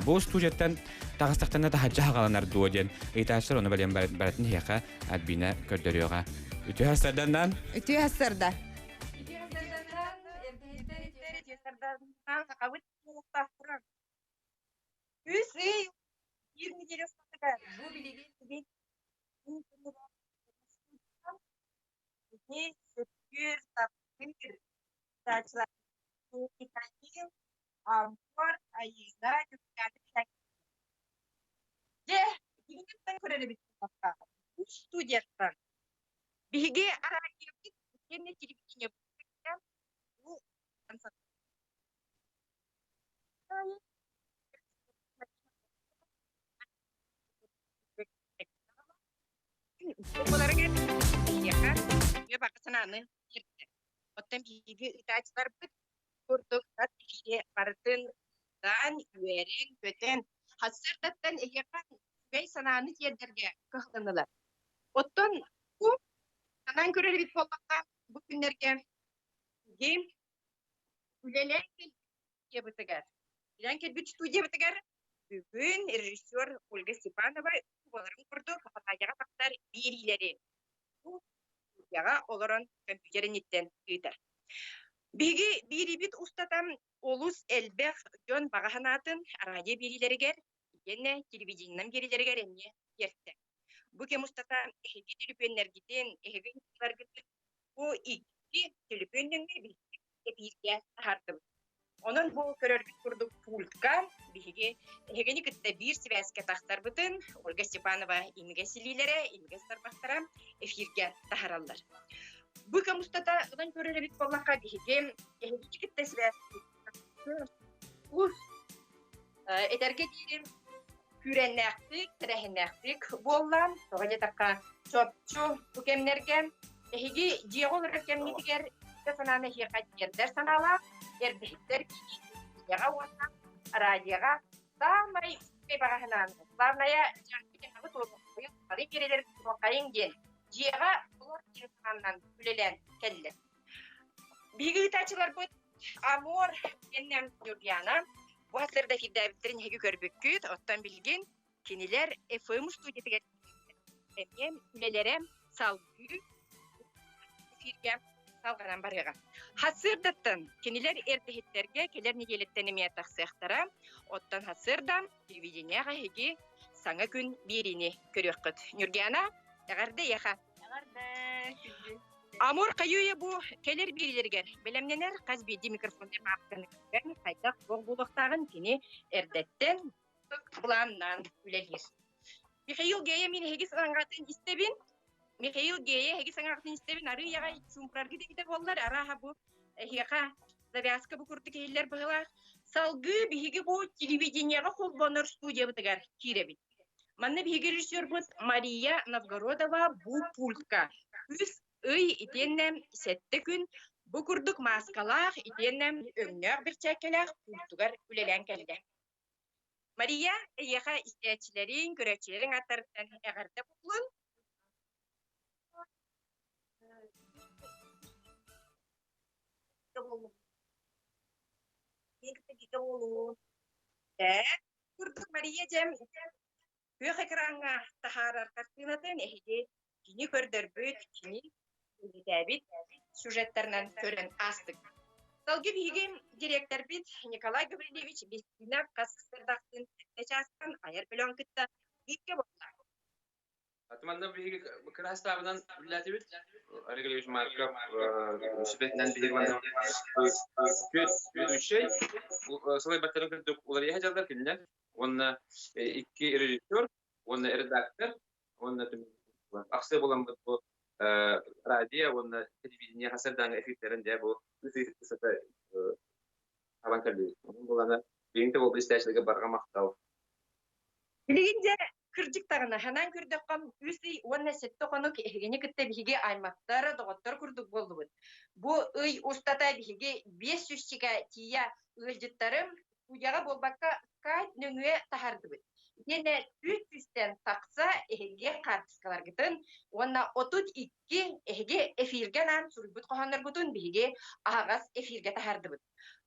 Бу студияттан таҕыстахтарына таһырдьа хаҕаланар дуо диэн ыйытааччылар ону бэлиэн баратын иһиэхэ Альбина көрдөрүөҕэ. Үтүө хастарданнан. Үтүө хастарда. Үс ый биир неделя устатыгар бу билигин сөпкүр таптыыр таачылар Михаил Ампор Айыына Дьэ, билигин көрөр эбит үс студияттан биһиги араадьыйабыт итиэннэ телевидениебыт бу Буоларыгар биһиэхэ үтүө баҕа санааны тиэрдэр. Оттон биһиги ыытааччыларбыт курдук хас киһи барытын даан, үөрэн, көтөн, сарсыардаттан эһиэхэ үчүгэй санааны тиэрдэргэ кыһалыннылар. Оттон бу санаан көрөр эбит буоллахха, бу күннэргэ биһиги үлэлээн студиябытыгар, үлэлээн кэлбит студиябытыгар бүгүн режиссер Ольга Степанова буоларын курдук Хатаайаҕа тахсар биэриилэри бу студияҕа олорон компьютер инниттэн ыытар. Биһиги биэриибит устата олус элбэх дьон баҕа санаатын радио биэриилэригэр итиэннэ телевидениенэн биэриилэригэр эмиэ тиэртэ. Бу кэм устата эһиги түлүпүөннэргитин, эһиги ыйытыыларгытын бу икки түлүпүөн нөҥүө биһиги эпииргэ таһаардыбыт. Онон бу көрөргүт курдук пультка биһиги эһигини кытта биир сибээскэ тахсарбытын Ольга Степанова имигэс илиилэрэ, имигэс тарбахтара эфиргэ таһараллар. Бу кэм устата ылан көрөр эбит буоллахха биһиги эһигини кытта сибээс этэргэ диэри күүрэннээхтик, тэрээһиннээхтик буолла. Тоҕо диэтэххэ, чопчу бу кэмнэргэ эһиги дьиэҕэ олорор кэмҥитигэр санааны эһиэхэ тиэрдэр санаалаах эрдэһиттэр телевидениеҕа уонна радиоҕа саамай үчүгэй баҕаһынан главное бары биэрэлэр туруоххайыҥ диэн дьиэҕэ олор диэн санаанан үлэлээн кэллэ. Биһиги ыытааччыларбыт Амур диэннээн Ньургуйаана бу сарсыарда эфирдээбиттэрин эһиги көрбүккүт. Оттон билигин кинилэр FM студиятыгар эмиэ үлэлэрэ салгыы эфиргэ салҕанан барыаҕа. Сарсыардаттан кинилэр эрдэһиттэргэ кэлэр нэдиэлэттэн эмиэ тахсыахтара. Оттон сарсыарда телевидениеҕа эһиги саҥа күн биэриини көрүөххүт. Ньургуйаана, эҕэрдэ эйиэхэ! Эҕэрдэ, күндү. Амур хайыы бу кэлэр биэриилэригэр бэлэмнэнэр хас биирдии микрофоннай паапканы көрөн хайдах туох буолуохтааҕын кини эрдэттэн былааннаан үлэлиир. Михаил Гея мин эһиги саҥаҕытын истэбин. Михаил Гея эһиги саҥаҕытын истэбин. Арыый аҕай чуумпураргыт эбитэ буоллар, арааһа бу эһиэхэ завязка бу курдук иһиллэр быһыылаах. Салгыы биһиги бу телевидениеҕа холбонор студиябытыгар киирэбит. Манна биһиги режиссербут Мария Новгородова бу пультка үс ый итиэннэ сэттэ күн бу курдук мааскалаах итиэннэ өҥнөөх бэрчээккэлээх пультугар үлэлээн кэллэ. Мария, эйиэхэ истээччилэриҥ, көрөөччүлэриҥ аттарыттан эҕэрдэ буоллун. Ээ, курдук Мария дьэм күөх экраҥҥа таһаарар хартыынатын эһиги кини көрдөрбүт, кини үлэтээбит сюжеттарынан көрөн аастык. Салгыы биһиги директорбит Николай Гаврильевич Бестинов хас сырдахтын сэттэ чаастан айар бөлөҕүн кытта бииргэ буолла. Манна биһиги кыраастаабынан үлэлээтибит. Олег Ильич Марков сүбэтинэн биһиги манна түөрт ведущай салайбаттарын курдук уларыйа дьаллар кинилэр уонна икки режиссер уонна редактор уонна ахсыы буламмыт бу радио уонна телевидение хасардааны эфирдэрин дьэ бу ысыта хабан кэллибит. Онон булана билигин да буолбут истээччилэргэ барҕа махтал. Билигин дьэ. Кырдьык даҕаны, санаан көрдөххө, үс ый уонна сэттэ хонук эһигини кытта биһиги аймахтар, доҕоттор курдук буоллубут. Бу ый устата биһиги 500 чика тиийэ ыалдьыттарым студияҕа буолбакка скайп нөҥүө таһаардыбыт. Итиэннэ 400-тэн тахса эһиги хаартыскаларгытын уонна 32 эһиги эфиргэ анаан суруйбут хоһоонноргутун биһиги аһаҕас эфиргэ таһаардыбыт.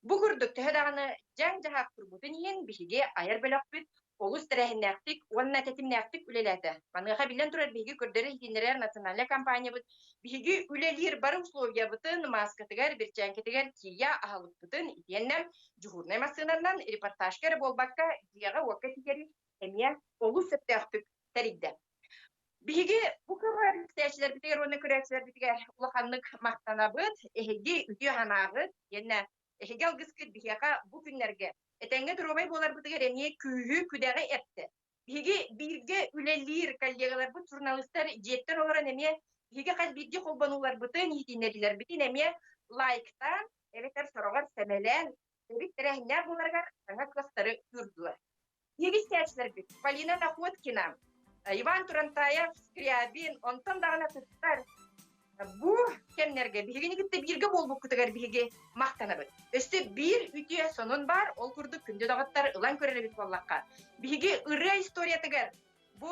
Бу курдук төһө даҕаны дьаҥ-дьаһах турбутун иһин биһиги айар бөлөхпүт олус тэрээһиннээхтик уонна тэтимнээхтик үлэлээтэ. Маныаха биллэн турар биһиги көрдөрөр-иһитиннэрэр национальнай компаниябыт биһиги үлэлиир бары условиябытын мааскатыгар, бирчээҥкитигэр тиийэ аһылыкпытын итиэннэ дьуһуурунай массыынанан репортажка эрэ буолбакка дьиэҕэ-уокка тиийэри эмиэ олус сөптөөхтүк тэрийдэ. Биһиги бу көрөөччүлэрбитигэр уонна көрөөччүлэрбитигэр улаханнык махтанабыт. Эһиги үтүө санааҕыт итиэннэ эһиги алгыскыт биһиэхэ бу күннэргэ этэҥҥэ доруобай буоларбытыгар эмиэ күүһү-күдэҕи эптэ. Биһиги бииргэ үлэлиир коллегаларбыт, суруналыыстар дьиэттэн олорон эмиэ биһиги хас биирдии холбонууларбытын, иһитиннэриилэрбитин эмиэ лайктаан эбэтэр сороҕор сэмэлээн эбит тэрээһиннээх буоларыгар саҥа кыахтары күүрдүлэр. Биһиги истээччилэрбит Полина Находкина, Иван Турантаев, Скрябин, онтон даҕаны атыттар бу кэмнэргэ биһигини кытта бииргэ буолбуккутугар биһиги махтанабыт. Өссө биир үтүө сонун баар, ол курдук күндү доҕоттор ылан көрөр эбит буоллахха. Биһиги ырыа историятыгар бу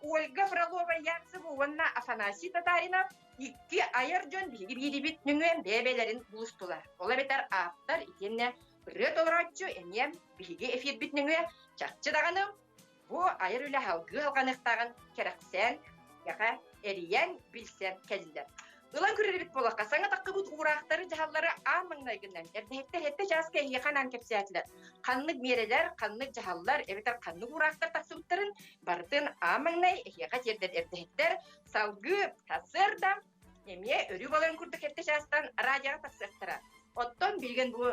Ольга Фролова-Ярцева уонна Афанасий Татаринов икки айар дьон биһиги биирибит нөҥүө бэйэ-бэйэлэрин булустулар. Ол эбэтэр ааптар итиэннэ ырыа толорооччу эмиэ биһиги эфирбит нөҥүө чахчы даҕаны бу айар үлэ салгыы алҕаныахтааҕын кэрэхсээн, эҕэ эрийэн, билсэн кэллилэр. Ылан көрөрбүт буоллахха, саҥа таххыбыт уураахтары, дьаһаллары аан маҥнайгынан эрдэһиттэр сэттэ чааска эһиэхэ анаан кэпсээтилэр. Ханнык миэрэлэр, ханнык дьаһаллар эбэтэр ханнык уураахтар тахсыбыттарын барытын аан маҥнай эһиэхэ тиэрдэр эрдэһиттэр салгыы сарсыарда эмиэ өрүү баларын курдук эрдэ чаастан радиоҕа тахсыахтара. Оттон билигин бу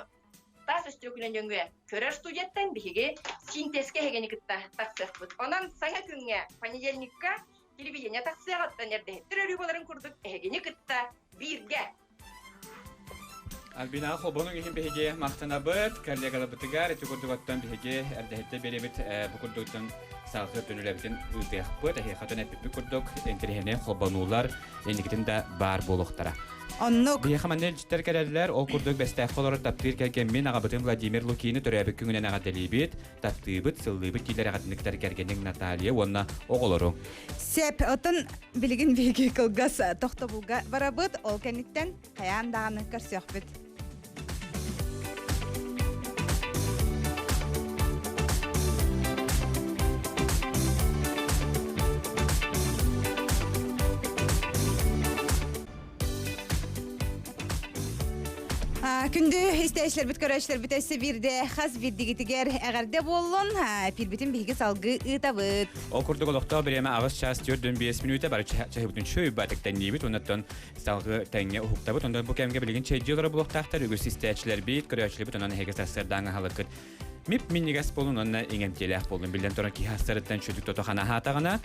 таас өстүөкүнэ нөҥүө көрөр студияттан биһиги синтезкэ эһигини кытта тахсыахпыт. Онон саҥа күҥҥэ понедельникка телевидение тахсыаҕыттан эрдэһиттэр өрүү буоларын курдук эһигини кытта бииргэ. Альбина холбонуҥ иһин биһиги махтанабыт, коллегаларбытыгар ити курдук оттон биһиги эрдэһиттэ биэрэбит бу курдуктан салгыы түнүлэбитин ыытыахпыт, эһиэхэ отон эппиппит курдук интэриэһинэй холбонуулар инникитин да баар буолуохтара. Оннук. Биһиэхэ манна илдьиттэр кэлэллэр, ол курдук бэстээххэ олорор таптыыр кэргэммин аҕабытын Владимир Лукины төрөөбүт күҥүнэн эҕэрдэлиибит, таптыыбыт, сыллыыбыт дииллэр эҕэрдиниктэр кэргэниҥ Наталья уонна оҕолоруҥ. Сеп, оттон билигин биһиги кылгас тохтобулга барабыт, ол кэнниттэн хайаан даҕаны көрсүөхпүт. Күндү истээчилэрбит, көрөөччүлэрбит өссө биирдэ хас биирдигитигэр эҕэрдэ буоллун. Пирбитин биһиги салгыы ыытабыт. Ол курдук олохтоох бириэмэ аҕыс чаас 4 мүнүүтэ бары чаһыбытын чөйбатыктанниибит оннуттан салгыы тэҥҥэ уһуктабыт. Онон бу кэмҥэ билигин чэйдии олоро булуохтаахтар үгүс истээччилэрбит, көрөөччүлэрбит онон эһиги сарсыардааҥы аһылыккыт мип минньигэс буолун уонна иҥэмтиэлээх буолун. Биллэн туран киһи астарыттан чөтүк тото хана аһаатаҕына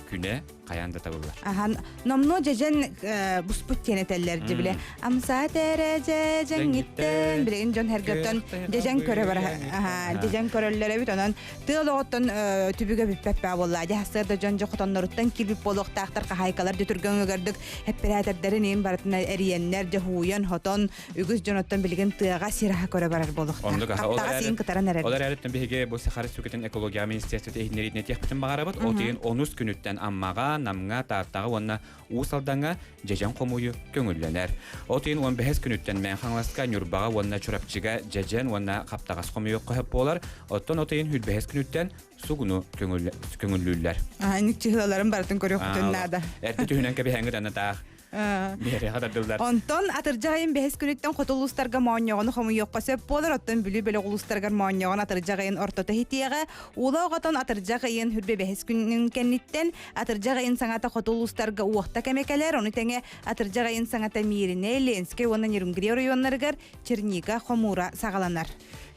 күнэ хайаан да табыллар. Ахан номнуо дьэдьэн буспут диэн этэллэр дьэ биле амсаа тээрэ дьэдьэҥҥиттэн билигин дьон эргэттэн дьэдьэн көрө бар дьэдьэн көрөллөр эбит онон Тыал оҕоттон түбүгэ бүппэт баа буолла. Дьэ сарсыарда дьон дьэ хотонноруттан киирбит буолуохтаахтар хаһаайкалар дьэ түргэн ыгардык эппэрээтэрдэрин иин барытын эрийэннэр дьэ һууйан хотон үгүс дьоноттон билигин тыаҕа сир аһа көрө барар буолуохтаах. Оннук аха. Хаптаҕа сиин кытаран эрэр. Ол эрээриттэн биһиги бу Саха Республикатын экология министерствота иһитиннэриитин этиэхпитин баҕарабыт. Ол тыйын онус күнүттэн Аммаҕа, Намҥа, Тааттаҕа уонна Уус Алдаҥҥа дьэдьэн хомуйу көҥүллэнэр. От ыйын 15 күнүттэн Мэҥэ Хаҥаласка, Ньурбаҕа уонна Чурапчыга дьэдьэн уонна хаптаҕас хомуйуохха сөп буолар. Оттон от ыйын 25 күнүттэн сугуну көҥүллүүллэр. Инник чыһылаларын барытын көрүөхпүтүн наада. Эрдэ түһүнэн кэбиһэҥҥит аны таах Биэриэхэ тардыллар. Онтон атырдьах ыйын бэһис күнүттэн хоту улуустарга моонньоҕону хомуйуохха сөп буолар. Оттон Бүлүү бөлөх улуустарыгар моонньоҕон атырдьах ыйын ортото иһитиэҕэ. Уула оҕотон атырдьах ыйын хүрбэ бэһис күнүн кэнниттэн Атырдьах ыйын саҥата хоту улуустарга уохта кэмэ кэлэр, ону тэҥэ атырдьах ыйын саҥата Мииринэй, Ленскэй уонна Нерюнгри оройуоннарыгар черника хомуура саҕаланар.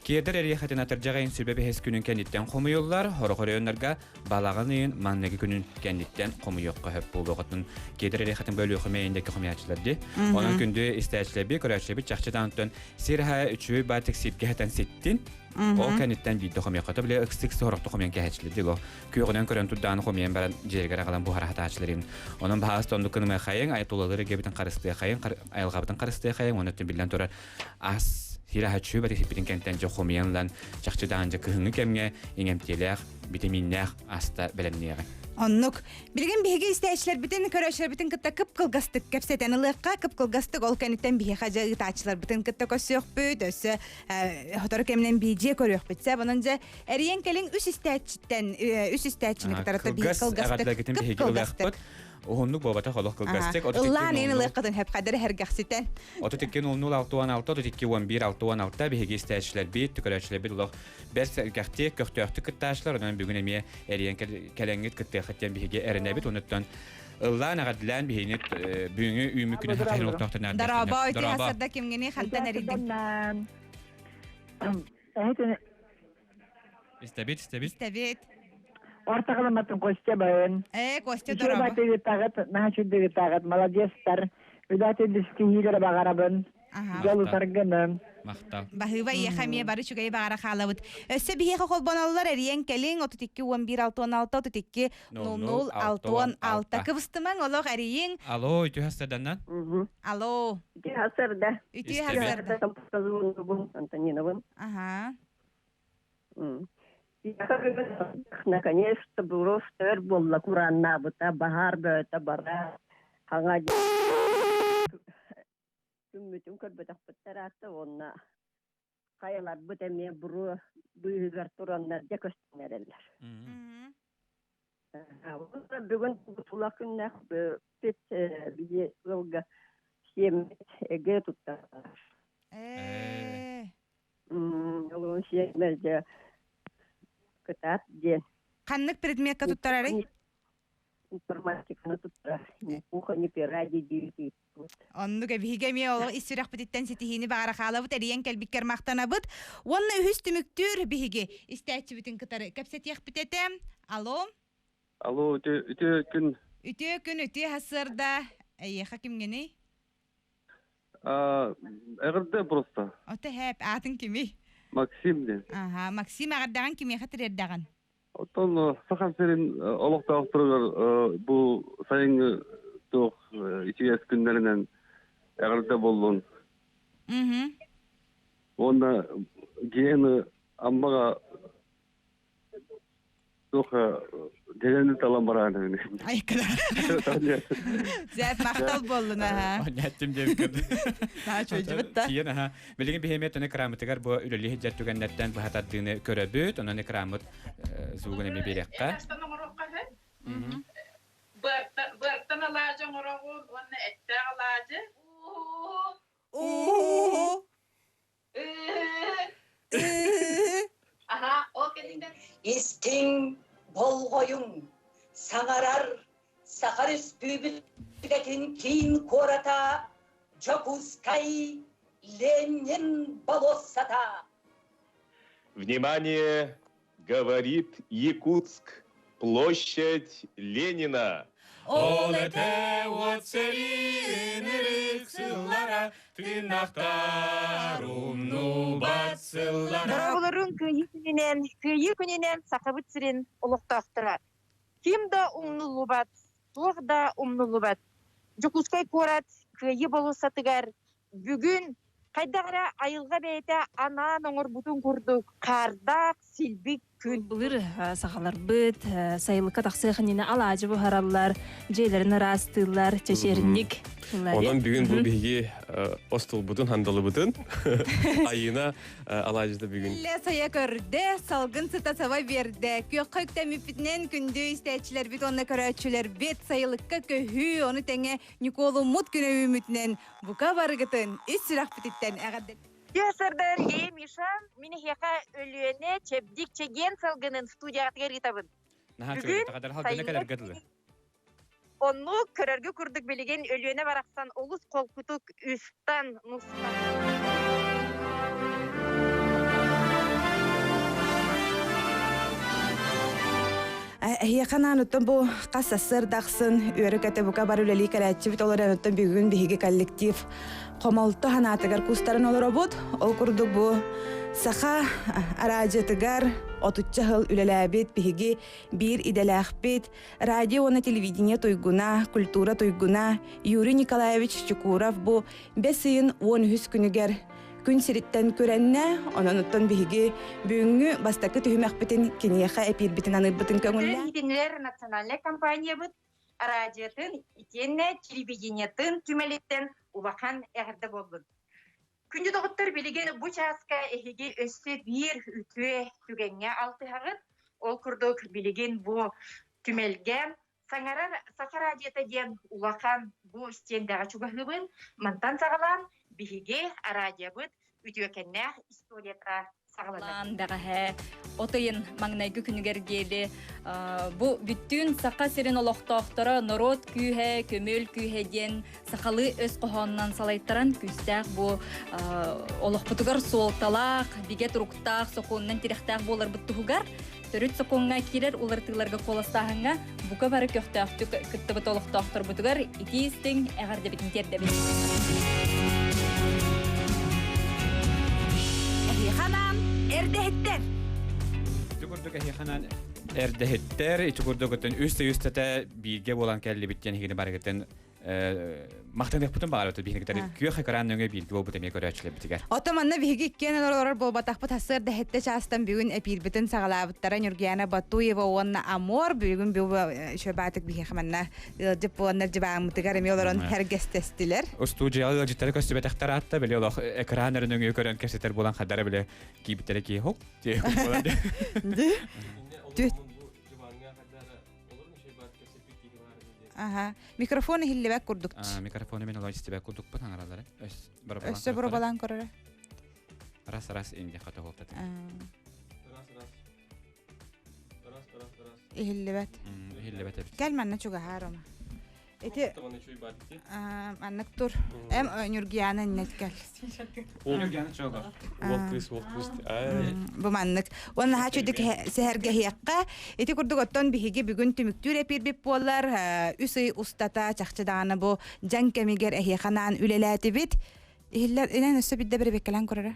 Кедр эриэхэтин атырдьах ыйын сүбэ бэһис күнүн кэнниттэн хомуйуллар, сорох оройуоннарга балаҕан ыйын маҥнайгы күнүн кэнниттэн хомуйуохха сөп буолуоҕутун кедр эриэхэтин бөлүөхүмэ индекки хомуйааччылар ди. Онон күндү истээччилэрби, көрөөччүлэрбит чахчы даҕантан сир аһа үчүгэй баатык сиргэ хатан ситтин. Ол кэнниттэн биирдэ хомуйуохха бile ыксык сорохто хомуйан кэһэччилэр ди күөҕүнэн көрөн турдааны хомуйан баран дьиэригэр аҕалан буһара хатааччыларын. Онон баһаас тоннук кынымыахайыҥ, айтулалары гебитин харыстыахайыҥ, айылҕабытын харыстыахайыҥ, онон биллэн турар ас сир аһа чүө бэрисиппитин кэнтэн дьэ хомуйан ылан чахчы даҕан дьэ кыһыҥҥы кэмҥэ иҥэмтиэлээх битэмииннээх аста бэлэмниэҕэ. Оннук. Билигин биһиги истээччилэрбитин, көрөөччүлэрбитин кытта кып-кылгастык кэпсэтэн ылыахха, кып-кылгастык ол кэнниттэн биһиэхэ дьэ ыытааччыларбытын кытта көрсүөхпүт, өссө сотору кэминэн биидьиэ көрүөхпүт. Сэ, онон дьэ эрийэн кэлиҥ үс истээччиттэн, үс истээччини кытары кылгас эҕэрдэгитин биһиги ылыахпыт. Уһуннук буолбатах олох кылгастык. Ыллаан иин ылыаххытын хөп хадыр эһэргэхситэн. 32 00 66 32 11 66 биһиги истээччилэрбит, көрөөччүлэрбит олох бэрт сэргэхтик, көхтөөхтүк кыттааччылар. Онон бүгүн эмиэ эрийэн кэлэҥҥит кыттыаххыт диэн биһиги эрэнэбит. Онуттан ыллаан эҕэрдэлээн биһигини бүгүҥҥү үүммүт күнү хатыһын олохтоохтор Дорообо, үтүө хасарда кимҥини хантан эрийдиҥ? Истэбит, истэбит. Истэбит. Ортаҕаламматын Костя байын. Ээ, Костя дорообо. Үчүгэй наһаа үчүгэй молодецтар. Үлэти дискиһиилere баҕарабын. Дьолу саргыным. Махтал. Баһыыба иэхэ эмиэ бары үчүгэй баҕара хаалабыт. Өссө биһиэхэ холбоноллор эрийэн кэлиҥ 32 11 66 32 00 66. Кыбыстымаҥ олох эрийиҥ. Алло, үтүө хастарданнан? Алло. Үтүө хастарда. Үтүө хастарда. Антониновым. Ага. Наконец-то буров өр буолла курааннаабыта, баһаар бөҕөтө бара, хаҥа күммүтүн көрбөтөхпүттэр аатта уонна хайаларбыт эмиэ буруо быыһыгар тураннар дьэ көстөн эрэллэр. Бүгүн тула күннээх пит бии ыалга сиэммит эгэ туттарар. Олуун сиэммэ кытаат диэн. Ханнык предметка туттарарый? Информатиканы туттарар. Ни пуха, ни пера дии Оннук эбиһиги эмиэ олох ис сүрэхпититтэн ситиһиини баҕара хаалабыт, эрийэн кэлбиккэр махтанабыт. Уонна үһүс түмүктүүр биһиги истээччибитин кытары кэпсэтиэхпит этэ. Алло. Алло, үтүө, үтүө күн. Үтүө күн, үтүө сарсыарда. Эйиэхэ кимҥиний? Эҕэрдэ просто. Ото хэп, аатын кимий? Максим диэн. Аха, Максим эҕэрдэҕин кимиэхэ тириэрдэҕин? Оттон Саха сирин олохтоохторугар бу сайыҥҥы туох ичигэс күннэринэн эҕэрдэ буоллун. Уонна Гены Аммаҕа Туох дьэрэни талан бараан Айкыда. Зэп махтал буоллун аха. Ньэттим диэн көрдүм. Наһаа чуйдубут да. Тиийэн аха. Билигин биһиэмэ тон экраммытыгар бу үлэлии сылдьар түгэннэртэн быһа тардыыны көрөбүт. Онон экраммыт звугун эмиэ биэриэххэ. Быартан алаадьы оҥороҕун уонна эттээх алаадьы. Истиҥ болҕойуҥ, саҥарар Саха Өрөспүүбүлүкэтин киин куората Дьокуускай Ленин болуоссата. Внимание! Говорит Якутск, площадь Ленина. Ол этэ уот сэрии ынырык сыллара, тыыннахтар умнубат сыллара. Дорооболорун Кыайыы күнүнэн, Кыайыы күнүнэн Сахабыт сирин олохтоохторо. Ким да умнуллубат, туох да умнуллубат. Дьокуускай куорат Кыайыы болуоссатыгар Бүгүн хайдах эрэ айылҕа бэйэтэ анаан оҥорбутун курдук хаардаах, силбик күн. Былыр сахаларбыт сайылыкка тахсыах иннинэ алаадьы буһараллар, дьиэлэрин ыраастыыллар, чэчиэринньик. Онон бүгүн бу биһиги остуолбутун, хандалыбытын Айыына алаадьыта бүгүн. Иллэ сайа көрдө, салгын сыта саба биэрдэ. Күөххэ үктэммиппитинэн күндү истээччилэрбит уонна көрөөччүлэрбит сайылыкка көһүү, ону тэҥэ Ньукуолуммут күнэ үүммүтүнэн бука барыгытын ис сүрэхпититтэн эҕэрдэ Сардар Ей Миша, мин эһиэхэ Өлүөнэ Чэбдик Чэгиэн салгынын студиятыгар ыытабын. Наһаа Бүгүн үчүгэй, таҕадар халгына кэлэргэ дылы. Оннук көрөргө курдук билигин Өлүөнэ барахсан олус холкутук үстан, нустан. Эһиэхэ анаан бу хас сарсыарда ахсын үөрэ-көтө бука бар үлэлии кэлээччибит олорон оттон бүгүн биһиги коллектив хомолто санаатыгар кустаран олоробут. Ол курдук бу саха араадьытыгар отучча сыл үлэлээбит биһиги биир идэлээхпит радио уонна телевидение туйгуна, культура туйгуна Юрий Николаевич Чукуров бу бэс ыйын 13 күнүгэр күн сириттэн күрэннэ, онон оттон биһиги бүгүҥҥү бастакы түһүмэхпитин киниэхэ эпиирбитин аныырбытын көҥүллээн. Иһитиннэрэр национальнай компаниябыт радиотын итиэннэ телевидениетын түмэлиттэн улахан эҕэрдэ буоллун. Күндү доҕоттор, билигин бу чааска эһиги өссө биир үтүө түгэҥҥэ алтыһаҕыт. Ол курдук билигин бу түмэлгэ Саҥарар Саха радиота диэн улахан бу стендэҕэ чугаһыыбын. Мантан саҕалаан биһиги радиобыт үтүөкэннээх историята саҕаланар. Бэҕэһээ от ыйын маҥнайгы күнүгэр диэри бу бүттүүн Саха сирин олохтоохторо норуот күүһэ, көмүөл күүһэ диэн сахалыы өс хоһоонунан салайтаран күүстээх бу олохпутугар суолталаах, бигэ туруктаах, сокуонунан тирэхтээх буоларбыт туһугар төрүт сокуоҥҥа киирэр уларытыыларга куоластааһыҥҥа бука бары көхтөөхтүк кыттыбыт олохтоохторбутугар итии истиҥ эҕэрдэбитин тиэрдэбит. Эһиэхэ эрдэһиттэр. Ити курдук эһиэхэ эрдэһиттэр, ити курдук үс үстэтэ бииргэ буолан кэллибит диэн иһигини барыгытын махтаныахпытын баҕарабыт биһиги күөх экран нөҥүө бииргэ буолбут эмиэ көрөөччүлэрбитигэр. Ото манна биһиги иккиэн олорор буолбатахпыт сарсыарда сэттэ чаастан бүгүн эпиирбитин саҕалаабыттара Нюргияна Батуева уонна Амор бүгүн үчүгэй биһиэхэ манна ыалдьыт буоланнар дьыбааммытыгар эмиэ олорон хэргэстэстилэр. Устуудьуйаҕа ыалдьыттары көстүбэтэхтэр аатта били олох экран эрэ нөҥүө көрөн кэпсэтэр буолан хадара били киирбиттэрэ кии хоп Аха. Микрофон иһиллибэт курдук. Микрофону мен олой истибэт курдукпут аҥаралары. Өссө боробалаан көрөрө. Раз раз инде хата холтаты. Раз раз. Раз раз раз. Иһиллибэт. Иһиллибэт эбит. Кэл манна чугаһаар ома. Ити аннык тур. Эм Нюргияна иннет кэл. Нюргияна чугар. Уол кыыс, уол кыыс. Бу маннык. Уонна наһаа үчүгдүк сэһэргэһиэххэ. Ити курдук оттон биһиги бүгүн түмүктүүр эпиирбит буолар. Үс ый устата чахчы даҕаны бу дьаҥ кэмигэр эһиэхэ анаан үлэлээтибит. Иһиллэр инэн өссө бидде бэрэбиэккэлээн көрөрө.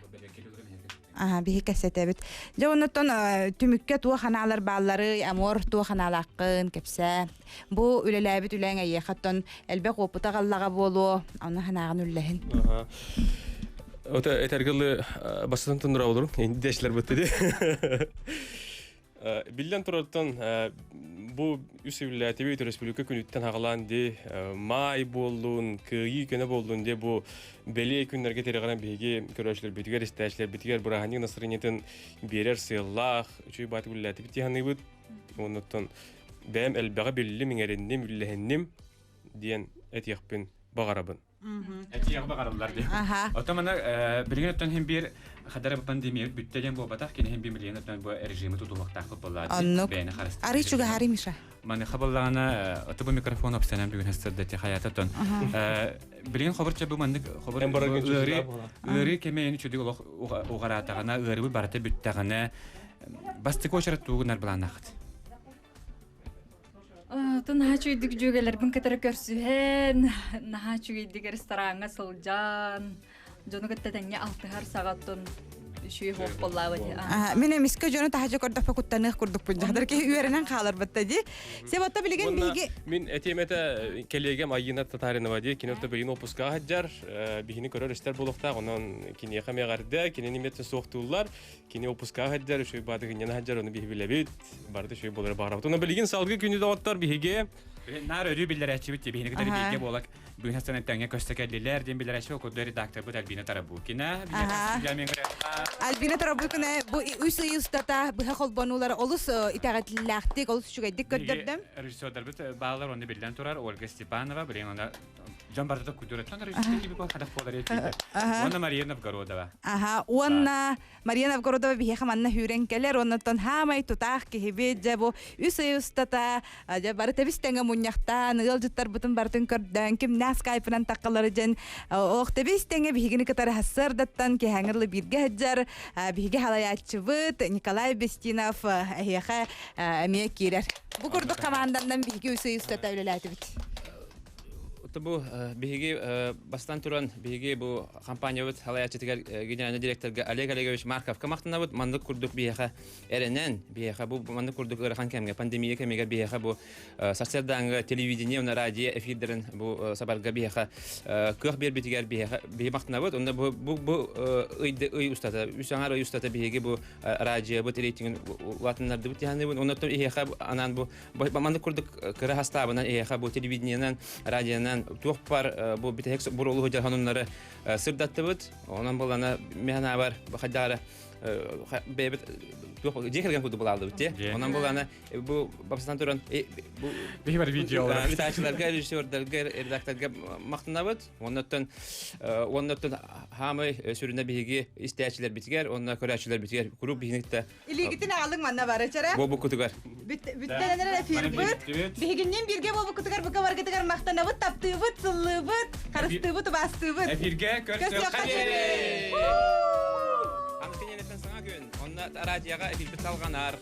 Аха, биһи кэпсэтэбит. Дьэ оннуттан түмүккэ туох анаалар баалларый, амор туох анаалааххын кэпсээ. Бу үлэлээбит үлэҥ эйиэхэ оттон элбэх уопута аҕаллаҕа буолуо, ону санааҕын үллэһин. Ота этэргылы бастатан тундура олорун, индиэшлер бытты ди. Биллэн турартан бу үс үллээтибит республика күнүттэн хагалаан ди маай буоллун, кыайыы күнэ буоллун ди бу бэлиэ күннэргэ тирэҕинэн биһиги көрөөччүлэрбитигэр, истээччилэрбитигэр бырааһынньык настроениетын биэрэр сыаллаах үчүгэй баатык үллээтибит дии Оннуттан бэйэм элбэҕи биллим, иҥэринним, үллэһинним диэн этиэхпин баҕарабын. Этиэх баҕараллар дии. Оттон мана билигин оттон хин биир хадара пандемия бүттэ диэн буолбатах, кини хин биир билигин оттон бу режими тутуһуохтаахпыт буоллаа. Оннук. Бэйэни харыстыыр. Арый чугаһаары Миша. Маны хабыллаҕына ото бу микрофон опсанан бүгүн хастырда хаята оттон билигин хобурча бу маннык хобур ыарыы ыарыы кэмэ чүдүк олох угараатаҕына ыарыбыт барыта бүттэҕинэ Бастакы уочарат тугунар былааннааххыт? Оттон наһаа үчүгэйдик дьүөгэлэрбин кытары көрсүһэн, наһаа үчүгэйдик рестораҥҥа сылдьан, дьону кытта тэҥҥэ алтыһар саҕаттан үчүгэй хуох буоллаабыт. Мин эмискэ дьону таһдьа көрдөхпө куттаныах курдукпун. Дьахтар киһи үөрэнэн хааларбытта дии. Себотта билигин биһиги Мин этиэм этэ кэлиэгем Айыына Татаринова дии. Кини орто бэйин опуска сылдьар, биһини көрөр истэр буолуохтаах. Онон киниэхэ эмиэ кинини эмиэ суохтууллар. Кини опускаҕа сылдьар, үчүгэй баатыгынньана сылдьар, ону биһи билэбит. Барыта үчүгэй буолары баҕарабыт. Онон билигин салгыы күнү доҕоттор биһиги Наар өрүү биллэрээччибит биһини кытары бииргэ буолак бүгүн хастан тэҥҥэ көстө кэллилэр диэн биллэрээччи курдук редакторбыт Альбина Тарабукина. Альбина Тарабукина бу үс ый устата быһа холбонуулары олус итэҕэтиллээхтик, олус үчүгэйдик көрдөрдөм. Режиссердарбыт баалар онно биллэн турар Ольга Степанова, билигин онно Дьон барыта культураттан хадах буолар Уонна Мария Новгородова. Аха, уонна Мария Новгородова биһиэхэ манна хүүрэн кэлэр, оннуттан хаамай тутаах киһибит, дьэ бу үс ый устата дьэ бары тэбис тэҥэ мунньу мунньахтаан, ыалдьыттарбытын барытын көрдөөн, кимнээх скайпынан таххалары дьэн оохтэби истэҥэ биһигини кытары хассыардаттан киһэҥирлы бииргэ сылдьар биһиги халайааччыбыт Николай Бестинов эһиэхэ эмиэ киирэр. Бу курдук команданнан биһиги үс ый устата үлэлээтибит. Бу биһиги бастан туран биһиги бу компаниябыт салайааччытыгар генеральный директорга Олег Олегович Марковка махтанабыт. Маннык курдук биһиэхэ эрэнэн, биһиэхэ бу маннык курдук ыарахан кэмҥэ, пандемия кэмигэр биһиэхэ бу сарсыардааҥҥы телевидение уонна радио эфирдэрин бу сабарга биһиэхэ кыах биэрбитигэр биһиэхэ биһи махтанабыт. Онно бу бу бу ый ый устата, үс аҥаар ый устата биһиги бу радиобыт рейтингин улаатыннардыбыт диһаныбын. Оннуттан иһиэхэ анаан бу маннык курдук кыра хастаабынан иһиэхэ бу телевидениенан, радионан туох бар бу бүтэһик буруолуһу дьаһануннары сырдаттыбыт. Онон булана механабар хайдара бэйэбит туох дьиэ кэргэн курдук булаалдыбыт те. Онон булана бу бапсатан туран бу биһи бар видеолар Витачыларга, режиссердарга, редакторга махтанабыт. Оннуттан оннуттан хаамай сүрүнэ биһиги истээчилэрбитигэр, онно көрөөччүлэрбитигэр куруук биһиникте Илиигитин аҕалыҥ манна бары чара. Буолбуккутугар. Бүттэн эрэр эфирбыт. Биһигинниин бииргэ буолбуккутугар бука баргытыгар махтанабыт, таптыыбыт, сыллыыбыт, харыстыыбыт, убаастыыбыт. Эфиргэ көрсүөххэ диэри! Аны кинилэртэн саҥа күн. Онно радиоҕа эфирбит салҕанар.